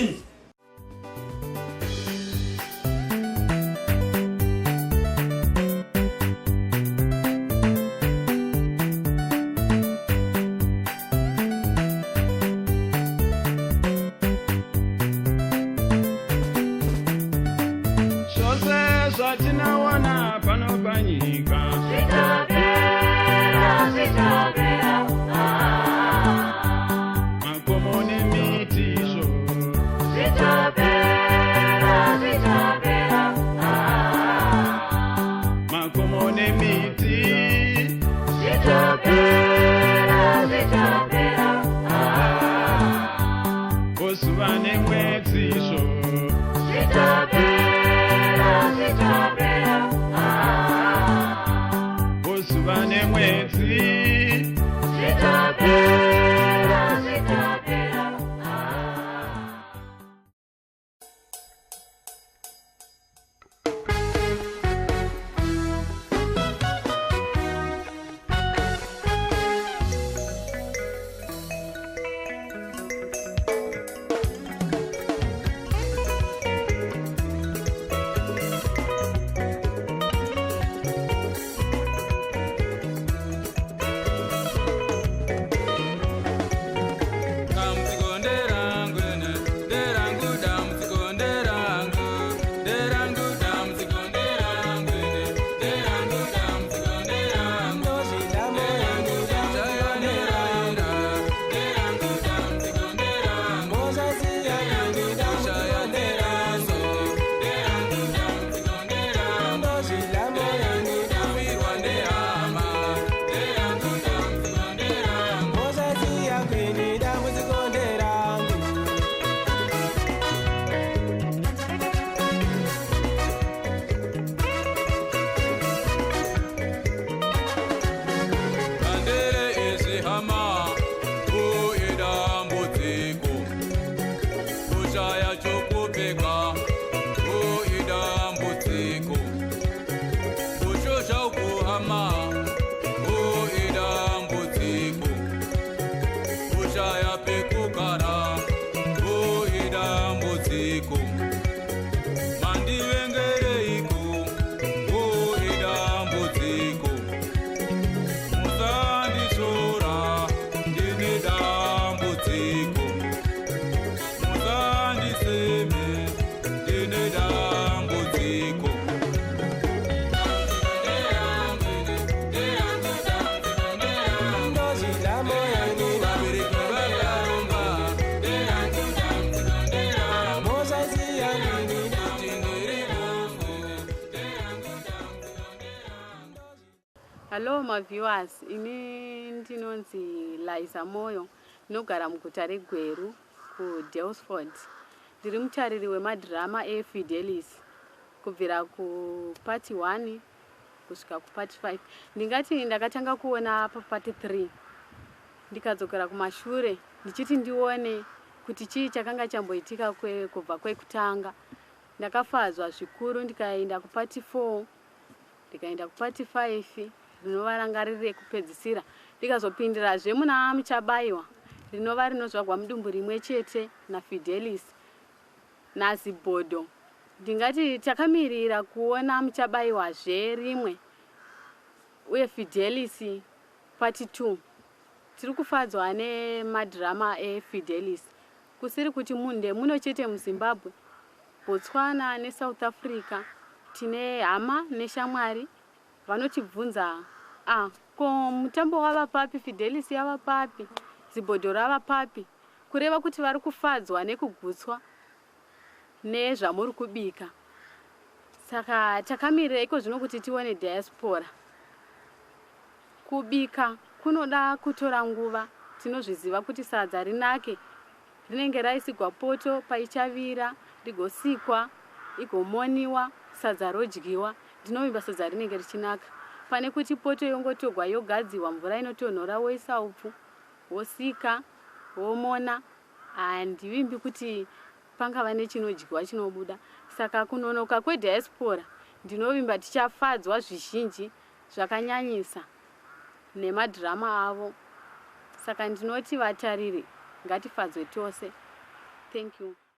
Zvose zvatinowana pano panyika Zvichapera, zvichapera. Makomo nemiti izvo Zvichapera, zvichapera. Makomo nemiti Zvichapera, zvichapera. Zuva nemwedzi izvo Zvichapera, zvichapera. Zuva nemwedzi. Hallo maviewers, ini ndinonzi Liza Moyo, ndinogara muguta reGweru kuDalesford. Ndiri mutariri wemadhirama eFidelis kubvira kupati 1 kusvika kupati 5. Ndingati ndakatanga kuona papati 3 ndikadzokera kumashure ndichiti ndione kuti chii chakanga chamboitika kubva kwekutanga. Ndakafadzwa zvikuru ndikaenda kupati 4 ndikaenda kupati 5 rinova ranga riri rekupedzisira ndikazopindirazve muna Muchabaiwa rinova rinozvagwa mudumbu rimwe chete naFidelis naZibhodho. Ndingati takamirira kuona Muchabaiwazve rimwe uye Fidelis pati 2. Tiri kufadzwa nemadhirama eFidelis kusiri kuti munde muno chete muZimbabwe, Botswana neSouth Africa tine hama neshamwari vanotibvunza ah, ko mutambo wava papi, Fidelis yava papi, Zibhodho rava papi, kureva kuti vari kufadzwa nekugutswa nezvamuri kubika. Saka takamirira iko zvino kuti tione diaspora. Kubika kunoda kutora nguva, tinozviziva kuti sadza rinake rinenge raisigwa poto paichavira rigosikwa igomoniwa sadza rodyiwa. Ndinovimba sadza rinenge richinaka pane kuti poto yongotogwa yogadziwa mvura inotonhora woisa upfu wosika womona. Handivimbi kuti pangava nechinodyiwa chinobuda. Saka kunonoka kwediaspora ndinovimba tichafadzwa zvizhinji zvakanyanyisa nemadhirama avo. Saka ndinoti vatariri ngatifadzwe tose. Thank you.